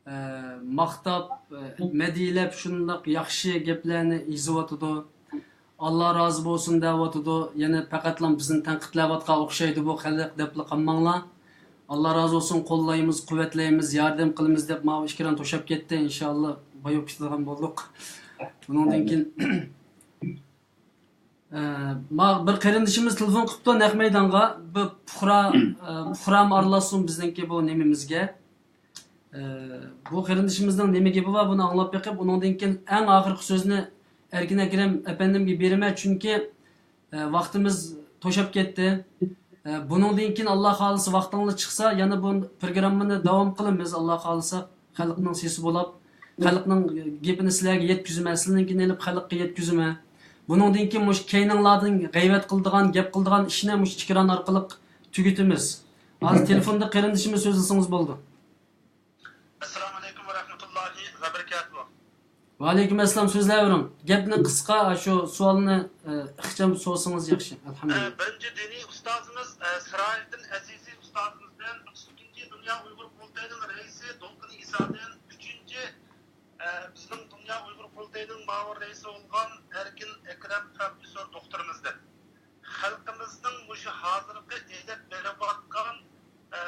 ئە، ماختاپ، ئە، مەدھىيەلەپ شۇنداق ياخشى گەپلەرنى يېزىۋاتىدۇ. ئاللا رازى بولسۇن دەۋاتىدۇ. يەنە پەقەتلا بىزنى تەنقىدلەۋاتقان ئوخشايدۇ بۇ خەلق دەپلا قالماڭلار. ئاللا رازى بولسۇن، قوللايمىز، قۇۋۋەتلەيمىز، ياردەم قىلىمىز دەپ ماۋۇ ئىككى ران توشاپ كەتتى. ئىنشاللا باياۋ كېتىدىغان بولدۇق. بۇنىڭدىن كېيىن، ئە، ما بىر قېرىندىشىمىز تېلېفون قىپتۇ نەق مەيدانغا. بىر پۇقرا، ئە، پۇقرامۇ ئارىلاشسۇن بىزنىڭكى بۇ نېمىمىزگە. ئە، بۇ قېرىندىشىمىزنىڭ نېمە گېپى بار، بۇنى ئاڭلاپ بېقىپ، ئۇنىڭدىن كېيىن ئەڭ ئاخىرقى سۆزنى ئەركىن ئەكرەم ئەپەندىمگە بېرىمەن، چۈنكى، ئە، ۋاقتىمىز توشاپ كەتتى. ئە، بۇنىڭدىن كېيىن، ئاللا خالىسا، ۋاقتىڭلار چىقسا، يەنە بۇ پروگراممىنى داۋام قىلىمىز، ئاللا خالىسا. خەلقنىڭ سېسى بولاپ، خەلقنىڭ گېپىنى سىلەرگە يەتكۈزىمەن، سىلىنىڭكىنى ئېلىپ خەلققە يەتكۈزىمەن. بۇنىڭدىن كېيىن مۇشۇ كەينىڭلاردىن غەيۋەت قىلىدىغان، گەپ قىلىدىغان ئىشنى مۇشۇ ئىكران ئارقىلىق تۈگىتىمىز. ھازىر تېلېفوندا قېرىندىشىمىز سۆزلىسىڭىز بولىدۇ. ئەسسالامۇ ئەلەيكۇم ۋە رەھمەتۇللاھى ۋە بەرىكاتۇھ. ۋەئەلەيكۇم ئەسسالام، سۆزلەۋېرىڭ. گەپنى قىسقا، شۇ سوئالنى، ئە، ئىخچام سورىسىڭىز ياخشى. ئەلھەمدۇلىللا. ئە، بىرىنچى دىنىي ئۇستازىمىز، ئە، سىراجىدىن ئەزىزى ئۇستازىمىزدىن، ئىككىنچى دۇنيا ئۇيغۇر قۇرۇلتىيىنىڭ رەئىسى دولقۇن ئىسادىن، ئۈچىنچى، ئە، بىزنىڭ دۇنيا ئۇيغۇر قۇرۇلتىيىنىڭ مۇئاۋىن رەئىسى بولغان ئەركىن ئەكرەم پروفېسسور دوختۇرىمىزدىن. خەلقىمىزنىڭ مۇشۇ ھازىرقى ئېلىپ بېرىۋاتقان، ئە،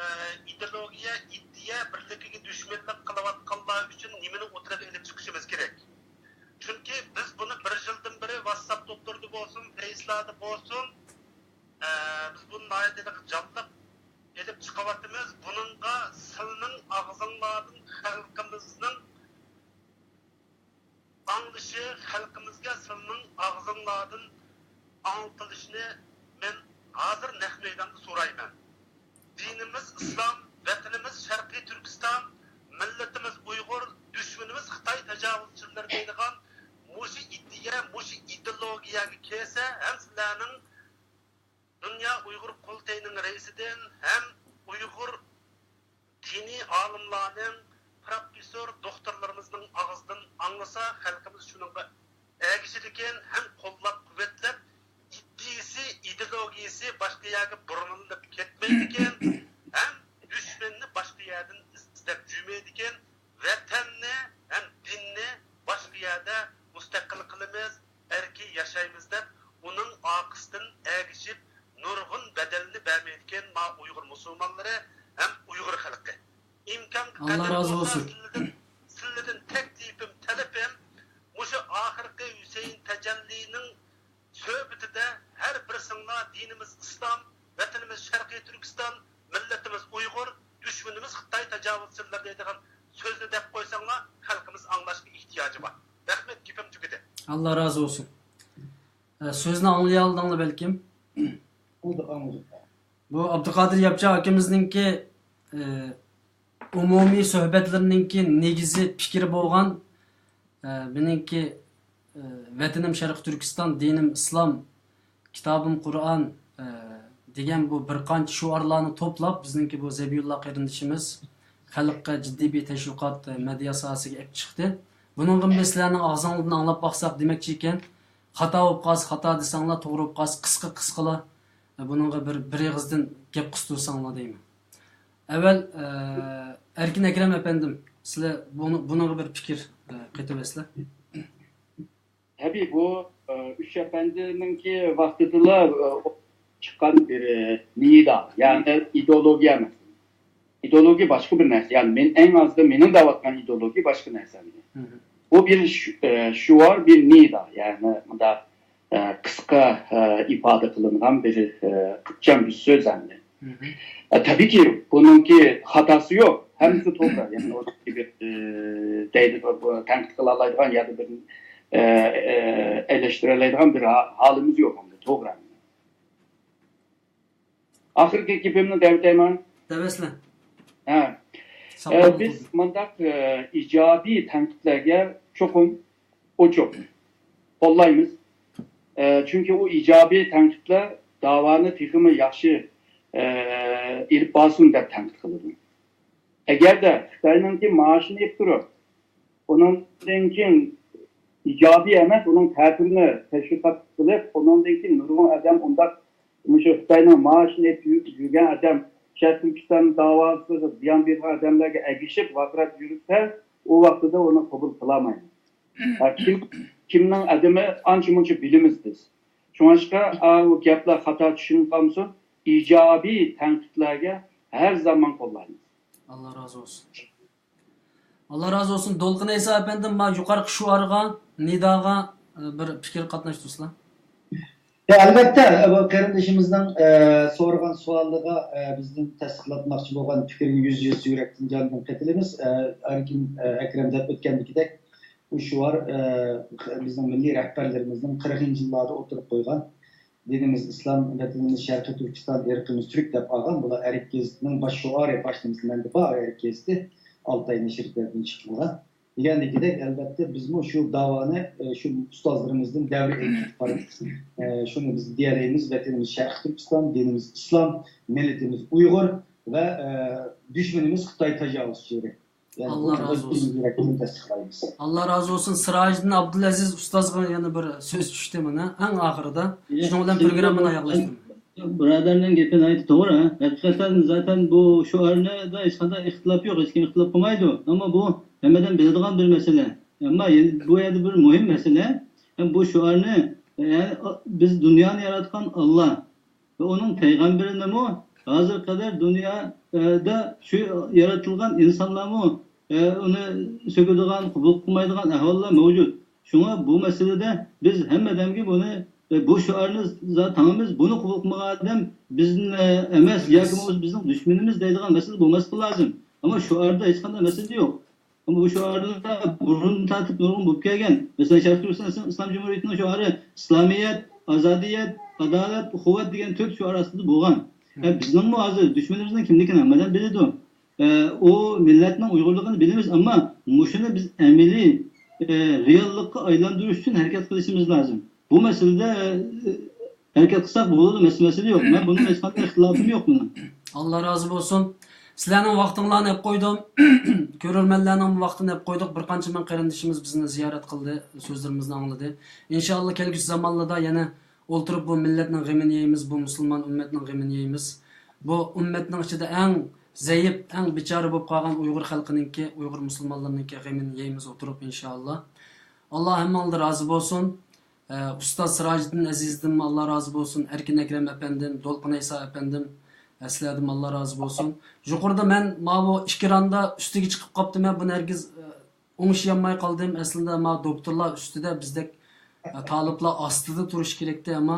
ئىدېئولوگىيە، ئىدىيە بىرلىكىگە دۈشمەنلىك قىلىۋاتقانلار ئۈچۈن نېمىنى ئوتتۇرىغا ئېلىپ چىقىشىمىز كېرەك؟ چۈنكى بىز بۇنى بىر يىلدىن بېرى ۋاتساپ توپلىرىدا بولسۇن، فېيسلاردا بولسۇن، ئە، بىز بۇنى ناھايىتى جانلىق ئېلىپ چىقىۋاتىمىز. بۇنىڭغا سىلنىڭ ئاغزىڭلاردىن خەلقىمىزنىڭ ئاڭلىشى، خەلقىمىزگە سىلنىڭ ئاغزىڭلاردىن ئاڭلىتىلىشىنى مەن ھازىر نەق مەيداندا سورايمەن. دىنىمىز ئىسلام، ۋەتىنىمىز شەرقىي تۈركىستان، مىللىتىمىز ئۇيغۇر، دۈشمىنىمىز خىتاي تاجاۋۇزچىلىرى دەيدىغان مۇشۇ ئىدىيە، مۇشۇ ئىدېئولوگىيەگە كىرسە، ھەم سىلەرنىڭ دۇنيا ئۇيغۇر قۇرۇلتىيىنىڭ رەئىسىدىن ھەم ئۇيغۇر دىنىي ئالىملارنىڭ، پروفېسسور، دوختۇرلىرىمىزنىڭ ئاغزىدىن ئاڭلىسا، خەلقىمىز شۇنىڭغا ئەگىشىدىكەن ھەم قوللاپ-قۇۋۋەتلەپ، ئىدىيىسى، ئىدېئولوگىيىسى باشقا يەرگە بۇرۇلۇپ كەتمەيدىكەن ھەم دۈشمەننى باشقا يەردىن ئىزدەپ يۈرمەيدىكەن. ۋەتەننى ھەم دىننى باشقا يەردە مۇستەقىل قىلىمىز، ئەركىن ياشايمىز دەپ، ئۇنىڭ ئارقىسىدىن ئەگىشىپ، نۇرغۇن بەدەلنى بەرمەيدىكەن ما ئۇيغۇر مۇسۇلمانلىرى ھەم ئۇيغۇر خەلقى. ئىمكان ئاللا رازى بولسۇن. سىلىدىن، سىلىدىن تەكلىپىم، تەلىپىم، مۇشۇ ئاخىرقى ھۈسەيىن تەجەللىنىڭ سۆھبىتىدە ھەر بىرسىڭلار دىنىمىز ئىسلام، ۋەتىنىمىز شەرقىي تۈركىستان، مىللىتىمىز ئۇيغۇر، دۈشمىنىمىز خىتاي تاجاۋۇزچىلىرى دەيدىغان سۆزنى دەپ قويساڭلار، خەلقىمىز ئاڭلاشقا ئېھتىياجى بار. رەھمەت، گېپىم تۈگىدى. ئاللا رازى بولسۇن. ئە، سۆزنى ئاڭلىيالدىڭلار بەلكىم؟ ئاڭلىدۇق، ئاڭلىدۇق. بۇ ئابدۇقادىر ياپچان ئاكىمىزنىڭكى، ئە، ئومۇمىي سۆھبەتلىرىنىڭكى نېگىزى پىكرى بولغان، ئە، مېنىڭكى، ئە، ۋەتىنىم شەرقىي تۈركىستان، دىنىم ئىسلام، كىتابىم قۇرئان، ئە، دېگەن بۇ بىر قانچە شوئارلارنى توپلاپ، بىزنىڭكى بۇ زەبىيۇللا قېرىندىشىمىز خەلققە جىددىي بىر تەشۋىقات، ئە، مەدھىيە ساھەسىگە ئېلىپ چىقتى. بۇنىڭغا بىز سىلەرنىڭ ئاغزىڭلاردىن ئاڭلاپ باقساق دېمەكچى ئىكەن، خاتا بولۇپ قالسا خاتا دېسەڭلار، توغرا بولۇپ قالسا قىسقا قىسقىلا، ئە، بۇنىڭغا بىر، بىر ئېغىزدىن گەپ قىستۇرساڭلار دەيمەن. ئەۋۋەل، ئە، ئەركىن ئەكرەم ئەپەندىم، سىلەر بۇنى، بۇنىڭغا بىر پىكىر، ئە، قېتىۋەتسىلەر. تەبىئىي، بۇ، ئە، ئۈچ ئەپەندىنىڭكى ۋاقتىدىلا، ئە، چىققان بىر، ئە، نىدا، يەنى ئىدېئولوگىيە ئەمەس. ئىدېئولوگىيە باشقا بىر نەرسە. يەنى مەن، ئەڭ ئازدا مېنىڭ دەۋاتقان ئىدېئولوگىيە باشقا نەرسە. بۇ بىر شۇ-، ئە، شوئار، بىر نىدا. يەنى مۇنداق ئە، قىسقا، ئە، ئىپادە قىلىنغان بىر، ئە، قىپچان بىر سۆز ئەمدى. ئە، تەبىئىيكى، بۇنىڭكى خاتاسى يوق. ھەممىسى توغرا. يەنى ئۇنىڭكى بىر، ئە، دەيدۇ، بۇ، بۇ تەنقىد قىلالايدىغان يا بىر، ئە، ئە، ئەيلەشتۈرەلەيدىغان بىر ھا-، ھالىمىز يوق ئەمدى. توغرا. ئاخىرقى گېپىمنى دەۋېتەيمەن. دەۋەتسىلە. ھە. ئە، بىز مۇنداق، ئە، ئىجابىي تەنقىدلەرگە چوقۇم ئوچۇق قوللايمىز. ئە، چۈنكى ئۇ ئىجابىي تەنقىدلەر داۋانى تېخىمۇ ياخشى، ئە، ئېلىپ بارسۇن دەپ تەنقىد قىلىدۇ. ئەگەردە خىتاينىڭكى مائاشىنى ئېلىپ تۇرۇپ، ئۇنىڭدىن كېيىن ئىجابىي ئەمەس، ئۇنىڭ تەسىرىنى تەشۋىقات قىلىپ، ئۇنىڭدىن كېيىن نۇرغۇن ئادەم ئۇنداق مۇشۇ خىتاينىڭ مائاشىنى ئېلىپ يۈ-، يۈرگەن ئادەم شەرقىي تۈركىستان داۋاسىغا زىيان بېرىدىغان ئادەملەرگە ئەگىشىپ ۋارقىراپ يۈرسە، ئۇ ۋاقتىدا ئۇنى قوبۇل قىلالمايمەن. ھە، كىم، كىمنىڭ ئادىمى ئانچە-مۇنچە بىلىمىز بىز. شۇڭلاشقا، ئا، ئۇ گەپلەر خاتا چۈشىنىپ قالمىسۇن، ئىجابىي تەنقىدلەرگە ھەر زامان قوللايمىز. ئاللا رازى بولسۇن. ئاللا رازى بولسۇن. دولقۇن ئەيسا ئەپەندىم، ما يۇقىرىقى شوئارغا، نىداغا، ئە، بىر پىكىر قاتناشتۇرسىلا. يا، ئەلۋەتتە، بۇ قېرىندىشىمىزنىڭ، ئە، سورىغان سوئالىغا، ئە، بىزدىن تەستىقلاتماقچى بولغان پىكرىگە يۈزدە يۈز يۈرەكتىن، جاندىن قېتىلىمىز. ئە، ئەركىن، ئە، ئەكرەم دەپ ئۆتكەندىكىدەك، بۇ شوئار، ئە، بىزنىڭ مىللىي رەھبەرلىرىمىزنىڭ قىرىقىنچى يىللاردا ئوتتۇرىغا قويغان، دىنىمىز ئىسلام، ۋەتىنىمىز شەرقىي تۈركىستان، ئىرقىمىز تۈرك دەپ ئالغان، بۇلار ئەرك گېزىتىنىڭ باش شوئارى، باشلىنىشى مەندە بار ئەرك گېزىتى، ئالتاي نەشرىياتىدىن چىققانلار. دېگەندىكىدەك، ئەلۋەتتە، بىزمۇ شۇ داۋانى، ئە، شۇ ئۇستازلىرىمىزدىن دەۋر ئېلىپ قارايمىز. ئە، شۇنى بىز دېيەلەيمىز، ۋەتىنىمىز شەرقىي تۈركىستان، دىنىمىز ئىسلام، مىللىتىمىز ئۇيغۇر ۋە، ئە، دۈشمىنىمىز خىتاي تاجاۋۇزچىلىرى. يەنى ئاللا بۇنى رازى بولسۇن. يۈرەكتىن تەستىقلايمىز. ئاللا رازى بولسۇن. سىراجىدىن ئابدۇلئەزىز ئۇستازغا يەنە بىر سۆز چۈشتى مانا، ئەڭ ئاخىرىدا. شۇنىڭ بىلەن پروگراممىنى ئاياغلاشتۇرىمىز. بۇرادەرنىڭ گېپى ناھايىتى توغرا. ھەقىقەتەن زاتەن بۇ شوئارنىدا ھېچقانداق ئىختىلاپ يوق، ھېچكىم ئىختىلاپ قىلمايدۇ. ئەمما بۇ ھەممىدىن بىلىدىغان بىر مەسىلە. ئەمما يەنە بۇ يەردە بىر مۇھىم مەسىلە، ھەم بۇ شوئارنى، يەنى بىز دۇنيانى ياراتقان ئاللا ۋە ئۇنىڭ پەيغەمبىرىنىمۇ ھازىرغا قەدەر دۇنيادا شۇ يارىتىلغان ئىنسانلارمۇ، ئۇنى سۆكىدىغان، قوبۇل قىلمايدىغان ئەھۋاللار مەۋجۇت. شۇڭا بۇ مەسىلىدە بىز ھەممە ئادەمگە بۇنى، بۇ شوئارنى زادى تاڭىمىز، بۇنى قوبۇل قىلمىغان ئادەم بىزنى ئەمەس ياكى بولمىسا بىزنىڭ دۈشمىنىمىز دەيدىغان مەسىلە بولماسلىقى لازىم. ئەمما شوئاردا ھېچقانداق مەسىلە يوق. ئەمما بۇ شوئارلار بۇرۇندىن تارتىپ نۇرغۇن بولۇپ كەلگەن. مەسىلەن، شەرقىي تۈركىستان ئىسلام جۇمھۇرىيىتىنىڭ شوئارى ئىسلامىيەت، ئازادىيەت، ئادالەت، قۇۋۋەت دېگەن تۆت شوئار ئاستىدا بولغان. ھە، بىزنىڭمۇ ھازىر دۈشمىنىمىزنىڭ كىملىكىنى ھەممە ئادەم بىلىدۇ. ئە، ئۇ مىللەتنىڭ ئۇيغۇرلۇقىنى بىلىمىز، ئەمما مۇشۇنى بىز ئەمەلىي، ئە، رېئاللىققا ئايلاندۇرۇش ئۈچۈن ھەرىكەت قىلىشىمىز لازىم. بۇ مەسىلىدە، ئە، ھەرىكەت قىلساق بولىدۇ، مەسىلە، مەسىلە يوق. مەن بۇنىڭغا ھېچقانداق ئىختىلاپىم يوق مېنىڭ. ئاللا رازى بولسۇن. سىلەرنىڭ ۋاقتىڭلارنى ئېلىپ قويدۇم. كۆرۈرمەنلەرنىڭ ۋاقتىنى ئېلىپ قويدۇق. بىر قانچە مىڭ قېرىندىشىمىز بىزنى زىيارەت قىلدى، سۆزلىرىمىزنى ئاڭلىدى. ئىنشائاللا، كەلگۈسى زامانلاردا يەنە ئولتۇرۇپ بۇ مىللەتنىڭ غېمىنى يەيمىز، بۇ مۇسۇلمان ئۈممەتنىڭ غېمىنى يەيمىز. بۇ ئۈممەتنىڭ ئىچىدە ئەڭ زەئىپ، ئەڭ بىچارە بولۇپ قالغان ئۇيغۇر خەلقىنىڭكى، ئۇيغۇر مۇسۇلمانلىرىنىڭكى غېمىنى يەيمىز ئولتۇرۇپ، ئىنشائاللا. ئاللا ھەممىڭلاردىن رازى بولسۇن. ئە، ئۇستاز سىراجىدىن ئەزىزدىنمۇ ئاللا رازى بولسۇن، ئەركىن ئەكرەم ئەپەندىم، دولقۇن ئەيسا ئەپەندىم، سىلەردىن ئاللا رازى بولسۇن. يۇقىرىدا مەن ماۋۇ ئېكراندا ئۈستىگە چىقىپ قاپتىمەن، بۇنى ھەرگىز ئە، ئوڭشىيالماي قالدىم. ئەسلىدە ما دوكتورلار ئۈستىدە بىزدەك ئە، تالىپلار ئاستىدا تۇرۇشى كېرەكتى، ئەمما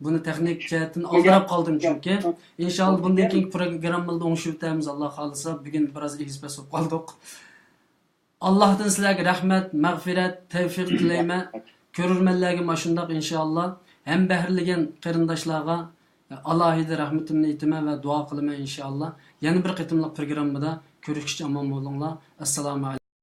بۇنى تېخنىك جەھەتتىن ئالدىراپ قالدىم چۈنكى. ئىنشاللا بۇندىن كېيىنكى پروگراممىلاردا ئوڭشىۋېتەرمىز، ئاللا خالىسا. بۈگۈن بىراز ئېگىز-پەس بولۇپ قالدۇق. ئاللاھتىن سىلەرگە رەھمەت، مەغپىرەت، تەۋپىق تىلەيمەن. كۆرۈرمەنلەرگە ماشۇنداق ئىنشاللا ھەمبەھىرلىگەن قېرىنداشلارغا ئالاھىدە رەھمىتىمنى ئېيتىمەن ۋە دۇئا قىلىمەن ئىنشاللا. يەنە بىر قېتىملىق پروگراممىدا كۆرۈشكىچە ئامان بولۇڭلار. ئەسسالامۇ ئەلەيكۇم.